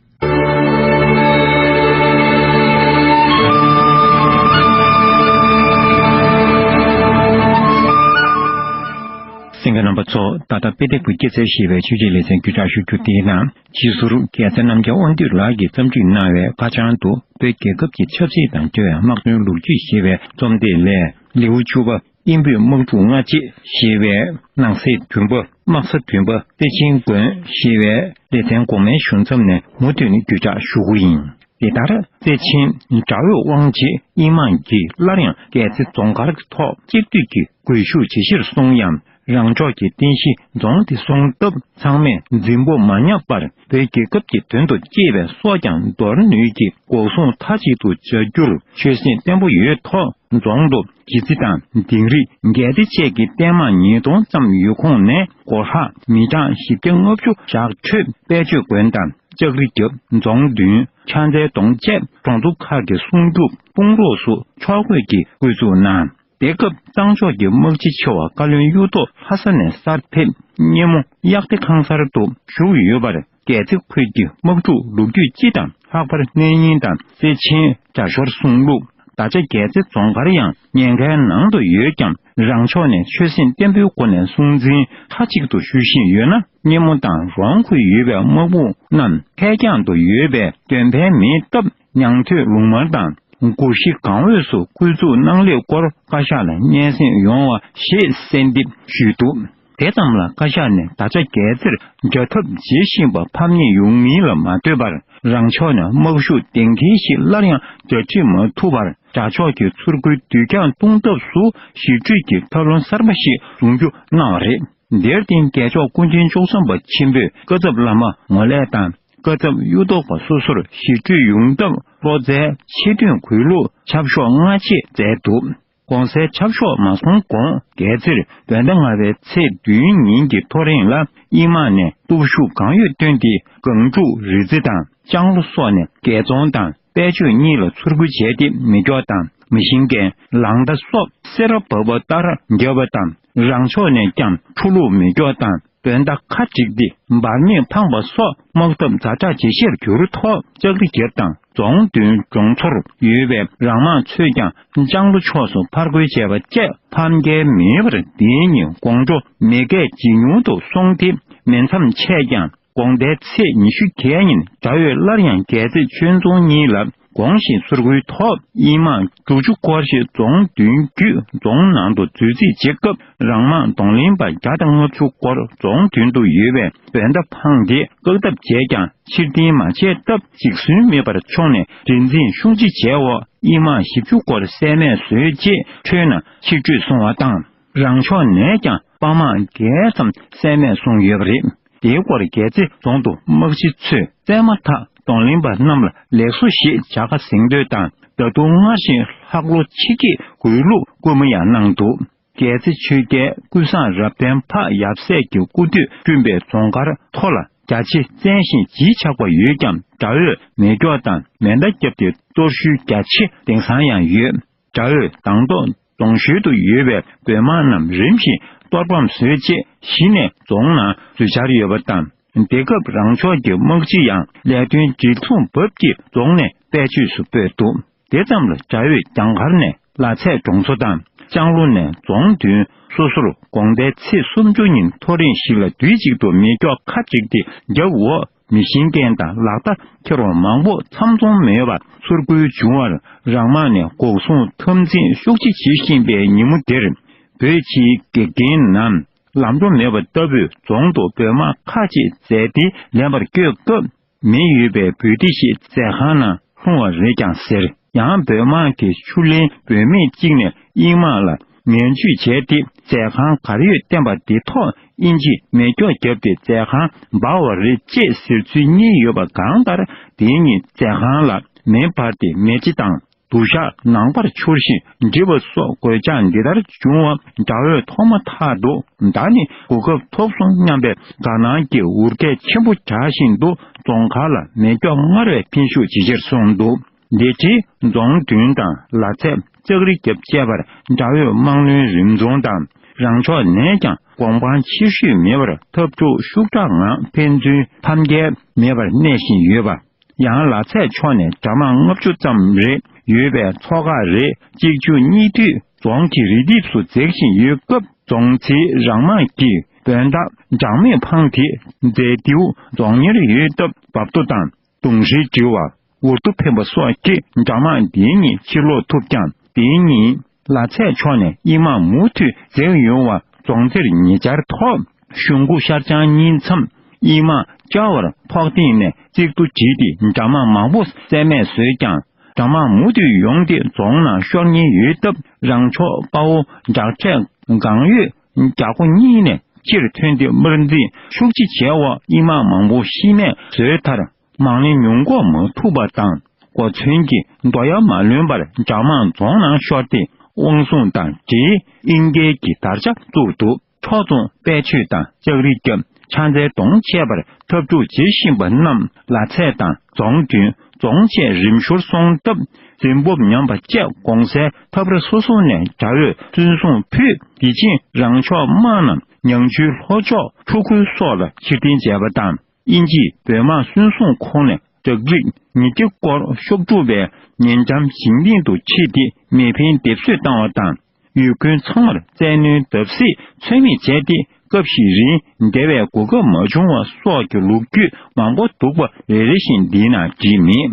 གསན་མཁན་རྣམ་པ་ཚོ། ད་ལྟ་དཔེ་དེབ་ཀྱི་སྐྱེད་ཚལ་ཞེས་པའི་ཆོས་ཀྱི་ལེ་ཚན་བརྒྱུད་བསྒྲགས་ཞུ་རྒྱུ་དེའི་ནང་། རྗེས་ཟུར་རྒྱལ་སྲས་རྣམ་རྒྱལ་དབང་འདུས་ལགས་ཀྱིས་བརྩམས་བསྒྲིགས་གནང་བའི་ཁ་བྱང་དུ། བོད་རྒྱལ་ཁབ་ཀྱི་ཆབ་སྲིད་དང་འབྲེལ་བའི་དམག་དོན་ལོ་རྒྱུས་ཞེས་པའི་རྩོམ་དེ་ལས། ལེའུ་བཅུ་པ། དབྱིན་བོད་དམག་འཁྲུག་སྔ་རྗེས་ཞེས་པའི་ནང་གསེས་བདུན་པ། དམག་ས་བདུན་པ། རྩེ་ཆེན་དགོན་ཞེས་པའི་ལེ་ཚན་གོང་མའི་ཞུ་མཚམས་ནས་མུ་མཐུད་ནས་བརྒྱུད་བསྒྲགས་ཞུ་གི་ཡིན། དེ་ལྟར། རྩེ་ཆེན་དགྲ་བོས་དབང་བྱས། དབྱིན་དམག་གིས་སླར་ཡང་རྒྱལ་རྩེ་རྫོང་མཁར་གྱི་ཐོག་གཅིག་སྡུད་ཀྱི་སྒུལ་ཤུགས་ཇེ་ཆེར་སོང་ཡང་། རང་ཕྱོགས་ཀྱི་རྟེན་གཞི་རྫོང་དེ་སྲུང་སྟབས་ཚང་མས་འཛིང་པོ་མ་བརྙབས་པར། བོད་རྒྱལ་ཁབ་ཀྱི་དོན་དུ་གཅེས་པའི་སྲོག་ཀྱང་འདོར་ནུས་ཀྱི་འགོག་སྲུང་མཐའ་གཅིག་ཏུ་བྱ་རྒྱུར་ཆོད་སེམས་བརྟན་པོ་ཡོད་ཐོག་རྫོང་དུ་གྱི་རྩི་དང་ལྡིང་རིས་འགལ་ཏེ་བཅས་ཀྱི་བརྟན་དམག་ཉིས་སྟོང་ཙམ་ཡོད་ཁོངས་ནས། སྒོ་ལྷག་མི་གྲངས་བཞི་བརྒྱ་ལྔ་བཅུ་བཞག་འཕྲོས་དཔལ་ཆོས་དགོན་དང་ ལྕགས་རི་རྒྱབ། རྫོང་མདུན། ཕྱག་འཚལ་གདོང་བཅས་གྲོང་ཚོ་ཁག་གི་སྲུང་སྐྱོབ་དཔུང་རོགས་སུ་ཕྱོགས་བགོས་ཀྱིས་སྐུ་ཚུགས་གནང་། དེ་སྐབས་གཙང་ཕྱོགས་ཀྱི་དམག་སྤྱི་ཆེ་བ་བཀའ་བློན་གཡུ་ཐོག་ལྷ་ས་ནས་གསར་ཕེབས། སྙེ་མོ་གཡག་སྡེ་ཁང་གསར་དུ་བཞུགས་ཡོད་པར། རྒྱལ་རྩེ་ཁུལ་གྱི་དམག་འཁྲུག་ལོ་རྒྱུས་སྤྱི་དང་ལྷག་པར་གནས་རྙིང་དང་གསེར་ཆེན་རྒྱ་ཤོར་སྲུང་ལུགས། ད་ཆ་རྒྱལ་རྩེ་རྫོང་མཁར་ཡང་ཉེན་ཁའི་ནང་དུ་ཡོད་ཀྱང་། རང་ཕྱོགས་ནས་ཆོད་སེམས་བརྟན་པོའི་སྒོ་ནས་སྲུང་འཛིན་མཐའ་གཅིག་ཏུ་ཞུ་བཞིན་ཡོད་ན། སྙེ་མོ་དང་རོང་ཁུལ་ཡོད་པའི་དམག་དཔུང་རྣམས་ཁེར་རྐྱང་དུ་ཡོད་པའི་དོན་ཕན་མེད་སྟབས། ཉང་སྟོད་ལུང་དམར་དང་མགོ་གཞི་སྒང་འོས་སུ་སྐུ་ཚུགས་གནང་སླད་སྐོར་བཀའ་ཤག་ལ་སྙན་སེང་ཡོང་བ་ཞེས་གསལ་འདེབས་ཞུས་འདུག་དེ་ཙམ་ལ་བཀའ་ཤག་ནས་ད་ཆ་རྒྱལ་རྩེར་བྱ་ཐབས་བྱེད་བཞིན་པ་ཕམ་ཉེས་ཡོང་མིན་ལ་མ་ལྟོས་པར། རང་ཕྱོགས་ནས་དམག་ཤུགས་གདེང་འཁེལ་ཞིག་སླར་ཡང་གྲ་སྒྲིག་མ་ཐུབ་པར། དགྲ་ཕྱོགས་ཀྱི་ཚུར་རྒོལ་དུས་འགྱངས་གཏོང་ཐབས་སུ་ཞི་གྲོས་ཀྱི་ཐབས་ལམ་གསར་པ་ཞིག་བཟུང་རྒྱུ་གནང་བ་རེད། དེར་བརྟེན། རྒྱལ་མཆོག་སྐུ་ཕྲེང་བཅུ་གསུམ་པ་ཆེན་པོས་བཀའ་ཚབ་བླ་མ་ངོ་ལེགས་དང་། བཀའ་ཚབ་གཡུ་ཐོག་པ་སོ་སོར་ཞི་གྲོས་ཡོང་ཐབས་བློ་འཚལ་ཆེ་བསྟོད་གུས་གླུ་ཆབ་ཤོག་སྔ་རྗེས་མཛད་འདུག་གོང་གསལ་ཆབ་ཤོག་མ་སོང་གོང་རྒྱལ་རྩེར་བོད་ཟླ་ལྔ་པའི་ཚེས་བདུན་ཉིན་གྱི་ཐོ་རེངས་ལ་དབྱིན་དམག་ནས་སྟོབས་ཤུགས་གང་ཡོད་བཏོན་ཏེ། སྒང་དྲུག་རི་རྩེ་དང་ལྕང་ལོ་སོགས་ནས་རྒྱལ་རྫོང་དང་དཔལ་ཆོས་གཉིས་ལ་ཚུར་རྒོལ་བྱས་ཏེ། མེ་སྒྱོགས་དང་མེ་ཤིང་གན། ལང་ད་སོགས་སེར་བ་བབས་པ་ལྟར་བརྒྱབ་པ་དང་། རང་ཕྱོགས་ནས་ཀྱང་ཆུ་ལུག་མེ་སྒྱོགས་དང་བོད་མདའ་ཁ་བསྒྲིགས་ཏེ་འབར་མེད་འཕངས་པ་སོགས་དམག་འཐབ་ཛ་དྲག་ཇེ་ཆེར་གྱུར་ཐོག་ལྕགས་རི་རྒྱབ་དང་རྫོང་མདུན་ལྗོངས་མཚོར་ཡོད་པའི་རང་དམག་ཚོས་ཀྱང་ལྕང་ལོ་ཕྱོགས་སུ་ཕར་རྒོལ་བྱས་པ་བཅས་ཕམ་རྒྱལ་མེད་པར། དེའི་ཉིན་དགོང་དྲོ་མེ་སྐད་ཇེ་ཉུང་དུ་སོང་སྟེ། མེ་མཚམས་ཆད་ཀྱང་། དགོང་དགའི་ཚེས་ཉི་ཤུ་བརྒྱད་ཉིན་དགྲ་བོས་སླར་ཡང་རྒྱལ་རྩེ་ཆོས་རྫོང་གཉིས་ལ་དགོངས་ཤིང་ཚུར་རྒོལ་ཐོག་དབྱིན་དམག་དྲུག་ཅུ་སྐོར་ཞིག་རྫོང་མདུན་བརྒྱུད་རྫོང་ནང་དུ་འཛུལ་རྩིས་བྱེད་སྐབས། རང་དམག་གདོང་ལེན་པ་བརྒྱ་དང་ལྔ་བཅུ་སྐོར་རྫོང་མདུན་དུ་ཡོད་པའི་བོད་མདའ་འཕངས་ཏེ་བཀག་ཐབས་བྱས་ཀྱང་། ཕྱིར་འཐེན་མ་བྱས་སྟབས། འཇིགས་སུན་མེད་པར་ཕྱོགས་ནས་རིག་འཛིན་ཤུགས་ཆེ་བྱས་འོག་དབྱིན་དམག་བཞི་བཅུ་སྐོར་བསད་རྨས་བཟོས་རྗེས་ཁྲོད་ན་ཕྱིར་བྲོས་སོང་བ་དང་། རང་ཕྱོགས་ནས་ཀྱང་དཔའ་དམག་བརྒྱད་ཙམ་བསད་རྨས་སོང་ཡོད་པ་རེད། དེའི་སྐོར་རྒྱལ་རྩེ་རྫོང་དུ་དམག་སྤྱི་ཚོས་བཙལ་མ་ཐག་གདོང་ལེན་པ་རྣམས་ལ་ལེགས་སོ་ཞེས་བྱ་དགའ་གཟེངས་བསྟོད་དང་། ད་དུང་སྔར་བཞིན་ལྷག་ལོ་ཆེ་སྐྱེད་དགོས་ལུགས་བསྐུལ་མ་ཡང་གནང་འདུག་རྒྱལ་རྩེ་ཆོས་རྒྱལ་ཀུན་བཟང་རབ་བརྟན་འཕགས་ཡབ་སྲས་ཀྱི་སྐུ་དུས་བསྐྲུན་པའི་རྫོང་མཁར་མཐོ་ལ་རྒྱ་ཆེ་བཙན་ཞིང་ལྗིད་ཆགས་པ་ཡོད་ཀྱང་། དགྲ་བོས་མེ་སྒྱོགས་དང་མེ་མདའ་བརྒྱབ་སྟེ་གཏོར་ཤུལ་རྒྱ་ཆེ་དེང་སང་ཡང་ཡོད། དགྲ་བོས་དང་ཐོག་རྫོང་ཞོལ་དུ་ཡོད་པའི་བོད་དམག་རྣམས་རིམ་བཞིན་གཏོར་ཕམ་བཟོས་རྗེས་གཞི་ནས་རྫོང་ནང་འཛུལ་འཆར་ཡོད་པ་དང་། དེ་སྐབས་རང་ཕྱོགས་ཀྱི་དམག་སྤྱི་ཡང་ལས་དོན་བརྗེད་ཐོ་འབབ་ཀྱིས་རྫོང་ནས་བེད་སྤྱོད་སུ་སྤོས་འདུག་དེ་ཙམ་ལ་དགྲ་བོས་གྱང་མཁར་ནས་ལ་ཚད་གྲོང་ཚོ་དང་། ལྕང་ལོ་ནས་རྫོང་མདུན་སོ་སོར་དགོང་དགའི་ཚེས་སུམ་ཅུ་ཉིན་ཐོ་རེངས་ཤིག་ལ་དུས་གཅིག་ཏུ་མེ་སྒྱོགས་ཁ་བསྒྲིགས་ཏེ་བརྒྱབ་འོག་མེ་ཤིང་གན་དང་ལག་རྟགས་ཁྱེར་བ་མང་པོ་ཚམ་ཚོམ་མེད་པར་ཚུར་རྒོལ་བྱུང་བར། རང་དམག་ནས་འགོག་སྲུང་འཐབ་འཛིང་ཤུགས་ཆེ་བྱེད་བཞིན་པའི་ཉིན་མོ་དེར། བོད་ཕྱིའི་གེགས་རྐྱེན་ནམ་ལམ་འགྲོ་མེད་པ་ལྟ་བུའི་རྫོང་དུ་བོད་དམག་ཁག་ཅིག་རྫས་དེ་ལེན་པར་བསྐྱོད་སྐབས། མེ་ཡོད་པའི་འབོལ་ཐེངས་ཤིག་རྫས་ཁང་ནང་ལྷུང་བ་རེད་ཀྱང་ཟེར། ཡང་བོད་དམག་གི་ཤུགས་ལེན་འབོལ་མེད་གཅིག་ནས་དབྱིན་དམག་ལ་ངན་ཇུས་བྱས་ཏེ། རྫས་ཁང་གར་ཡོད་བསྟན་པ་དེ་ཐོག་དབྱིན་ཇིས་མེ་སྒྱོགས་བརྒྱབ་སྟེ་རྫས་ཁང་འབར་བ་རེད་ཅེས་ཟེར་ཚུལ་གཉིས་ཡོད་པ་གང་ལྟར། དེའི་ཉིན་རྫས་ཁང་ལ་མེ་འབར་ཏེ་མེ་ལྕེ་དང་། དུ་ཞག་ནང་པར་འཕྱུར་ཞིང་འདྲིས་པ་སོགས་གོད་ཆག་འདི་ལྟར་བྱུང་བ། དགྲ་བོས་ཐོག་མ་ཐག་ཏུ་ད་ནི་གོ་སྐབས་ཐོབ་སོང་སྙམ་པའི་དགའ་སྣང་གི་འུར་སྐད་ཆེན་པོ་རྒྱག་བཞིན་དུ་རྫོང་མཁར་ལ་མེ་སྒྱོགས་སྔར་བས་འཕེན་ཤུགས་ཇེ་ཆེར་སོང་འདུག་འདི་དེ་རྫོང་མདུན་དང་ལ་ཚད་ལྕགས་རི་རྒྱབ་བཅས་པར་དགྲ་བོས་དམག་བློན་རིམ་འཛོང་དང་། རང་ཕྱོགས་ནས་ཀྱང་གོང་འཕང་ཆེ་ཤོས་མེད་པར་འཐབ་འཁྲུག་ཤུགས་དྲག་ངང་ཕན་ཚུན་ཕམ་རྒྱལ་མེད་པར་གནས་བཞིན་ཡོད་པ། ཡང་ལ་ཚད་ཕྱོགས་ནས་དགྲ་དམག་ལྔ་བཅུ་ཙམ་རེ་ཡོད་པའི་མཚོ་འགག་རེ་གཅིག་མཇུག་གཉིས་མཐུད་རྫོང་གི་རི་ལྡེབས་སུ་འཛེགས་བཞིན་ཡོད་སྐབས། རྫོང་འཛིན་རང་དམག་གིས་བོད་མདའ་གྲངས་མེད་འཕངས་ཏེ་མཛེས་སྡེའུ་རྫོང་ཉེར་ཡོད་སྟབས། རྦབ་རྡོ་དང་དུང་ཧྲེང་འགྲིལ་བ། འུར་རྡོ་འཕེན་པ་སོགས་ཀྱིས་དགྲ་དམག་འདིའི་ཉིན་ཕྱིར་ལོག་ཐུབ་ཀྱང་། དེའི་ཉིན་ལ་ཚད་ཕྱོགས་ནས་དབྱིན་དམག་མུ་མཐུད་འཛེགས་ཡོང་བ། རྫོང་རྩེར་ཉེ་ཆར་ཐོག་གཞུང་སྒོ་ཤར་བྱང་གཉིས་མཚམས་དབྱིན་དམག་བཅར་བར་ཐོག་སྟེང་ནས་གཅིག་ཏུ་བསྒྲིལ་ཏེ་དགྲ་དམག་མང་པོ་བསད་རྨས་བཟོས་ཀྱང་། དགྲ་དམག་མུ་མཐུད་ཡོང་སྟེ་རྫོང་ནང་ཤོར་ཉེན་ཡོད་སྟབས། རང་ཕྱོགས་དཔའ་བོ་བྲག་འཕྲེད་སྒང་ཡོད་རྒྱ་སྒོ་གཉིས་ནས་ཕྱིར་ཐོན་ཏེ་དམར་འཛིང་ཤུགས་ཆེ་བྱས་འོག་དབྱིན་དམག་མང་པོ་ཤི་རྨས་བཟོས་མཐར། མང་ལེན་ཉུང་འགོག་མ་ཐུབ་པ་དང་། གོ་མཚོན་གྱི་རྡོ་ཡ་མ་ལོན་པར་དགྲ་དམག་རྫོང་ནང་ཤོར་ཏེ། དབང་སྲུང་དང་འབྲེལ་དབྱིན་སྐད་ཀྱི་དར་ཆ་བཙུགས་འདུག་ཕྱོགས་མཚུངས་དཔལ་ཆོས་དང་ལྕགས་རི་རྒྱབ། ཕྱག་འཚལ་གདོང་བཅས་པར་འཐབ་འཁྲུག་བྱེད་བཞིན་པ་རྣམས་ལ་ཚད་དང་རྫོང་མདུན་རྫོང་བཅས་རིམ་ཞོར་སོང་སྟབས། འཛིན་སྤོབས་ཉམས་པ་བཅས་གོང་གསལ་འཐབ་ར་སོ་སོ་ནས་དགྲ་བོས་བཙོན་བཟུང་ཕུད། དེ་རྗེས་རང་ཕྱོགས་དམག་རྣམས་ཉང་ཆུའི་ལྷོ་ཕྱོགས་ཁྲོ་ཁུལ་སོགས་ལ་ཕྱིར་འཐེན་བྱས་པ་དང་། དབྱིན་ཇིས་བོད་དམག་བཙོན་བཟུང་ཁོངས་ནས་བྲག་རིགས་ཉི་ཁྲི་སྐོར་གཤོག་སྒྲུབ་པའི་ཉེ་འགྲམ་ཞིང་སྟེང་དུ་ཁྲིད་དེ་མེ་འཕེན་སྡེབ་གསོད་བཏང་བ་དང་། ཡུལ་དཔོན་ཚང་མར་བཙན་གནོན་བརྡབ་གསིག་ཚོད་མེད་བྱས་ཏེ། སྐབས་ཤིག་རིང་བདེ་བའི་གོ་སྐབས་མ་བྱུང་བ་སོགས་ཀྱི་ལོ་རྒྱུས་མང་པོ་འདུག་པ་རེ་རེ་བཞིན་འདིའི་ནང་བྲིས་མེད།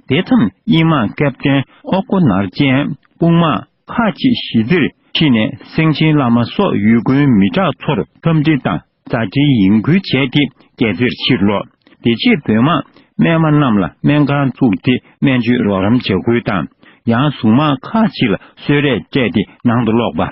དེ་མཚམས་དབྱིན་དམག་ཀེབ་ཏན་ཨོ་ཀོ་ནར་ཅན་དཔུང་དམག་ཁག་ཅིག་གཞིས་རྩེར་ཁྲིད་ནས་སེང་ཆེན་བླ་མ་སོགས་ཡུལ་དཔོན་མི་དྲག་ཚོར་འཚམས་འདྲི་དང་མཛའ་འབྲེལ་ཡིད་འགུལ་བྱས་ཏེ་རྒྱལ་རྩེར་ཕྱིར་ལོག་དེ་རྗེས་བོད་དམག་སྨན་མ་རྣམས་ལ་སྨན་ཁང་བཙུགས་ཏེ་སྨན་བཅོས་རོགས་རམ་བྱ་ཁུལ་དང་། ཡང་གཟུངས་དམག་ཁག་ཅིག་ལ་གསོལ་རས་སྤྲད་དེ་ནང་དུ་ལོག་པ།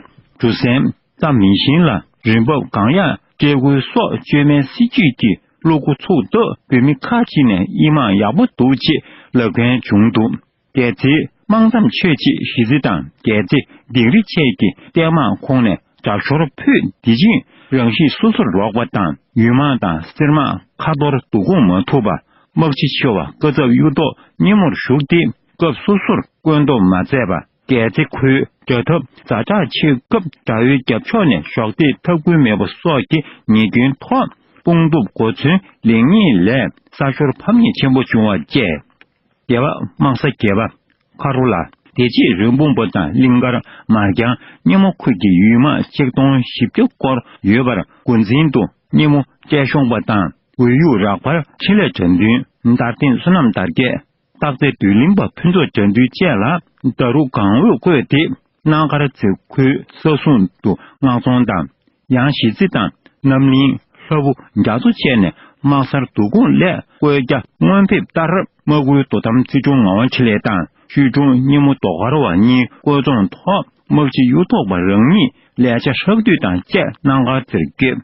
གྲུ་གཟིངས། རྩྭ་མེ་ཤིང་ལ་རི་འབབ་གང་ཡག་སྤྲད་ཁུལ་སོགས་བཅོས་མའི་སྲིད་ཇུས་ཀྱིས་བློ་འགོ་ཚུགས་སྟབས། བོད་མི་ཁག་ཅིག་ནས་དབྱིན་དམག་ཡག་པོ་འདུག་ཅེས་ལབ་མཁན་བྱུང་འདུག་རྒྱལ་རྩེའི་དམག་མཚམས་ཆོད་ཅེས་གཞིས་རྩེ་དང་རྒྱལ་རྩེ་ལྡིང་རི་བཅས་ཀྱི་གཏད་དམག་ཁོངས་ནས་དྲག་ཤོར་ཕུད། དེ་རྗེས་རང་གཤིས་སོ་སོར་ལོག་པ་དང་། ཡུལ་དམག་དང་སེར་དམག་ཁ་ཐོར་བསྡུ་སྐོང་མ་ཐུབ་པ། དམག་སྤྱི་ཆེ་བ་བཀའ་ཚབ་གཡུ་ཐོག་སྙེ་མོར་ཞུགས་ཏེ་སྐབས་སོ་སོར་བཀོད་འདོམས་མ་མཛད་པ། རྒྱལ་རྩེ་ཁུལ་དགྲ་འཐབ་ཛ་དྲག་ཆེ་སྐབས་དགྲ་བོའི་རྒྱབ་ཕྱོགས་ནས་གཞོགས་འདེགས་ཐབས་ཁུལ་མེད་པ་སོགས་ཀྱི་ཉེས་སྐྱོན་ཐོག་དཔུང་སྡུད་གོ་མཚོན་ལེགས་ཉེས་ལས་ས་ཤོར་ཕམ་ཉེས་ཆེན་པོ་བྱུང་བ་བཅས། རྒྱལ་བ་དམག་ས་བརྒྱད་པ་ཁ་རོ་ལ། དེ་རྗེས་རོང་སྤུངས་པ་དང་གླིང་དཀར་མར་རྐྱང་སྙེ་མོ་ཁུལ་གྱི་ཡུལ་དམག་ཆིག་སྟོང་བཞི་བརྒྱ་སྐོར་ཡོད་པར་འགོ་འཛིན་དུ་སྙེ་མོ་བཀྲས་གཤོང་པ་དང་། འོལ་ཡུག་རག་པར་འཕྲིན་ལས་དགྲ་འདུལ་དར་སྟེང་བསོད་ནམས་དར་རྒྱས། སྟག་རྩེ་བདུད་གླིང་པ་ཕུན་ཚོགས་དགྲ་འདུལ་བཅས་ལ་ད་རུ་གང་འོས་བསྐོས་ཏེ། སྣ་མཁར་རྩེ་ཁུལ་ས་སྲུང་དུ་མངགས་ཚོང་དང་། ཡང་གཞིས་རྩེ་དང་རྣམ་གླིང་ལྷ་བུ་རྒྱ་མཚོ་བཅས་ནས་དམག་སར་བསྡུ་སྐོང་སླད་བཀོད་རྒྱ་སྔོན་ཕེབས་ལྟར། དམག་ཁུལ་དོ་དམ་རྩིས་དྲུང་ངག་དབང་འཕྲིན་ལས་དང་ཤུལ་དྲུང་སྙེ་མོ་རྡོ་དཀར་བ་གཉིས་བསྐོས་ཚོང་ཐོག་དམག་སྤྱི་གཡུ་ཐོག་པ་རང་ཉིད་ལས་བྱ་ཧྲག་བསྡུས་དང་བཅས་སྣ་མཁར་རྩེར་བསྐྱོད།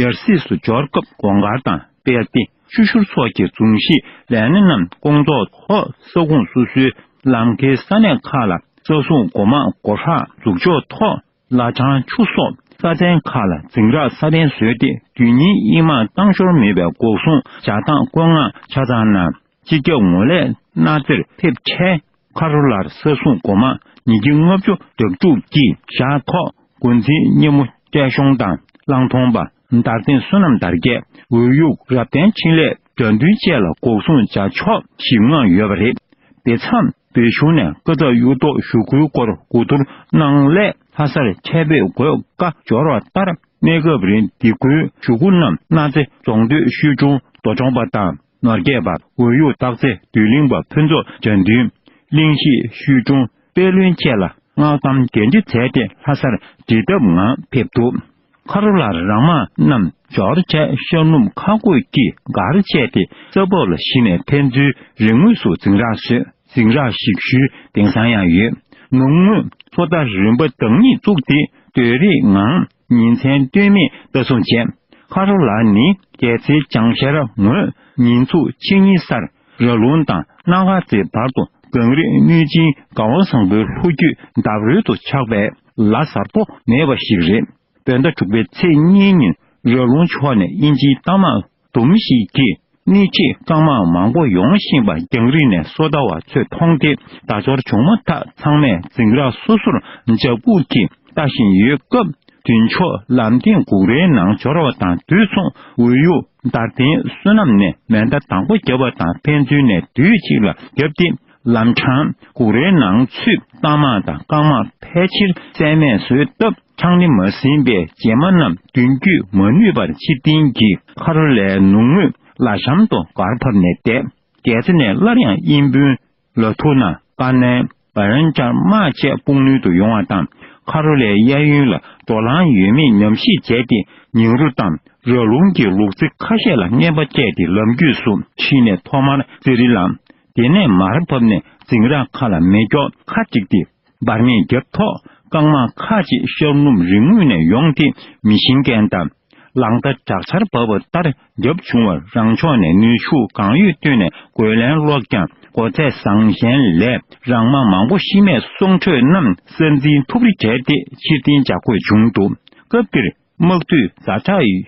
ཡར་སྲིད་སུ་འབྱོར་སྐབས་གོང་དཀར་དང་དཔལ་ལྡེ་ཆུ་ཤུར་སོགས་ཀྱི་རྫོང་གཞིས་ལས་སྣེ་རྣམས་སྐོང་ཚོགས་ཐོག་ས་ཁོངས་སོ་སོའི་ལམ་ཁའི་ས་གནས་ཁག་ལ་ས་སྲུང་འགོ་དམག་སྒོ་ཧྲག་འཛུགས་འཇོག་ཐོག་ལ་ཆང་ཆུ་སོགས་ས་ཚན་ཁག་ལ་འཛིང་རགས་སྲ་བརྟན་བཟོས་ཏེ། དུས་ཉིན་དབྱིན་དམག་བཏང་ཞོར་མེད་པའི་འགོག་སྲུང་བྱ་སྟངས་བཀོད་མངགས་ཆ་ཚང་གནང་། སྤྱི་ཁྱབ་ངོས་ལས་གནའ་རྫིར་ཕེབས་འཕྲལ། ཁ་རོ་ལར་ས་སྲུང་འགོ་དམག་ཉིས་བརྒྱ་ལྔ་བཅུ་དྲག་སྒྲུབ་ཀྱིས་བཞག་ཐོག་འགོ་འཛིན་སྙེ་མོ་བཀྲས་གཤོང་དང་གླང་མཐོང་པ། དར་སྟེང་བསོད་ནམས་དར་རྒྱས། འོལ་ཡུག་རབ་བརྟན་འཕྲིན་ལས། དགྲ་འདུལ་བཅས་ལ་འགོག་སྲུང་བྱ་ཕྱོགས་ཞིབ་མངགས་ཡོད་པ་རེད། དེ་མཚམས་བོད་གཞུང་ནས་བཀའ་ཁྲབ་གཡུ་ཐོག་བཞུགས་ཁུལ་སྐོར་གོ་བསྡུར་གནང་སླད། ལྷ་སར་ཁྲལ་དཔོད་དགོས་བཀའ་འབྱོར་བ་ལྟར། གནས་སྐབས་རིང་འདི་ཁུལ་གཞུག་གུ་རྣམས་གནའ་རྫི་རྫོང་སྡོད་ཤུལ་དྲུང་རྡོ་གྲོང་པ་དང་ནོར་རྒྱས་པ། འོལ་ཡུག་སྟག་རྩེ་བདུད་གླིང་པ་ཕུན་ཚོགས་དགྲ་འདུལ། གླིང་གཞིས་ཤུལ་དྲུང་དཔལ་ལྷུན་བཅས་ལ་མངའ་གཏམ་འགན་འཁྲི་མཛད་དེ་ལྷ་སར་འབྲེལ་ཐབས་ངང་ཕེབས་འདུག་ཁ་རོ་ལར་རང་དམག་རྣམས་འབྱོར་འཕྲལ་ཤར་ནུབ་མཁའ་སྒོས་ཀྱི་སྒར་བཅད་དེ་ས་བབ་ལ་གཞི་ནས་ཕན་ཚུན་རིང་ངོས་སུ་འཛིང་རགས་བཟོས། འཛིང་རགས་ཞིག་ཞུའི་དེང་སང་ཡང་ཡོད། ནུབ་ངོས་མཚོ་རྟ་རིམ་པ་བདག་ཉིད་བཙུགས་ཏེ་སྡོད་རེས་ངང་ཉིན་མཚན་ལྟོས་མེད་ལྟ་སྲུང་བྱས། ཁ་རོ་ལ་ནི་རྒྱལ་རྩེའི་བྱང་ཤར་ངོས་ཉིན་ཚུགས་ཕྱེད་གཉིས་སར་ར་ལུང་དང་སྣ་དཀར་རྩེའི་བར་དུ་གངས་རི་གནོད་སྦྱིན་དགའ་བ་བཟང་པོའི་ལྷོ་རྒྱུད་འདབས་རོལ་དུ་ཆགས་པས་ལ་གཟར་པོ་མེད་པ་ཞིག་རེད། བོད་ཟླ་དྲུག་པའི་ཚེས་གཉིས་ཉིན་ར་ལུང་ཕྱོགས་ནས་དབྱིན་ཇིའི་རྟ་དམག་དུམ་ཞིག་གིས་སྣེ་ཁྲིད་རྐང་དམག་མང་པོ་ཡོང་བཞིན་པ་རྒྱང་རིང་ནས་སོ་ལྟ་བ་ཚོས་མཐོང་སྟེ་བརྡ་འབྱོར་བྱུང་མ་ཐག་ཚང་མས་འཛིང་རགས་སོ་སོར་འཇབ་སྒུག་གིས་ལྟ་བཞིན་ཡོད་སྐབས། མདུན་ཕྱོགས་ལམ་སྟེང་གུག་རའི་ནང་འབྱོར་བ་དང་དུས་མཚུངས་འོལ་ཡུག་དར་སྟེང་བསོད་ནམས་ནས་མེ་མདའ་དང་པོ་བརྒྱབ་པ་དང་ཕན་ཚུན་ནས་དུས་གཅིག་ལ་བརྒྱབ་སྟེ། ལམ་འཕྲང་གུག་རའི་ནང་ཚུད་རྟ་དམག་དང་རྐང་དམག་ཕལ་ཆེར་རྩད་མེད་བཟོས་སྟབས། ཆང་ནི་མ་ཟིན་པའི་རྗེས་མ་རྣམས་མདུན་སྐྱོད་མ་ནུས་པར་ཕྱིར་འཐེན་གྱིས་ཁ་རོ་ལའི་ནུབ་ངོས་ལ་གཤམ་དུ་སྒར་ཕབ་ནས་བསྡད། རྒྱལ་རྩེ་ནས་སླར་ཡང་དབྱིན་དཔོན་ལ་ཐུ་ན་ཀ་ནན་བ་རན་ཅར་དམག་བཅས་དཔུང་ནུས་དུ་ཡོང་བ་དང་། ཁ་རོ་ལའི་གཡས་གཡོན་ལ་འགྲོ་ལམ་ཡོད་མེད་ཉམས་ཞིབ་བྱས་ཏེ། ཉིང་རུ་དང་ར་ལུང་གི་ལུག་རྫི་ཁ་ཤས་ལ་རྔན་པ་སྤྲད་དེ་ལམ་རྒྱུས་སུ་ཁྲིད་ནས་ཐོག་མར་རྩེ་རི་ལམ། དེ་ནས་མར་བབས་ནས་འཛིང་རགས་ཁ་ལ་མེ་སྒྱོགས་ཁ་བསྒྲིགས་ཏེ། འབར་མེད་བརྒྱབ་ཐོག་རྐང་དམག་ཁག་ཅིག་ཤར་ནུབ་རི་ངོས་ནས་ཡོང་སྟེ་མེ་ཤིང་གན་དང་། ལང་ཏ་དྲག་ཆར་བབས་པ་ལྟར་བརྒྱབ་བྱུང་བར། རང་ཕྱོགས་ནས་ནུས་ཤུགས་གང་ཡོད་བཏོན་ནས་རྒོལ་ལན་སློག་ཀྱང་མགོ་ཚད་བཟང་ཞན་ལས་རང་དམག་མང་པོ་ཤི་རྨས་སོང་འཕྲོས་རྣམས་གསར་འཛིན་ཐུབ་རེ་བྱས་ཏེ་ཕྱིར་འཐེན་བྱ་དགོས་བྱུང་འདུག་སྐབས་དེར་དམག་འཐུས་ཛ་དྲག་ཡོད་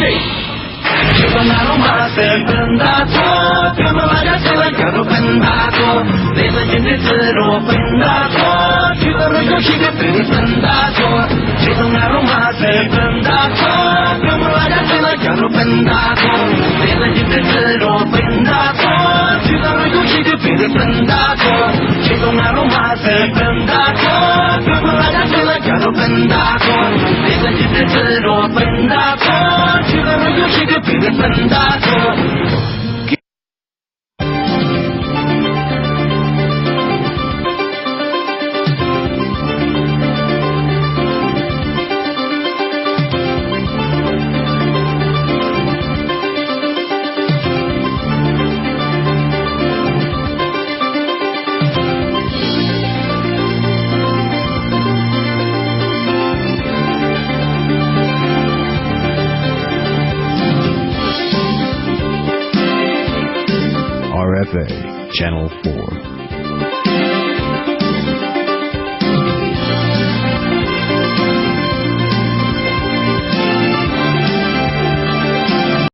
Sunday. Bay, Channel four.